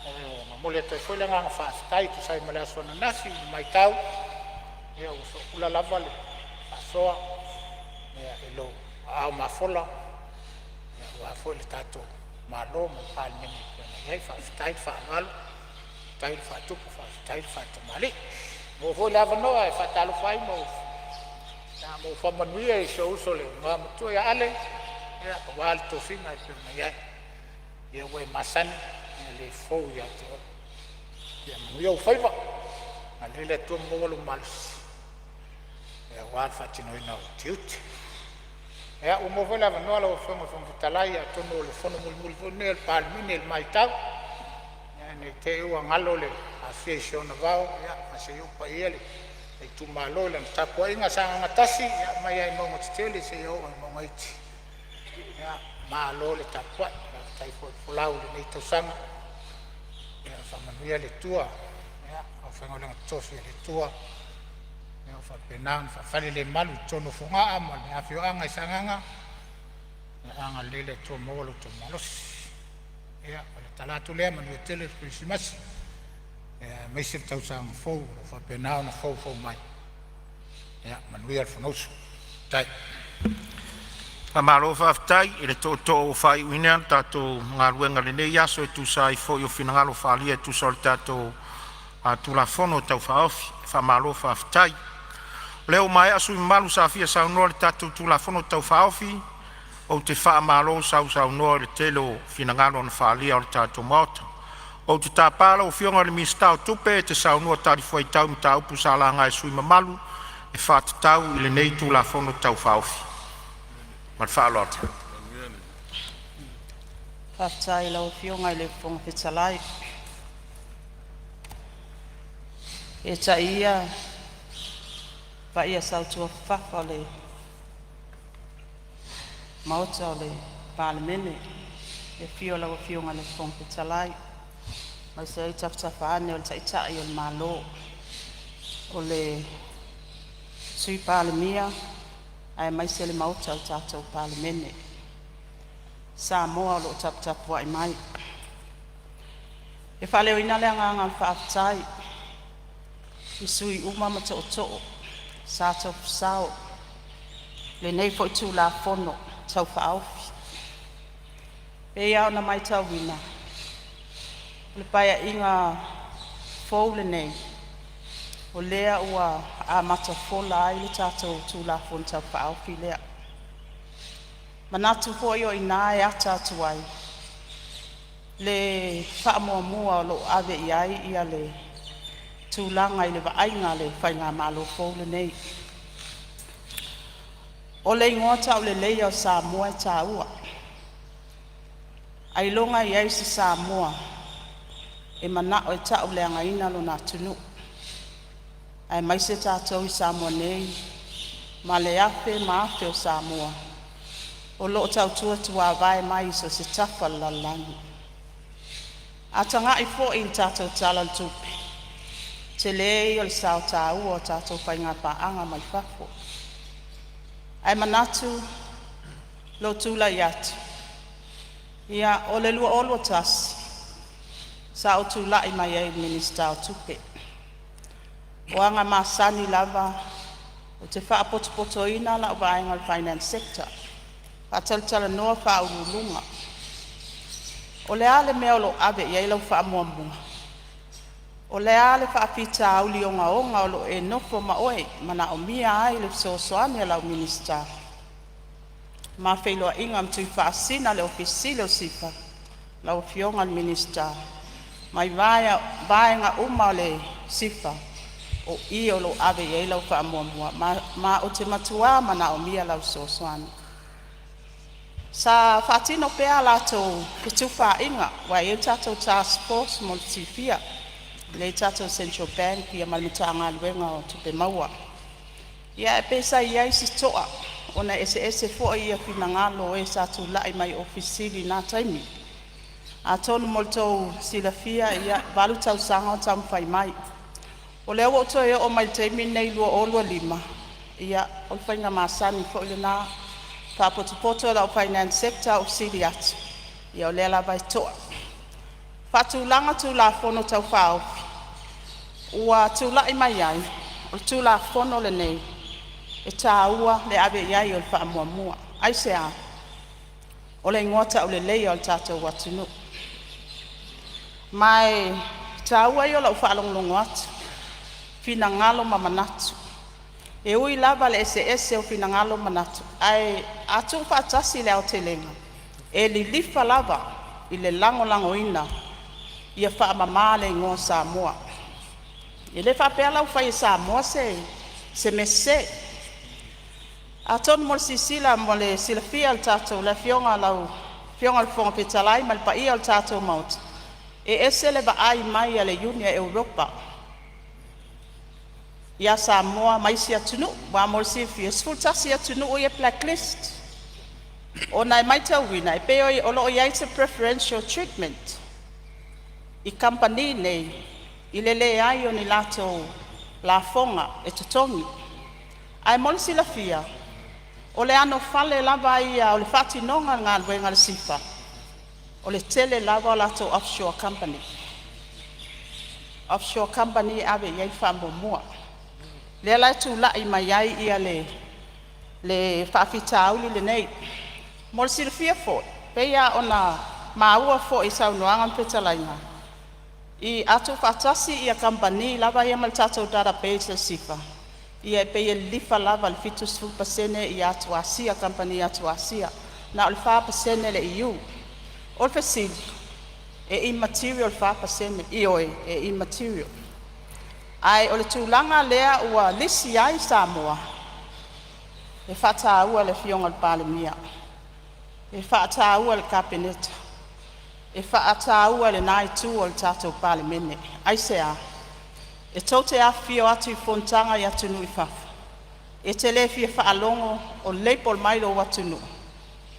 e momoli atu ai foi le agaga faafetai e tusa ai ma le aso ananafi i le matau ua soopula lava le faasoa i lou aao mafola aua foi le tatou Malo ma le Palemene e pei ona i ai. Faafetai le faaaloalo, faafetai le faatupu, faafetai le faatamalii. Ua maua foi le avanoa e faatalofa ai ma ou faamanuia i si ou uso le igoamatua ia Ale aua le tofiga e pei ona i ai. Ia ua e masani, e le fou ia te oe. Ia manuia ou faiva. Agalelei le Atua maua lou malosi aua le faatinoina o ou tiute. Ia, ua maua foi le avanoa lau Afioga i le Fofoga Fetalai, atonu o le fono mulimuli foi lenei a le Palemene i le maitau, ne i te i ua galo le Afia i si ona vao, ae se i oo paia ia le itumalo i lana tapuaiga. Sagaga 1, mai lava i mauga tetele seia oo i mauga iti, ia malo le tapuai, faafetai foi le folau i lenei tausaga. Ia faamanuia le Atua i le aufaigaluega totofi a le Atua o lo o faapena ona faafalelemalu i totonu o Fogaa ma le afioaga i Sagaga. Ia agalelei le Atua maua lo outou malosi. Ia o le tatalo atu lea, manuia tele le Kerisimasi aemaise le tausaga fou o lo o faapena ona foufou mai. Ia manuia le Fonousu. Faafetai. Faamalo faafetai i le tootoo ua faaiuina le tatou galuega i lenei aso e tusa ai foi o finagalo faaalia e tusa o le tatou Tulafono Tau Faaofi. Faamalo faafetai. O lea ua maea sui usufono mamalu sa fia saunoa i le tatou Tulafono Tau Faaofi, ou te faamalo sausaunoa i le tele o finagalo na faaalia o le tatou Maota. Ou te tapa lau Afioga i le Minisita o Tupe e te saunoa talifuaitau i mataupu sa laga e sui usufono mamalu e faatatau i lenei Tulafono Tau Faaofi. Ma le faaaloalo. Faafetai i lau Afioga i le Fofoga Fetalai. Eetai ia paia sautuafafafa o le Maota o le Palemene, i le afio o lau Afioga i le Fofoga Fetalai, aemaise ai tafatafa ane o le Taitai o le Malo, o le Sui Palemia aemaise le Maota o le tatou Palemene, Samoa o lo o taputapuai mai. E faaleoina le agaga o le faafetai i sui usufono uma ma tootoo sa tofu sao i lenei foi Tulafono Tau Faaofi. E pei lava ona maitauina, o le Paeaiga fou lenei o lea ua amata fola ai le tatou Tulafono Tau Faaofi lea. E manatu foi o i ina e ata atu ai le faamuamua o lo o ave i ai le tulaga i le vaaiga a le faigamalo fou lenei. O le igoa tauleleia o Samoa e taua, ailoga e i ai se Samoa e manao e tauleagaina lona atunuu, aemaise tatou i Samoa nei ma le afe ma afe o Samoa o lo o tautua tuavae mai i so o se tafa o le lalolagi. A tagai foi i le tatou Tala o le Tupe, tele ia o le sao taua o tatou faiga paaga mai fafo. Ae manatu lou tulai atu, ia, o le 2021 sa ou tulai mai ai i le Minisita o Tupe. O aga masani lava ou te faapotopotoina lau vaega o le Finance Sector, faatalatalanoa Faauluuluga. O le a le mea o lo o ave i ai lau faamuamua? O le a le faafitauli ogaoga o lo o e nofo ma oe e manaomia ai le fesoasoani a lau Minisita? Ma feiloaiga ma Tuifaasisina le Ofisa Sili o le SIFA, lau Afioga i le Minisita mai vaega uma o le SIFA, o i o lo o ave i ai lau faamuamua, ma ou te matua manaomia lau fesoasoani. Sa faatino pea a latou fetufaaiga aua e i ai le tatou task force mo le silafia, e i ai le tatou Central Bank ma le Matagaluega o Tupe Maua. Ia ae pei sa i ai si to'a ona e eseese foi finagalo o e sa tulai mai i Ofisa Sili i na taimi. Atonu mo le tou silafia, e 8 tausaga o taumafai mai. O lea ua ou toe oo mai i le taimi lenei 2025, ia o le faiga masani foi lena, faapotopoto lau Finance Sector ou fesili atu, ia o lea lava e to'a. Faatulaga Tulafono Tau Faaofi ua tulai mai ai, o le Tulafono lenei e taua le ave i ai o le faamuamua. Aisea? O le igoa tauleleia o le tatou atunuu. Ma e taua ia o lau faalogologo atu, finagalo ma manatu. E ui lava le eseese o finagalo ma manatu, ae a tuufaatasi le aotelega, e lilifa lava i le lagolagoina ia faamama le igoa o Samoa. E le faapea la ua fai e Samoa se mea sese. Atonu mo le silasila mo le silafia e le tatou le Afioga lau Afioga i le Fofoga Fetalai ma le paia o le tatou Maota, e ese le vaai mai a le Iuni a Europa ia Samoa ma isi atunuu. Aua mo le silafia e 11 atunuu ia e blacklist, ona e maitauina e pei o lo o i ai se preferential treatment i kamupani nei i le leai o ni latou lafoga e totogi. Ae mo le silafia, o le anofale lava ia o le faatinoga o le galuega a le SIFA, o le tele lava o latou offshore company. Offshore company e ave i ai le faamuamua. Lea la e tulai mai ai le faafitauli lenei. Mo le silafia foi, pei lava ona maua foi i saunoaga ma fetalaiga, a tuufaatasi kamupani lava ia ma le tatou database a le SIFA, ia e pei e lilifa lava i le 70% atu Asia, kamupani atu Asia, na o le 4% le EU. O le fesili, e immaterial le 4%? Ioe, e immaterial. Ae o le tulaga lea ua lisi ai Samoa, e faataua e le Afioga i le Palemia, e faataua e le Kapeneta, e faataua e lena itu o le tatou Palemene. Aisea? E tou te afifio atu i fonotaga i atunuu i fafo, e te le fia faalogo o label mai lou atunuu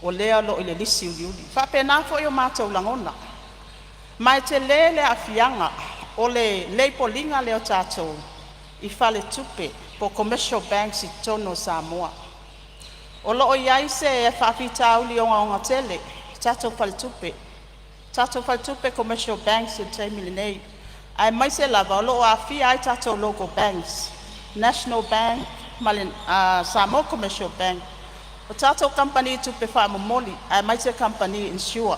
o lea o lo o i le lisi uliuli. E faapena foi o matou lagona, ma e tele le aafiaga o le label ina lea o tatou i faletupe po o commercial banks i totonu o Samoa. O lo o i ai se faafitauli ogaoga tele i tatou faletupe, tatou faletupe commercial banks i le taimi lenei, aemaise lava o lo o aafia ai tatou local banks, National Bank ma le Samoa Commercial Bank, o tatou kamupani tupe faamomoli aemaise kamupani insure,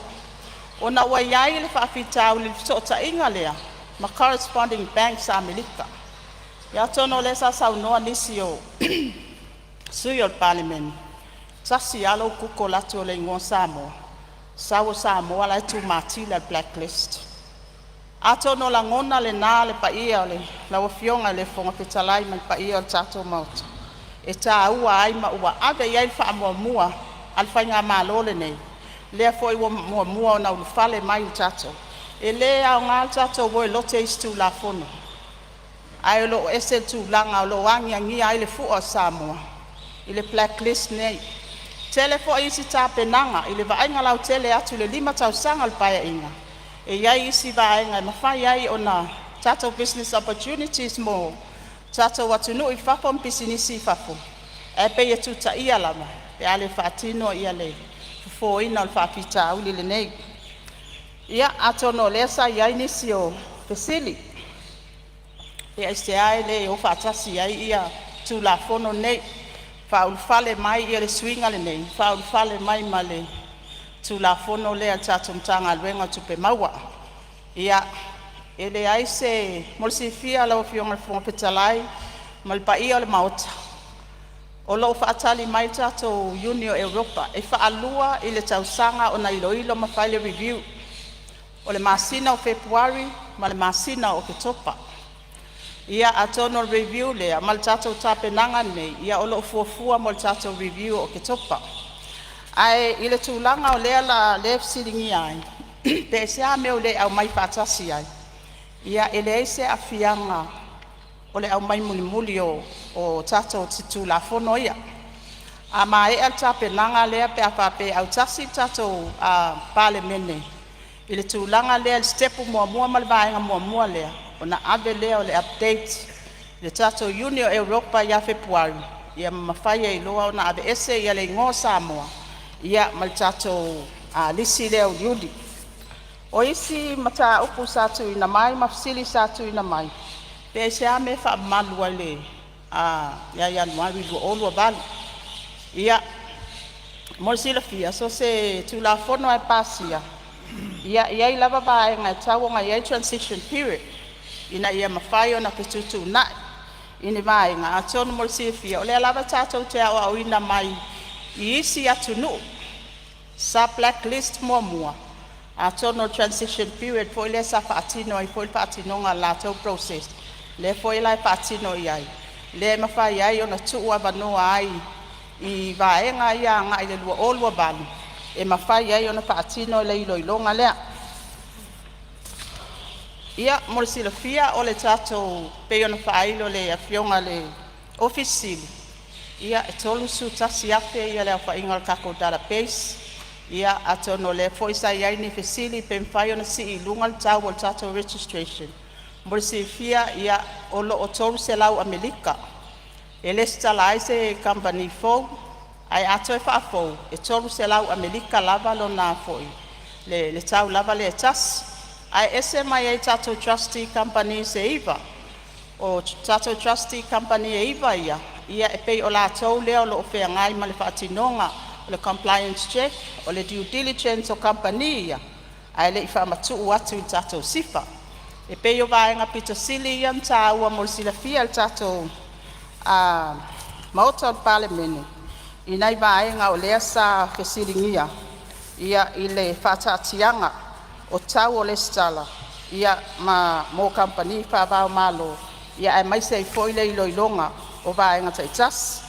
ona ua i ai le faafitauli i le fesootaiga lea ma corresponding banks a Amerika. Ia atonu o lea sa saunoa nisi o sui usufono o le Palemene, e tasi lava lou google atu o le igoa Samoa, sau o Samoa la e tu matila i le blacklist. Atonu o lagona lena le paia o lau Afioga i le Fofoga Fetalai ma le paia o le tatou Maota e taua ai ma ua ave i ai le faamuamua a le faigamalo lenei, lea foi ua muamua ona ulufale mai le tatou… E le aoga le tatou o e lote isi Tulafono, ae o lo o ese le tulaga o lo o agiagia ai le fua o Samoa i le blacklist nei. E tele foi isi tapenaga i le vaaiga lautele atu i le 5 tausaga o le Paeaiga, e i ai isi vaega e mafai ai ona tatou business opportunities mo tatou atunuu i fafo ma pisinisi i fafo, ae pei e tutaia lava pe a le faatino le fofoina o le faafitauli lenei. Ia, atonu o lea sa i ai nisi o fesili pe aisea e le o faatasi ai Tulafono nei, faaulufale mai le suiga lenei, faaulufale mai ma le Tulafono lea a le tatou Matagaluega o Tupe Maua. Ia, e leai se… Mo le silafia e lau Afioga i le Fofoga Fetalai ma le paia o le Maota, o lo o faatali mai le tatou Iuni o Europa. E faalua i le tausaga ona iloilo ma fai le review, o le masina o Fepuari ma le masina o Oketopa. Ia atonu o le review lea ma le tatou tapenaga lenei, ia o lo o fuafua mo le tatou review o Oketopa. Ae i le tulaga lea e fesiligia ai, pe aisea le mea ua le aumai faatasi ai? Ia e leai se aafiaga o le aumai mulimuli o tatou Tulafono ia. A maea le tapenaga lea pe a faapea e autasi le tatou Palemene i le tulaga lea i le sitepu muamua ma le vaega muamua lea, ona ave lea o le update i le tatou Iuni o Europa ia Fepuari, ia ma mafai ai loa ona aveese le igoa o Samoa ma le tatou lisi lea uliuli. O isi mataupu sa tuuina mai ma fesili sa tuuina mai, pe aisea le mea e faamamalu ai ia Ianuari 2028. Ia, mo le silafia, so o se Tulafono lava e pasia, e i ai lava vaega e tatau ona i ai le transition period ina ia mafai ona fetuutuunai ni vaega. Atonu mo le silafia o lea lava tatou te aoaoina mai isi atunuu sa blacklist muamua, atonu o le transition period foi lea sa faatino ai foi le faatinoga o le latou process. Lea foi la e faatino i ai, lea e mafai ai ona tuuavanoa ai i vaega ia agai le 2028 e mafai ai ona faatino le iloiloga lea. Ia, mo le silafia o le tatou pei ona faailo e le Afioga i le Ofisa Sili, ia e 31,000 le aofaiga o le tatou database. Ia atonu o lea foi sa i ai ni fesili pe mafai ona sii i luga le tau o le tatou registration. Mo le silafia o lo o 300 Amerika e resitala ai se kamupani fou, ae a toe faafou e 300 Amerika lava lona foi le tau lava lea e tasi. Ae ese mai ai i tatou Trustee Companies e 9. O tatou Trustee Company e 9 ia, e pei o latou lea o lo o feagai ma le faatinoga o le compliance check, o le due diligence o kamupani ia ae le i faamatuu atu i le tatou SIFA. E pei o vaega aupito sili ia ona taua mo le silafia e le tatou Maota o le Palemene i nai vaega o lea sa fesiligia i le faataatiaga o tau o resitala ma mo kamupani faava-o-Malo, aemaise ai foi le iloiloga o vaega taitasi.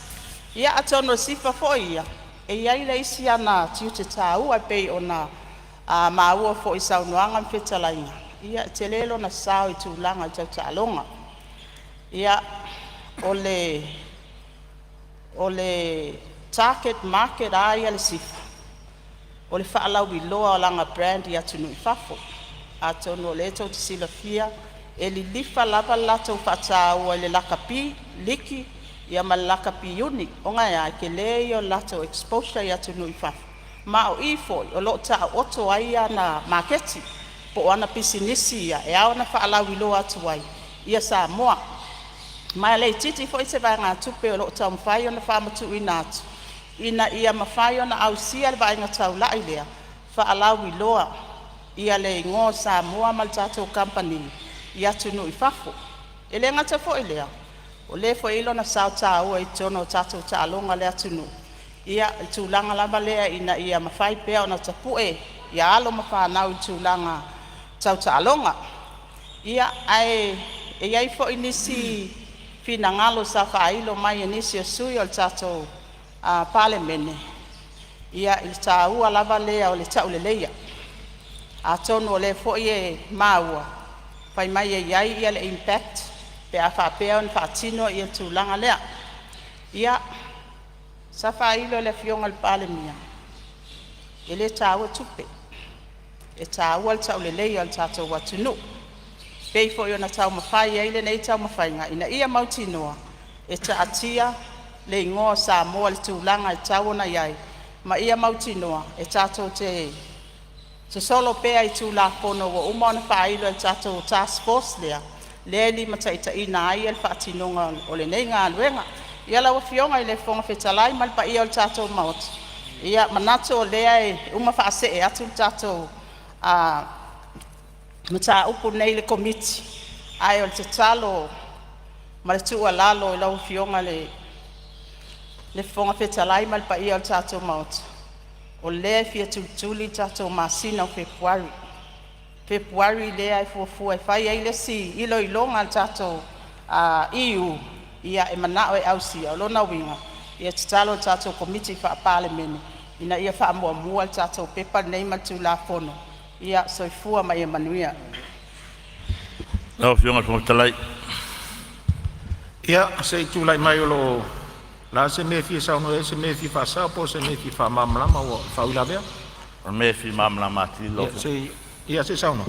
Ia, atonu o le SIFA foi ia e i ai le isi ana tiute taua e pei ona maua foi i saunoaga ma fetalaiga, e tele lona sao i tulaga tau taaloga. O le target market lava ia a le SIFA, o le faalauiloa o lana brand i atunuu i fafo. Atonu o lea tou te silafia e lilifa lava le latou faataua i le lakapi liki ma le lakapi iuni. Ona e a? E tele ia o le latou exposure i atunuu i fafo, ma o i foi o lo o taooto ai ana maketi po o ana pisinisi ia e ao ona faalauiloa atu ai Samoa. Ma e le itiiti foi se vaegatupe o lo o taumafai ona faamatuuina atu ina ia mafai ona ausia le vaaiga taulai lea, faalauiloa le igoa o Samoa ma le tatou Kamupani i atunuu i fafo. E le gata foi i lea, o lea foi e i ai lona sao taua i totonu o tatou taaloga a le atunuu i le tulaga lava lea ina ia mafai pea ona tapue alo ma fanau i tulaga tau taaloga. Ae i ai foi nisi finagalo sa faailo mai e nisi o sui usufono o le tatou Palemene i le taua lava lea o le tauleleia. Atonu o lea foi e maua fai mai e i ai le impact pe a faapea ona faatino le tulaga lea. Ia, sa faailo e le Afioga i le Palemia e le taua tupe, e taua le tauleleia o le tatou atunuu. E pei foi ona taumafai ai lenei taumafaiga ina ia mautinoa e taatia le igoa o Samoa i le tulaga e tatau ona i ai ma ia mautinoa e tatou te sosolo pea i Tulafono ua uma ona faailo e le tatou task force lea e limataitaiina ai le faatinoga o lenei galuega. Ia lau Afioga i le Fofoga Fetalai ma le paia o le tatou Maota, e manatu o lea e uma faasee atu le tatou mataupu lenei i le Komiti, ae o le tatalo ma le tuualalo i lau Afioga i le Fofoga Fetalai ma le paia o le tatou Maota, o lea e fia tulituli le tatou masina o Fepuari. O Fepuari lea e fuafua e fai ai le isi iloiloga a le tatou EU e manao e ausia. O lona uiga e tatalo i le tatou Komiti Faa-Palemene ina ia faamuamua le tatou pepa lenei ma le Tulafono. Soifua ma ia manuia. Lau Afioga i le Fofoga Fetalai. Ia se i tulai mai o le a se mea e fia saunoa ai, o se mea e fia faasao po o se mea e fia faamalamalama ua faauilavea. O le mea e fia malamalama atili lau Afioga. Ia se i saunoa.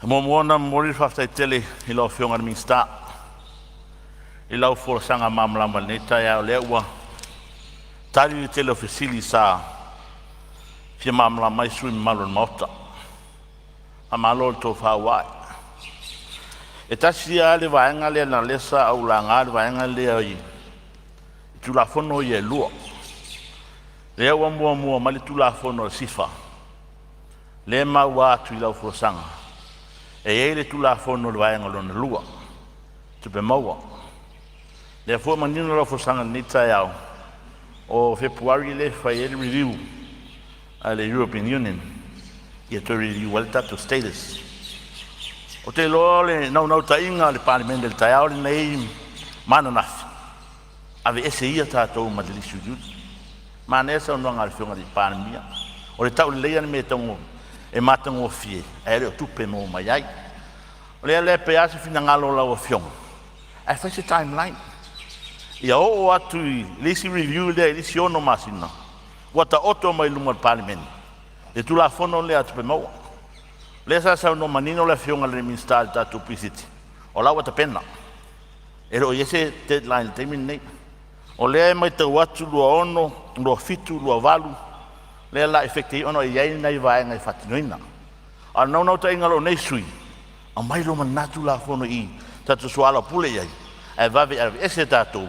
E muamua ona momoli le faafetai tele i lau Afioga i le Minisita i lau folasaga malamalama i lenei taeao, lea ua tali le tele o fesili sa fia malamalama ai sui usufono mamalu o le Maota. Faamalo le tofa ua ae. E tasi lava le vaega lea leaga o lea sa ou laga le vaega lea i Tulafono ia e lua, lea ua muamua mai le Tulafono a le SIFA, lea e maua atu i lau folasaga e i ai le Tulafono o le vaega lona lua, tupe maua. Lea foi ua manino lau folasaga i lenei taeao, o Fepuari lea e fai ai le review a le European Union, ia toe review ai le tatou status. Ou te iloa o le naunautaiga o le Palemene i le taeao lenei ma ananafi, aveese ia tatou ma le lisi uliuli. Manaia le saunoaga a le Afioga i le Palemia, o le tauleleia o le mea e tago e matagofie ae le o tupe e maua mai ai. O lea la pe a se finagalo o lau Afioga ae fai se timeline, ia oo atu i le isi review lea i le isi 6 masina ua taoto mai luma o le Palemene le Tulafono lea a Tupe Maua. O lea sa saunoa manino le Afioga i le Minisita i le tatou Pre-Sitting o la ua tapena, e le o i ai se deadline i le taimi lenei. O lea e matau atu 26, 27, 28 lea o le a effect ai ona e i ai nai vaega e faatinoina. A o le naunautaiga o lou nei sui usufono, aumai loa ma lena Tulafono i i tatou te soalaupule i ai ae vave aveese tatou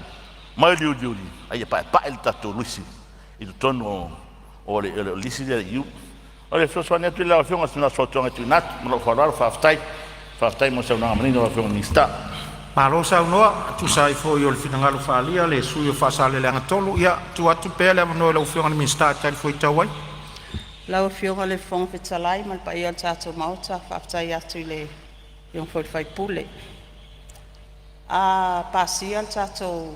mai le uliuli a ia paepae le tatou lisi i totonu o le lisi lea a le EU. O le fesoasoani atu lea i lau Afioga, na o se fautuaga e tuuina atu ma lou faaaloalo. Faafetai. Faafetai mo le saunoaga manino a lau Afioga i le Minisita. Malo saunoa e tusa ai foi o le finagalo faaalia a le sui usufono mo Faasaleleaga 3. Ia, tuu atu pea le avanoa i lau Afioga i le Minisita e talifuaitau ai. Lau Afioga i le Fofoga Fetalai ma le paia o le tatou Maota, faafetai atu i le Afioga foi i le sui usufono. A pasia le tatou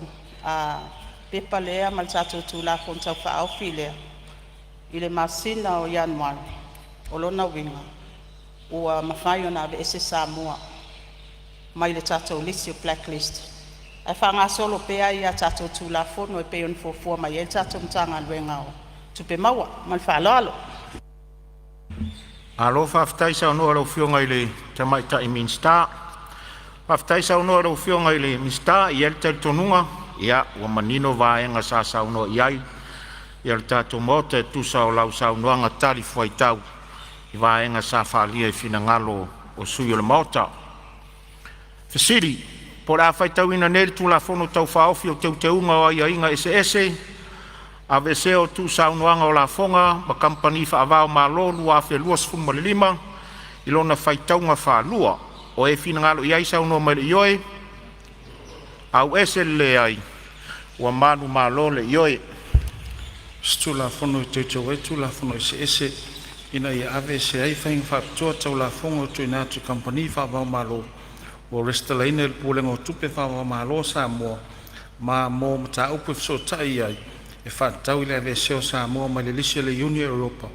pepa lea ma le tatou Tulafono Tau Faaofi lea i le masina o Ianuari, o lona uiga ua mafai ona aveese Samoa mai le tatou lisi o le black list, ae faagasolo pea a tatou Tulafono e pei ona fuafua mai ai le tatou Matagaluega o Tupe Maua. Ma le faaaloalo. Malo faafetai saunoa i lau Afioga i le Tamaitai Minisita. Faafetai saunoa i lau Afioga i le Minisita. E i ai le talitonuga ua manino vaega sa saunoa i ai le tatou Maota e tusa o lau saunoaga talifuaitau i vaega sa faaalia i finagalo o sui usufono o le Maota. Po o le a faitauina nei le Tulafono Tau Faaofi o Teuteuga o Aiaiga Eseese (Aveesea o Tuusaunoaga o Lafoga ma Kamupani Faava-o-Malo) 2025 i lona faitauga faalua. O e finagalo i ai saunoa mai i le ioe, auese le leai. Ua manumalo le Ioe. Tulafono Eseese ina ia aveesea ai faiga faapitoa tau lafoga tuuina atu i kamupani faava-o-Malo ua resitalaina i le Pulega o Tupe Faava-o-Malo a Samoa ma mo mataupu e fesootai i ai e faatatau i le aveesea o Samoa mai le lisi a le Iuni a Europa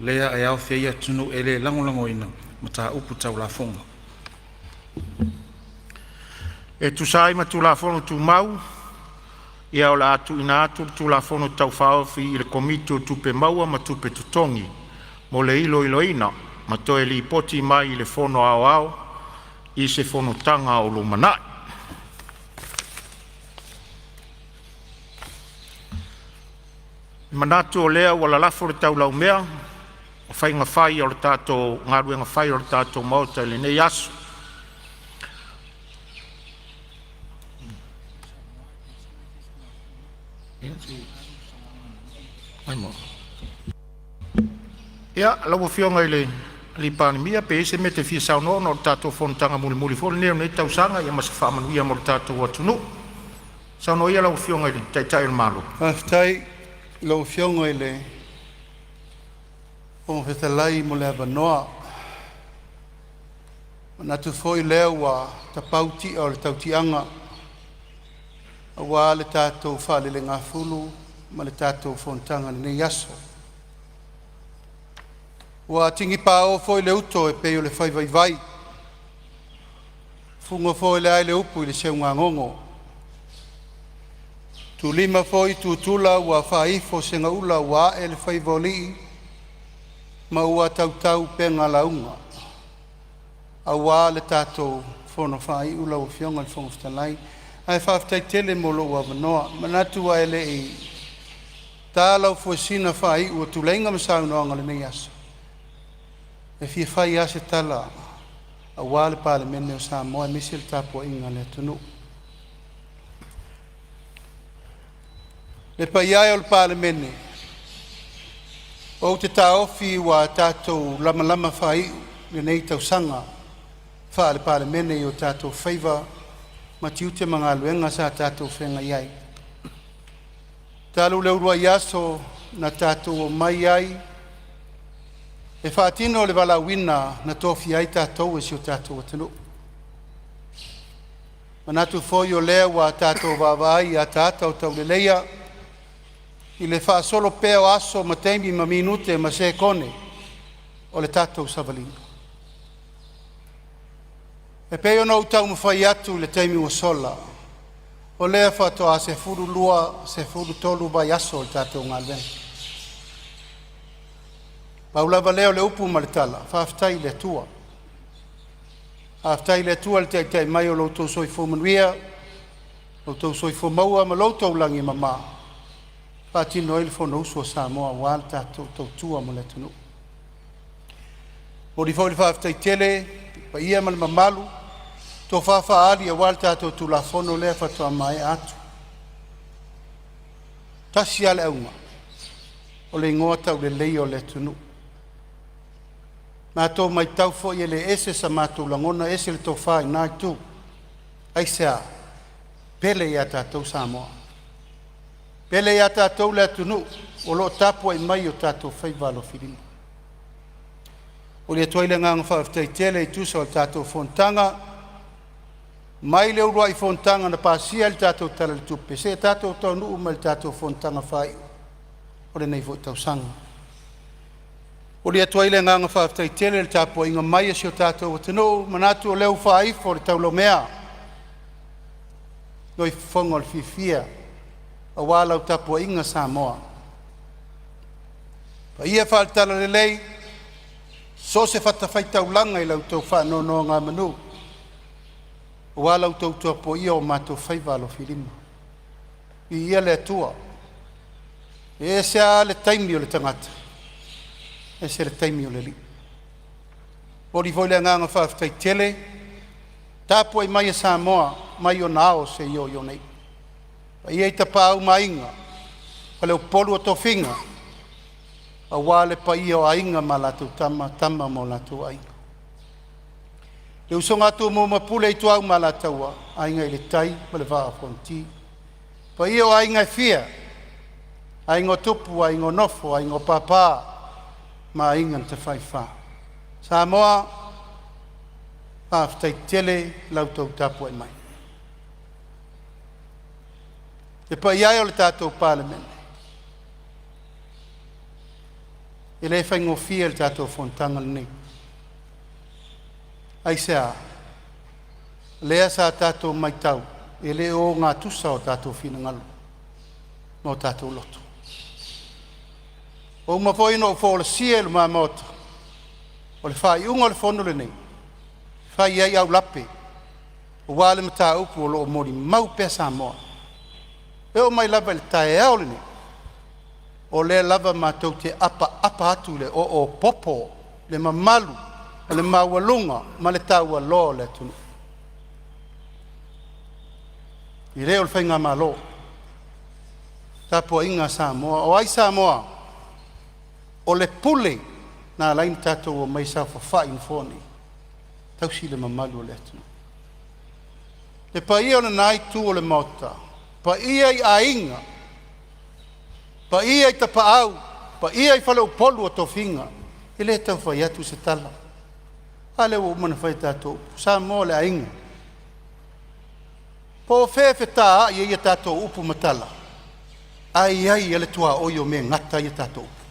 lea e aofia ai atunuu e le lagolagoina mataupu tau lafoga. E tusa ai ma Tulafono Tumau, o le a tuuina atu le Tulafono Tau Faaofi i le Komiti o Tupe Maua ma Tupe Totogi mo le iloiloina ma toe lipoti mai i le Fono Aoao i se Fonotaga o lumanai. E manatu o lea ua lalafo le taulaumea o faiga fai o le tatou galuega fai o le tatou Maota i lenei aso. Ia, lau Afioga i le Palemia, pe i ai se mea e te fia saunoa ona o le tatou fonotaga mulimuli foi lenei o lenei tausaga, ia ma se faamanuia mo le tatou atunuu. Saunoa ia lau Afioga i le Taitai o le Malo. Faafetai i lau Afioga i le Fofoga Fetalai mo le avanoa. E manatu foi lea ua tapau ti'a o le tautiaga aua le tatou faalelegafulu ma le tatou fonotaga i lenei aso. Ua tini paoa foi le uto e pei o le fai vaivai, fuga foi le ai le upu i le seuga gogo, tuulima foi tutula ua faaifo segaula ua ae le faiva o alii ma ua tautau upega lauga aua le tatou fono faaiu lau Afioga i le Fofoga Fetalai. Ae faafetai tele mo lou avanoa. E manatu ae le i ta lau fuesina faaiu o tuleiga ma saunoaga o lenei aso, e fia fai lava se tala aua le Palemene o Samoa aemaise le tapuaiga a le atunuu. Le paia e o le Palemene, ou te taofi ua tatou lamalama faaiu lenei tausaga faale-Palemene i o tatou faiva ma tiute ma galuega sa tatou feagai ai. Talu le uluai aso na tatou omai ai E faatino le valaauina na tofia ai tatou e si o tatou atunuu. Manatu foi o lea ua tatou vaavaai i ataata o tauleleia i le faasolo pea o aso ma taimi ma minute ma sekone o le tatou savaliga. E pei ona ou taumafai atu i le taimi ua sola, o lea faatoa 12, 13 vaiaso o le tatou galuega. Pau lava lea o le upu ma le tala, faafetai i le Atua. Faafetai i le Atua i le taitai mai o lo outou soifua manuia, lo outou soifua maua ma lo outou lagi e mama, e faatino ai le Fonousu a Samoa aua le tatou tautua mo le atunuu. E momoli foi le faafetai tele i le paia ma le mamalu, tofa faali aua le tatou Tulafono lea faatoa maea atu. Tasi lava le auga, o le igoa tauleleia o le atunuu. Matou matau foi e le ese sa matou lagona ese le tofa i lena itu. Aisea? Pele ia tatou Samoa, pele ia tatou le atunuu o lo o tapuai mai i o tatou faiva alofilima. Momoli atu ai le agaga faafetai tele e tusa o le tatou fonotaga mai le uluai fonotaga na pasia ai le tatou Tala i le Tupe seia tatou taunuu mai i le tatou fonotaga faaiu o lenei foi tausaga. Momoli atu ai le agaga faafetai tele i le tapuaiga mai a si o tatou atunuu, manatu o lea ua faaifo le taulaumea loifofoga o le fiafia aua lau tapuaiga Samoa. Paia faale-Talalelei, so o se fatafaitaulaga i la outou faanonogamanu aua la outou tapuaia o matou faiva alofilima. Viia le Atua, e ese lava le taimi o le tagata, ese le taimi o le Alii. E momoli foi le agaga faafetai tele tapuai mai a Samoa mai ona ao seia oo i ona iu. Paia i Tapaau ma Aiga, Faleupolu o Tofiga aua le paia o Aiga ma latou Tama, Tama ma o latou Aiga, le usoga a Tumua ma Pule, Ituau ma Alataua, Aiga i le Tai ma le Vaa o Fonoti. Paia o aiga e fia, aiga o Tupu, aiga o Nofo, aiga o Papa ma Aiga na Tafaifa. Samoa, faafetai tele i la outou tapuai mai. Le paia e o le tatou Palemene, e le faigofie le tatou fonotaga lenei. Aisea? Lea sa tatou matau e le o ogatusa o tatou finagalo ma o tatou loto. Ua uma foi ona ou folasia i luma Maota, o le faaiuga o le fono lenei, fai ai aulape aua le mataupu o lo o molimau pea Samoa. E oo mai lava i le taeao lenei, o lea lava matou te apaapa atu i le oopopo, le mamalu, o le maualuga ma le taualoa o le atunuu. E le o le faigamalo, tapuaiga a Samoa. O ai Samoa? O le pule na ala ai ona tatou omai e saofafai i nofoa nei, tausi le mamalu o le atunuu. Le paia o lena itu o le Maota, paia i Aiga, paia i Tapaau, paia i Faleupolu o Tofiga, e le tau fai atu se tala, a lea ua uma ona fai a tatou upu, o Samoa o le aiga. Po o fea e fetaai ai a tatou upu ma tala, ae i ai lava le tuaoi o mea e gata ai a tatou upu.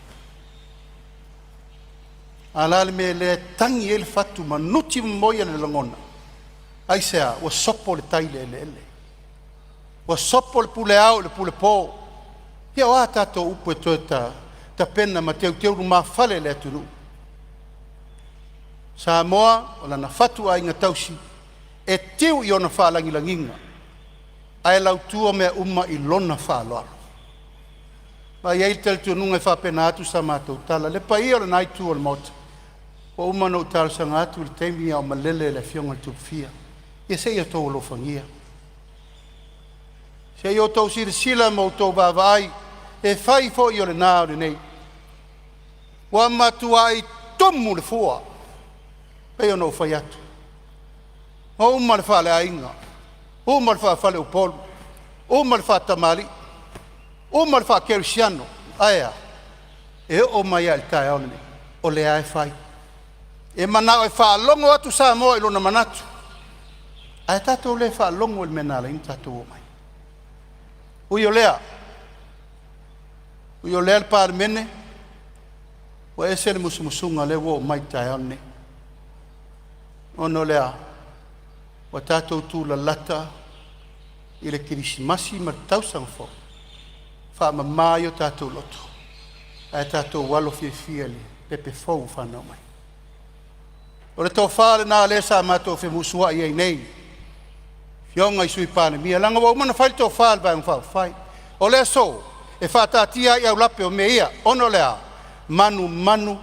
A o le a le mea lea e tagi ai le fatu ma nuti momoia le lagona? Aisea? Ua sopo le tai i le eleele, ua sopo le pule ao i le pule po. Ia o a tatou upu e toe tapena ma teuteu lumafale i le atunuu? Samoa o lana fatuaiga tausi e tiu i ona faalagilagiga ae lautua mea uma i lona faaaloalo. Ma e i ai le talitonuga e faapena atu sa matou tala. Le paia o lena itu o le Maota, ua uma ona ou talosaga atu i le taimi a o malele le afioga i le Tupufia, ia se i outou alofagia, se i outou silasila ma outou vaavaai, e fai foi o lena a o lenei. Ua matuai tumu le fua pei ona ou fai atu, ua uma le faaleaiga, uma le faafaleupolu, uma le faatamalii, uma le faakerisiano. Ae a? E oo mai lava i le taeao lenei. O lea e fai. E manao e faalogo atu Samoa i lona manatu, ae tatou le faalogo i le mea na ala ai ona tatou omai. Ui o lea, ui o lea le Palemene, ua ese le musumusuga lea ua oo mai i le taeao lenei. Ona o le a? Ua tatou tulalata i le Kerisimasi ma le Tausaga Fou, faamama ai o tatou loto ae tatou alo fiafia i le pepe fou ua fanau mai. O le tofa lena lea sa matou femusuai ai nei, afioga i Sui Palemia, leaga ua uma ona fai le tofa a le Vaega Faaupufai. O le aso, e faataatia ai aulape o mea ia, ona o le a? Manumanu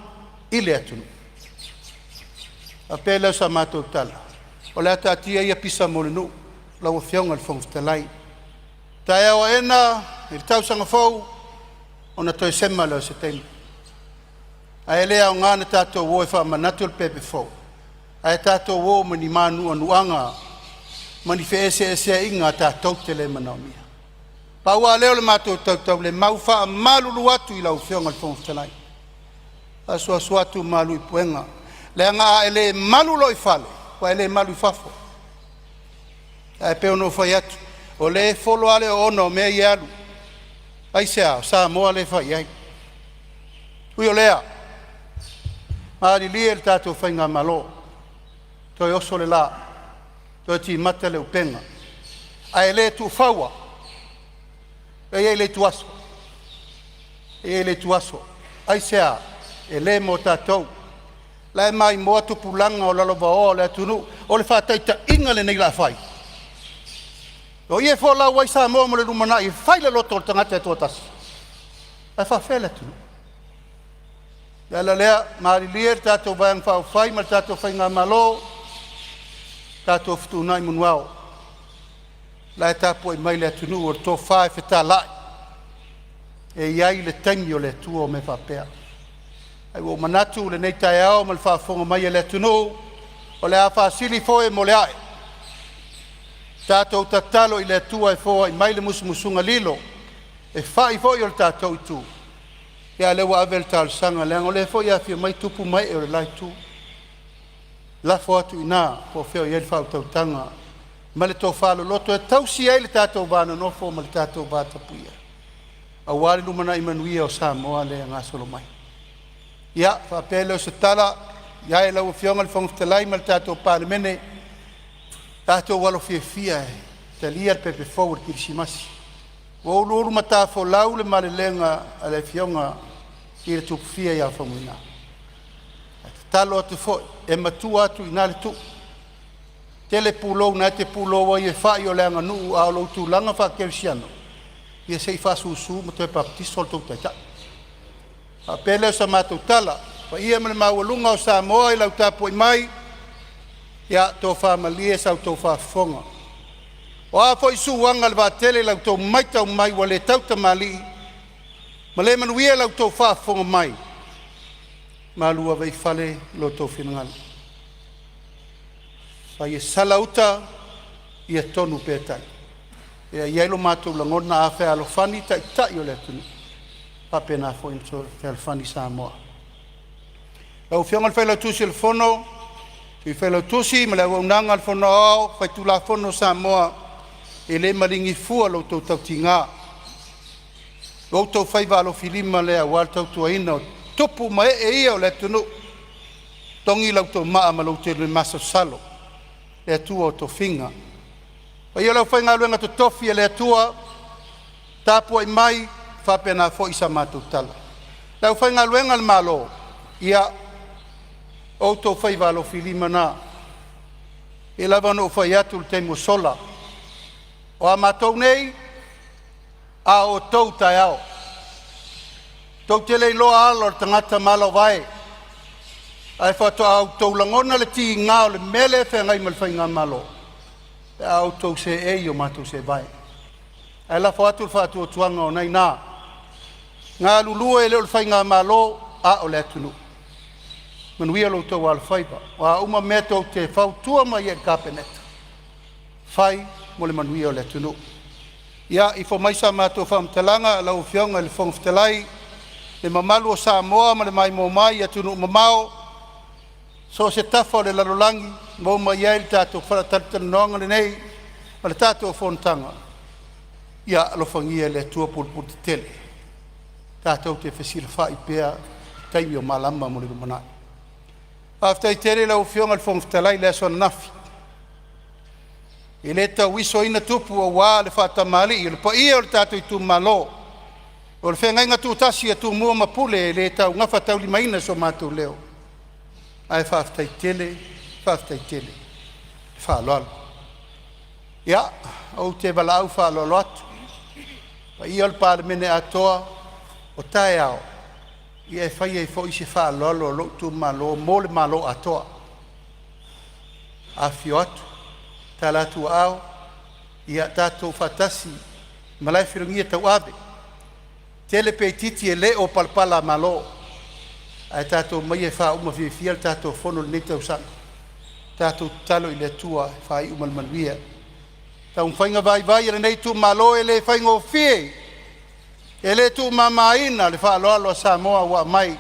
i le atunuu. Faapea lea o sa matou tala, o le a taatia ia pisa mo le nuu, lau Afioga i le Fofoga Fetalai. Taeao aena i le tausaga fou ona toe sema lea o se taimi. Ae le aoga ona tatou o e faamanatu le pepe fou, ae tatou o ma ni manuanuaga ma ni feeseeseaiga tatou te le manaomia. Pau lava lea o le matou tautaulemau, e faamalulu atu i lau Afioga i le Fofoga Fetalai, asuasu atu malu i puega, leaga a e le malu loa i fale, ua e le malu i fafo. Ae pei ona ou fai atu, o lea e folo lava le oona o mea ia e alu. Aisea? O Samoa lea e fai i ai. Ui o lea, malilie le tatou faigamalo, toe oso le la, toe timata le upega, ae le tuufaua. E i ai le ituaso, e i ai le ituaso. Aisea? E le mo tatou. La e maimoa tupulaga o lalovaoa o le atunuu. O le faataitaiga lenei o le a fai? O i e folau ai Samoa mo le lumanai, e fai le loto o le tagata e toatasi, ae faafefea le atunuu? O le ala lea, malilie le tatou Vaega Faaupufai ma le tatou Faigamalo, tatou fetuunai manuao, la e tapuai mai le atunuu, o le tofa e fetalai, e i ai le taimi o le Atua o mea faapea. Ae ua ou manatu i lenei taeao ma le faafofoga mai a le atunuu, o le a faasili foe mo le ae. Tatou tatalo i le Atua e foai mai le musumusuga lilo, e fai foi o le tatou itu, a o lea ua ave le talosaga, leaga o lea foi e afifio mai tupu ma ee o le la itu. Lafo atu i ina po o fea o i ai le faautautaga ma le tofa loloto e tausi ai le tatou va nonofo ma le tatou va tapuia, aua le lumanai manuia o Samoa lea e gasolo mai. Ia faapea lea o se tala i lau Afioga i le Fofoga Fetalai ma le tatou Palemene, tatou alo fiafia e talia le pepe fou o le Kerisimasi. Ua uluulu matafolau le malelega a le afioga i le Tupufia ia Faumuina. Ae tatalo atu foi, e matua atu i ina le tuu. Tele pulou na e te pulou ai e fai o le aganuu, a o lou tulaga faakerisiano, ia se i faasusu ma toe papatiso le tou Taitai. Faapea lea o sa matou tala, paia ma le maualuga o Samoa i lau tapuai mai, ia tofa malie sa outou faafofoga. O a foi suaga o le vaatele i la outou matau mai ua le tautamalii ma le manuia la outou faafofoga mai, malu ave i fale lo outou finagalo. Fai e sala uta, ia tonu pea tai. E i ai lo matou lagona, a fealofani taitai o le atunuu, e faapena foi ona fealofani Samoa. Lau Afioga i le Failautusi o le Fono, Sui Failautusi ma le auaunaga a le Fono Aoao Faitulafono a Samoa, e le maligi fua lo outou tautiga, o outou faiva alofilima lea aua le tautuaina o tupu ma ee ia o le atunuu. Togi la outou maa ma lo outou masalosalo, le Atua o tofiga. Le paia o le aufaigaluega totofi a le Atua, tapuai mai faapena foi sa matou tala. Le aufaigaluega a le Malo, ia o outou faiva alofilima na. E pei lava ona ou fai atu i le taimi ua sola, o a matou nei, a o outou taeao. Tou te le iloa ala o le tagata ma ala o vae, ae faatoa outou lagona le tiga o le mea lea e feagai ma le faigamalo pe a outou seei i o matou seevae. Ae lafo atu le faatuatuaga o lena e i ina. Galulue, e le o le faigamalo a o le atunuu. Manuia lo outou alofaiva. O a uma mea tou te fautua mai ai i le Kapeneta, fai mo le manuia o le atunuu. Ia, ifo mai sa matou faamatalaga lau Afioga i le Fofoga Fetalai, Le mamalu o Samoa ma le maimoa mai i atunuu mamao so o se tafa o le lalolagi ua maua mai ai le tatou faalatalanoaga lenei ma le tatou fonotaga, ia alofagia e le Atua pulepule tetele tatou te fesilafai pea i taimi o malama mo le lumanai. Faafetai tele i lau Afioga i le Fofoga Fetalai i le aso ananafi, e le tauisoina tupu aua le faatamalii o le paia o le tatou itumalo, o le feagaiga tutasi a Tumua ma Pule, e le gafataulimaina so matou leo, ae faafetai tele, faafetai tele le faaaloalo. Ia, ou te valaau faaaloalo atu i le paia o le Palemene atoa, o taeao e fai ai foi se faaaloalo a lou itumalo mo le Malo atoa. Afifio atu, tala atu aao, ia tatou faatasi i malae felogia tauave, tele pe itiiti e le o palapala-malo ae tatou omai e faauma fiafia le tatou fono i lenei tausaga. Tatou tatalo i le Atua e faaiu ma le manuia. Taumafaiga vaivai a lenei itumalo e le faigofie, e le tuumamaina le faaaloalo a Samoa ua aumai i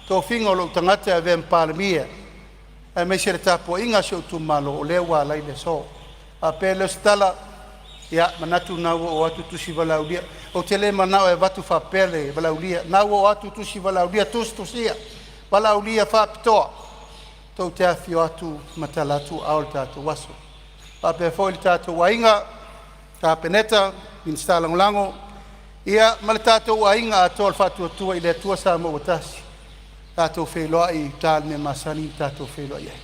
tofiga o lou tagata e avea ma Palemia aemaise le tapuaiga a si ou itumalo o lea ua ala ai le aso. Ona faapea lea o se tala, ia manatu o lena ua oo atu tusi valaaulia. Ou te le manao e avatu faapea le valaaulia, o lena ua oo atu tusi valaaulia tusitusia, valaaulia faapitoa tou te afifio atu ma tala atu aao i le tatou aso. E faapea foi le tatou aiga Kapeneta, Minisita Lagolago ma le tatou aiga atoa o le Faatuatua i le Atua Samoa ua Tasi, tatou feiloai i uta i le mea masani ona tatou feiloai ai.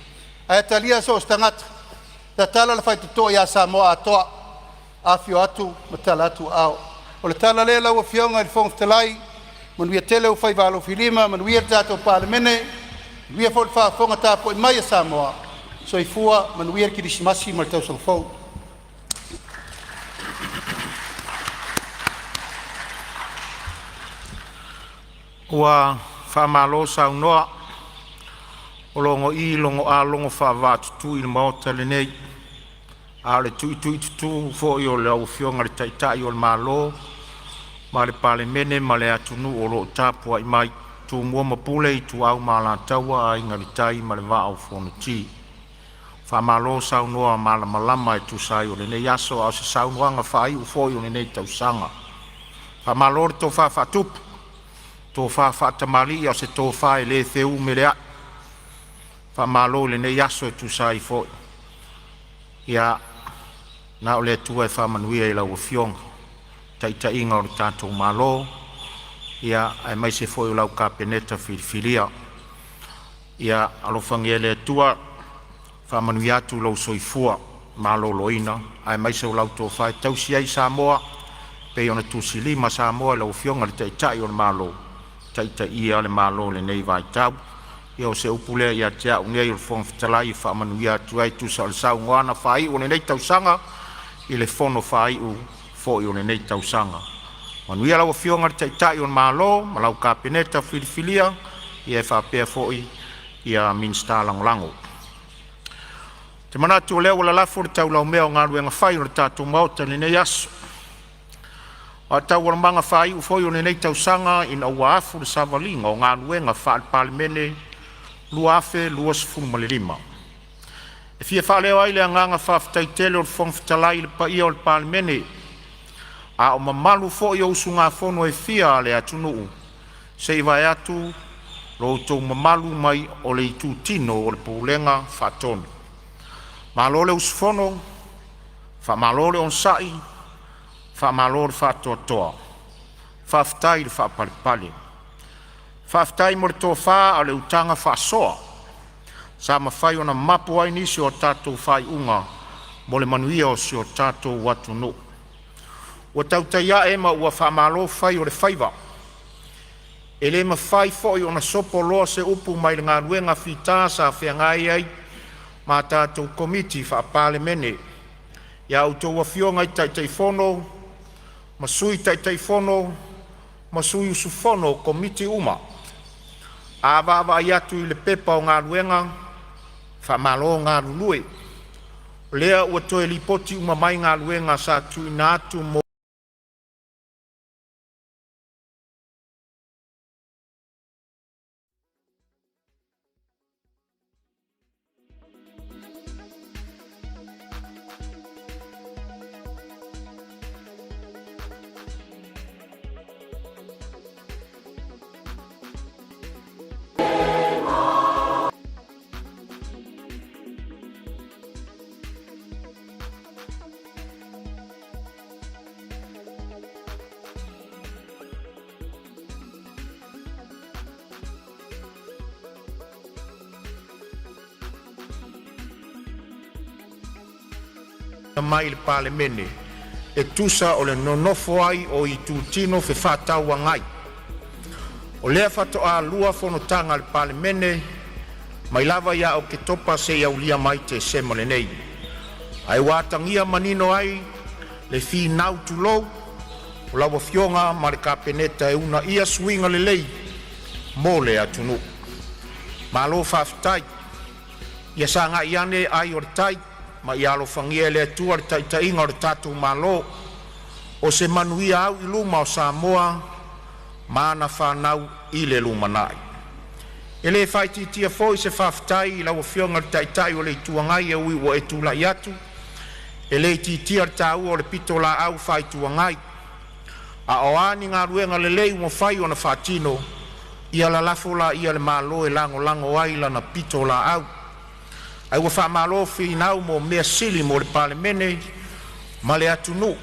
Ae talia so o se tagata, tatala le faitotoa ia Samoa atoa, afifio atu ma tala atu aao. O le tala lea lau Afioga i le Fofoga Fetalai, manuia tele ou faiva alofilima, manuia le tatou Palemene, manuia foi le faafofoga tapuai mai a Samoa. Soifua, manuia le Kerisimasi ma le tausaga fou. Ua faamalo saunoa, o logoii logoa logo faavaatutui i le maota lenei. A o le tuituitutū foi o lau Afioga i le Taitai o le Malo ma le Palemene ma le atunuu o lo o tapuai mai, Tumua ma Pule, Ituau ma Alataua, Aiga i le Tai ma le Vaa o Fonoti. Faamalo saunoa malamalama e tusa ai o lenei aso, a o se saunoaga faaiu foi o lenei tausaga. Faamalo le tofa faatupu, tofa faatamalii, a o se tofa e le feumeleai. Faamalo i lenei aso e tusa ai foi. Ia na o le Atua e faamanuia i lau Afioga i le taitaiga o le tatou Malo, aemaise foi o lau Kapeneta filifilia. Ia alofagia e le Atua faamanuia atu lou soifua maloloina aemaise o lau tofa e tausi ai Samoa e pei ona tusilima Samoa i lau Afioga i le Taitai o le Malo, taitaia le Malo i lenei vaitau. Ia o se upu lea ia te au nei o le Fofoga Fetalai e faamanuia atu ai e tusa o le saunoaga faaiu o lenei tausaga i le fono faaiu foi o lenei tausaga. Manuia lau Afioga i le Taitai o le Malo ma lau Kapeneta filifilia ia faapea foi Minisita Lagolago. Ou te manatu o lea ua lalafo le taulaumea o galuega fai o le tatou Maota i lenei aso. A o taualumaga faaiu foi o lenei tausaga ina ua afu le savaliga o galuega faale-Palemene 2025, e fia faaleo ai le agaga faafetai tele o le Fofoga Fetalai i le paia o le Palemene, a o mamalu foi o usugafono e fia a le atunuu, se i vae atu lo outou mamalu mai le itutino o le Pulega Faatonu. Malo le usufono, faamalo le onosai, faamalo le faatoatoa, faafetai le faapalepale. Faafetai mo le tofa a o le utaga faasoa sa mafai ona mapu ai nisi o a tatou faaiuga mo le manuia o si o tatou atunuu. Ua tautai a'e ma ua faamalo fai o le faiva. E le mafai foi ona sopo loa se upu mai le galuega fita sa feagai ai ma tatou Komiti Faa-Palemene, i a outou Afioga i Taitaifono ma Sui Taitaifono ma sui usufono o Komiti uma. A vaavaai atu i le Pepa o Galuega, faamalo galulue, o lea ua toe lipoti uma mai galuega sa tuuina atu mo Mai i le Palemene e tusa o le nonofo ai o itutino fefaatauagai. O lea faatoa lua fonotaga a le Palemene mai lava ia Oketopa seia aulia mai Tesema lenei, ae ua atagia manino ai le finau tulou o lau Afioga ma le Kapeneta e uunaia suiga lelei mo le atunuu. Malo faafetai. Ia sagai ane ai o le tai ma ia alofagia e le Atua le taitaiga o le tatou Malo. O se manuia au i luma o Samoa ma ana fanau i le lumanai. E le faaitiitia foi se faafetai i lau Afioga i le Taitai o le Itu Agai e ui ua e tulai atu, e le itiitia le taua o le pitolaau faa-Itu Agai. A o a ni galuega lelei ua mafai ona faatino, ia lalafo laia i le Malo e lagolago ai lana pitolaau. Ae ua faamalo finau mo mea sili mo le Palemene ma le atunuu.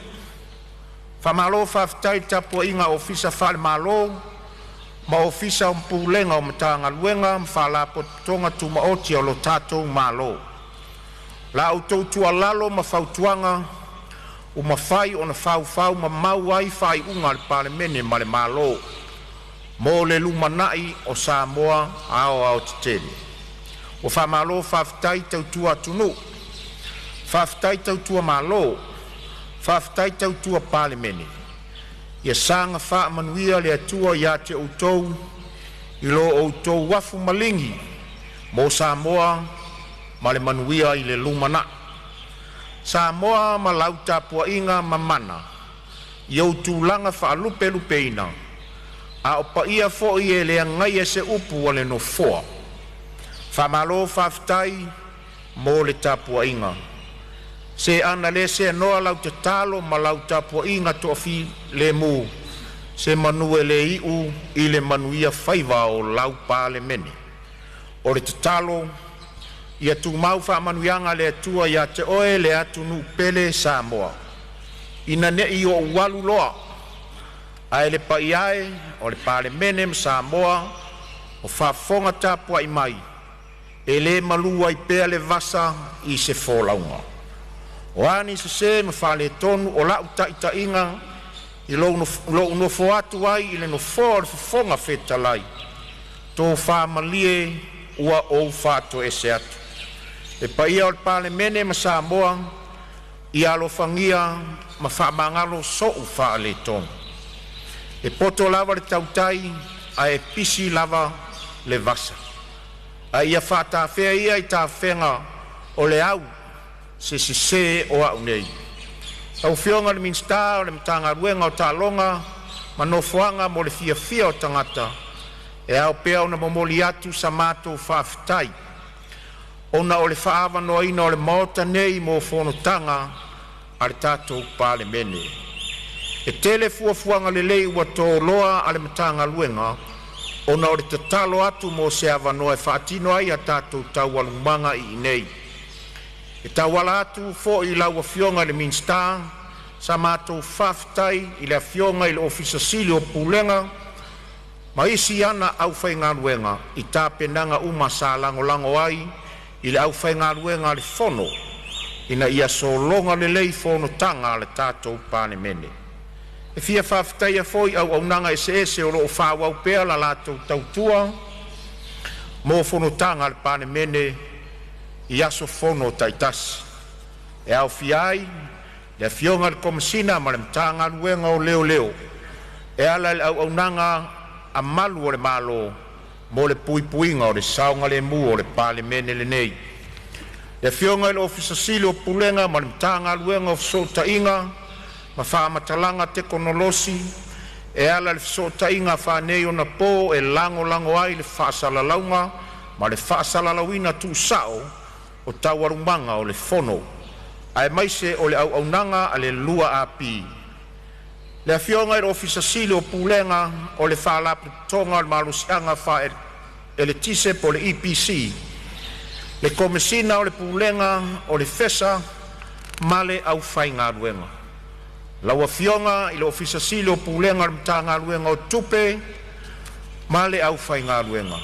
Faamalo faafetai i le tapuaiga a Ofisa Faale-Malo ma Ofisa o Pulega o Matagaluega ma Faalapotopotoga Tumaoti a lo tatou Malo. La outou tuualalo ma fautuaga ua mafai ona faufau mamau ai faaiuga a le Palemene ma le Malo mo le lumanai o Samoa aoaotetele. Ua faamalo faafetai tautua atunuu, faafetai tautua Malo, faafetai tautua Palemene. Ia saga faamanuia le Atua ia te outou i lo outou afu maligi mo Samoa ma le manuia i le lumanai. Samoa ma lau tapuaiga mamana i ou tulaga faalupelupeina, a o paia foi e le agaia e se upu a le Nofoa. Faamalo faafetai mo le tapuaiga. Se ana le seanoa lau tatalo ma lau tapuaiga toafilemu, se manu e le iu i le manuia faiva o lau Palemene. O le tatalo, ia tumau faamanuiaga a le Atua ia te oe le atunuu pele Samoa, ina ne i ou alu loa, ae le paia e o le Palemene ma Samoa o faafofoga tapuai mai, e le malu ai pea le vasa i se folauga. O a ni sesē ma faaletonu o lau taitaiga i lou nofo atu ai i le nofoa o le Fofoga Fetalai, tofa malie ua ou faatoese atu. Le paia o le Palemene ma Samoa, ia alofagia ma faamagalo so'u faaletonu. E poto lava le tautai ae pisi lava le vasa. A ia faatafea ia i tafega o le au se sesē o a'u nei. Lau Afioga i le Minisita o le Matagaluega o Taaloga ma Nofoaga mo le Fiafia o Tagata, e ao pea ona momoli atu sa matou faafetai ona o le faaavanoaina o le Maota nei mo fonotaga a le tatou Palemene. E tele fuafuaga lelei ua toloa a le Matagaluega ona o le tatalo atu mo se avanoa e faatino ai a tatou taualumaga i inei. E tauala atu foi i lau Afioga i le Minisita sa matou faafetai i le Afioga i le Ofisa Sili o Pulega ma isi ana aufaigaluega i tapenaga uma sa lagolago ai i le aufaigaluega a le Fono ina ia sologa lelei fonotaga a le tatou Palemene. E fia faafetaia foi auaunaga eseese o lo o faaauau pea la latou tautua mo fonotaga a le Palemene i aso fono taitasi. E aofia ai le Afioga i le Komesina ma le Matagaluega o Leoleo e ala i le auaunaga a malu o le Malo mo le puipuiga o le saogalemu o le Palemene lenei. Le Afioga i le Ofisa Sili o Pulega ma le Matagaluega o Fesootaiga ma Faamatalaga Tekonolosi e ala i le fesootaiga faaneionapo e lagolago ai le faasalalauga ma le faasalalauina tuusao o taualumaga o le Fono, aemaise o le auaunaga a le 2AP. Le Afioga i le Ofisa Sili o Pulega o le Faalapotopotoga o le Malosiaga Faaeletise po o le EPC, le Komesina o le Pulega o le FESA ma le aufaigaluega. Lau Afioga i le Ofisa Sili o Pulega o le Matagaluega o Tupe ma le aufaigaluega.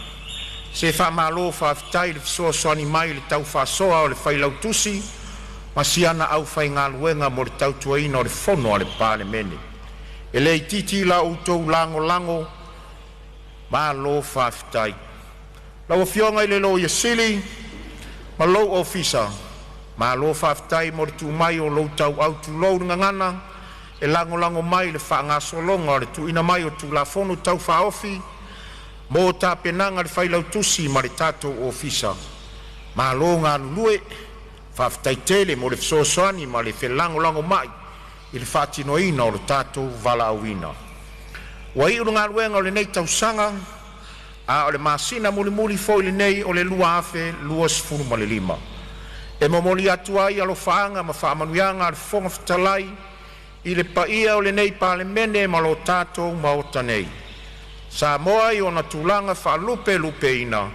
Se faamalo faafetai i le fesoasoani mai i le tau faasoa o le Failautusi ma si ana aufaigaluega mo le tautuaina o le Fono a le Palemene. E le itiiti la outou lagolago, malo faafetai. Lau Afioga i le Loia Sili ma lou Ofisa, malo faafetai mo le tuu mai o lou tauau, tulou le gagana, e lagolago mai i le faagasologa o le tuuina mai o Tulafono Tau Faaofi mo tapenaga a le Failautusi ma le tatou Ofisa. Malo galulue, faafetai tele mo le fesoasoani ma le felagolagomai i le faatinoina o lo tatou valaauina. Ua iu le galuega o lenei tausaga, a o le masina mulimuli foi lenei o le 2025. E momoli atu ai alofaaga ma faamanuiaga a le Fofoga Fetalai i le paia o lenei Palemene ma lo tatou Maota nei. Samoa i ona tulaga faalupelupeina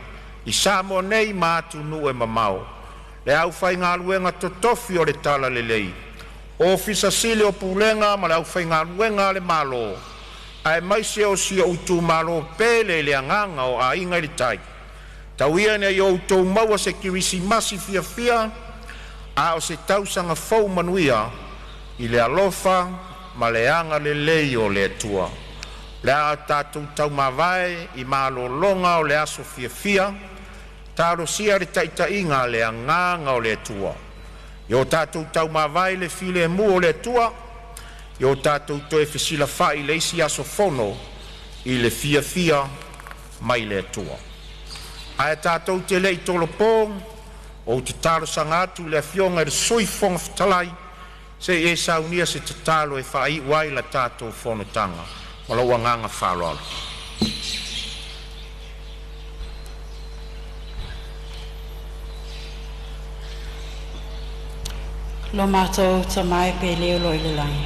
i Samoa nei ma atunuu e mamao, le aufaigaluega totofi o le Talalelei, Ofisa Sili o Pulega ma le aufaigaluega a le Malo, aemaise o si ou itumalo pele i le agaga o Aiga i le Tai. Tau ia ina outou maua se Kerisimasi fiafia, a o se tausaga fou manuia i le alofa ma le agalelei o le Atua. O le a tatou taumavae i malologa o le aso fiafia, talosia le taitaiga a le agaga o le Atua. Ia o tatou taumavae i le filemu o le Atua, ia o tatou toe fesilafai i le isi aso Fono i le fiafia mai le Atua. Ae tatou te le i tolopo, ou te talosaga atu i le Afioga i le Sui Fofoga Fetalai se i e saunia se tatalo e faaiu ai la tatou fonotaga. Ma lou agaga faaaloalo. Lo matou Tama e pele o lo o i le lagi,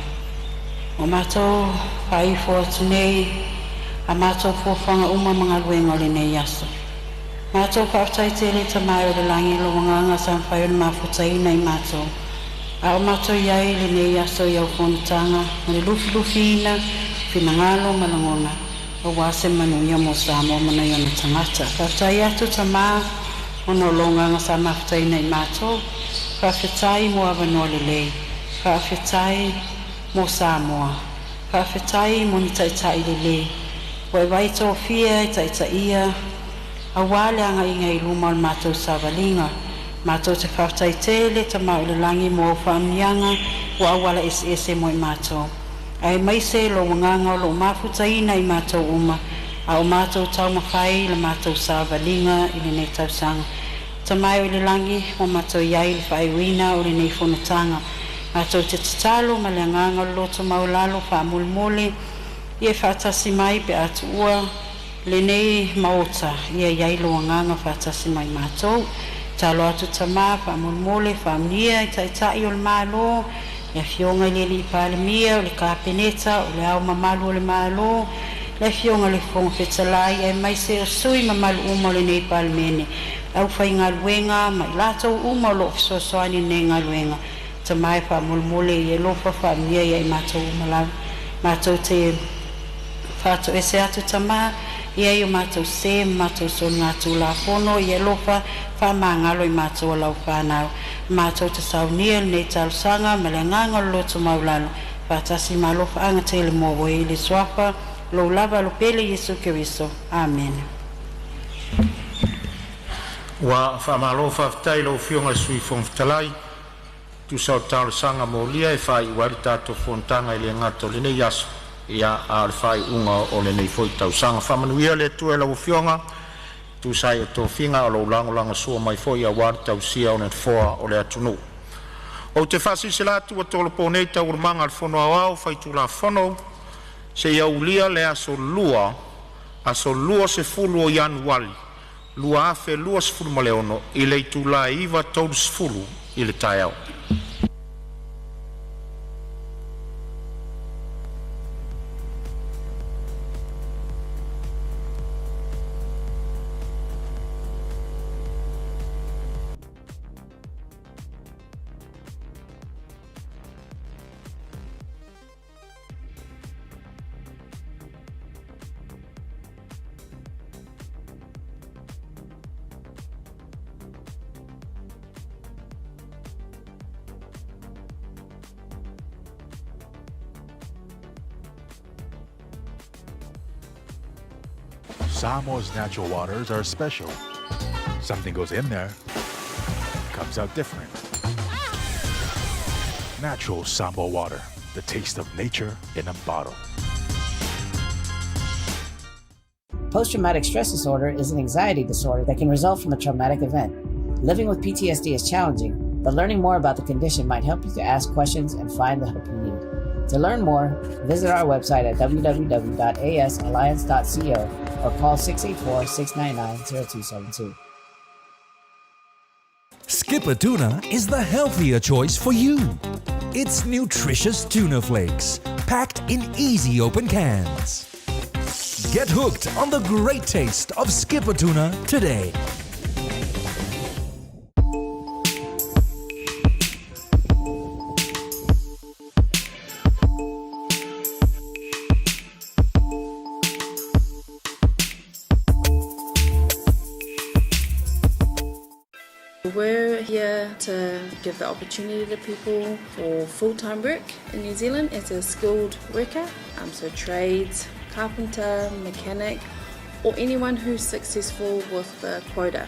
ua matou faaifo atu nei a matou fuafuaga uma ma galuega o lenei aso. Matou faafetai tele Tama e o le lagi i lou agaga sa mafai ona mafutaina i matou a o matou i ai i lenei aso i au fonotaga ma le lufilufiina o finagalo ma lagona aua se manuia mo Samoa ma nai ona tagata. Faafetai atu Tama ona o lou agaga sa mafutaina i matou. Faafetai mo avanoa lelei. Faafetai mo Samoa. Faafetai mo ni taitai lelei ua e vaai tofia e taitaia aua le agaiga i luma o le matou savaliga. Matou te faafetai tele Tama o le lagi mo au faamanuiaga ua auala eseese mo i matou, aemaise lou agaga o loo mafutaina i matou uma a o matou taumafai i la matou savaliga i lenei tausaga. Tama e o i le lagi, ua matou i ai i le faaiuina o lenei fonotaga. Matou te tatalo ma le agaga o le loto maualalo faamolemole ia e faatasi mai pe a tuua lenei Maota, ia i ai lou agaga faatasi ma i matou. Tatalo atu Tama faamolemole faamanuia i Taitai o le Malo, le Afioga i le Alii Palemia, o le Kapeneta, o Le Ao Mamalu o le Malo, le Afioga i le Fofoga Fetalai, aemaise o sui usufono mamalu uma o lenei Palemene, le aufaigaluega ma i latou uma o lo o fesoasoani i lenei galuega. Tama e faamolemole ia e alofa faamanuia ia i matou uma lava. Matou te faatoese atu Tama, i ai o matou sē ma matou soligatulafono, ia e alofa faamagalo i matou o lau fanau. Matou te saunia lenei talosaga ma le agaga o le loto maualalo, faatasi ma alofaaga tele mo oe i le suafa lou lava Alo pele Iesu Keriso. Amene. Ua faamalo faafetai i lau Afioga i le Sui Fofoga Fetalai e tusa o le talosaga molia e faaiu ai le tatou fonotaga e le gata o lenei aso, a o le faaiuga o lenei foi tausaga. Faamanuia le Atua i lau Afioga e tusa ai o tofiga a o lou lagolagosua mai foi aua le tausia o le Nofoa o le atunuu. Ou te faasilasila atu ua tolopo nei Taualumaga a le Fono Aoao Faitulafono seia aulia le aso Lua, aso 20 o Ianuari 2026 i le itula e 9:30 i le taeao. Samoa's natural waters are special. Something goes in there, comes out different. Natural Samoa water, the taste of nature in a bottle. Post traumatic stress disorder is an anxiety disorder that can result from a traumatic event. Living with PTSD is challenging, but learning more about the condition might help you to ask questions and find the help you need. To learn more, visit our website at www.asalliance.co or call 684 699 0272. Skipper Tuna is the healthier choice for you. It's nutritious tuna flakes, packed in easy open cans. Get hooked on the great taste of Skipper Tuna today. We're here to give the opportunity to people for full-time work in New Zealand as a skilled worker, so trades, carpenter, mechanic, or anyone who's successful with the quota.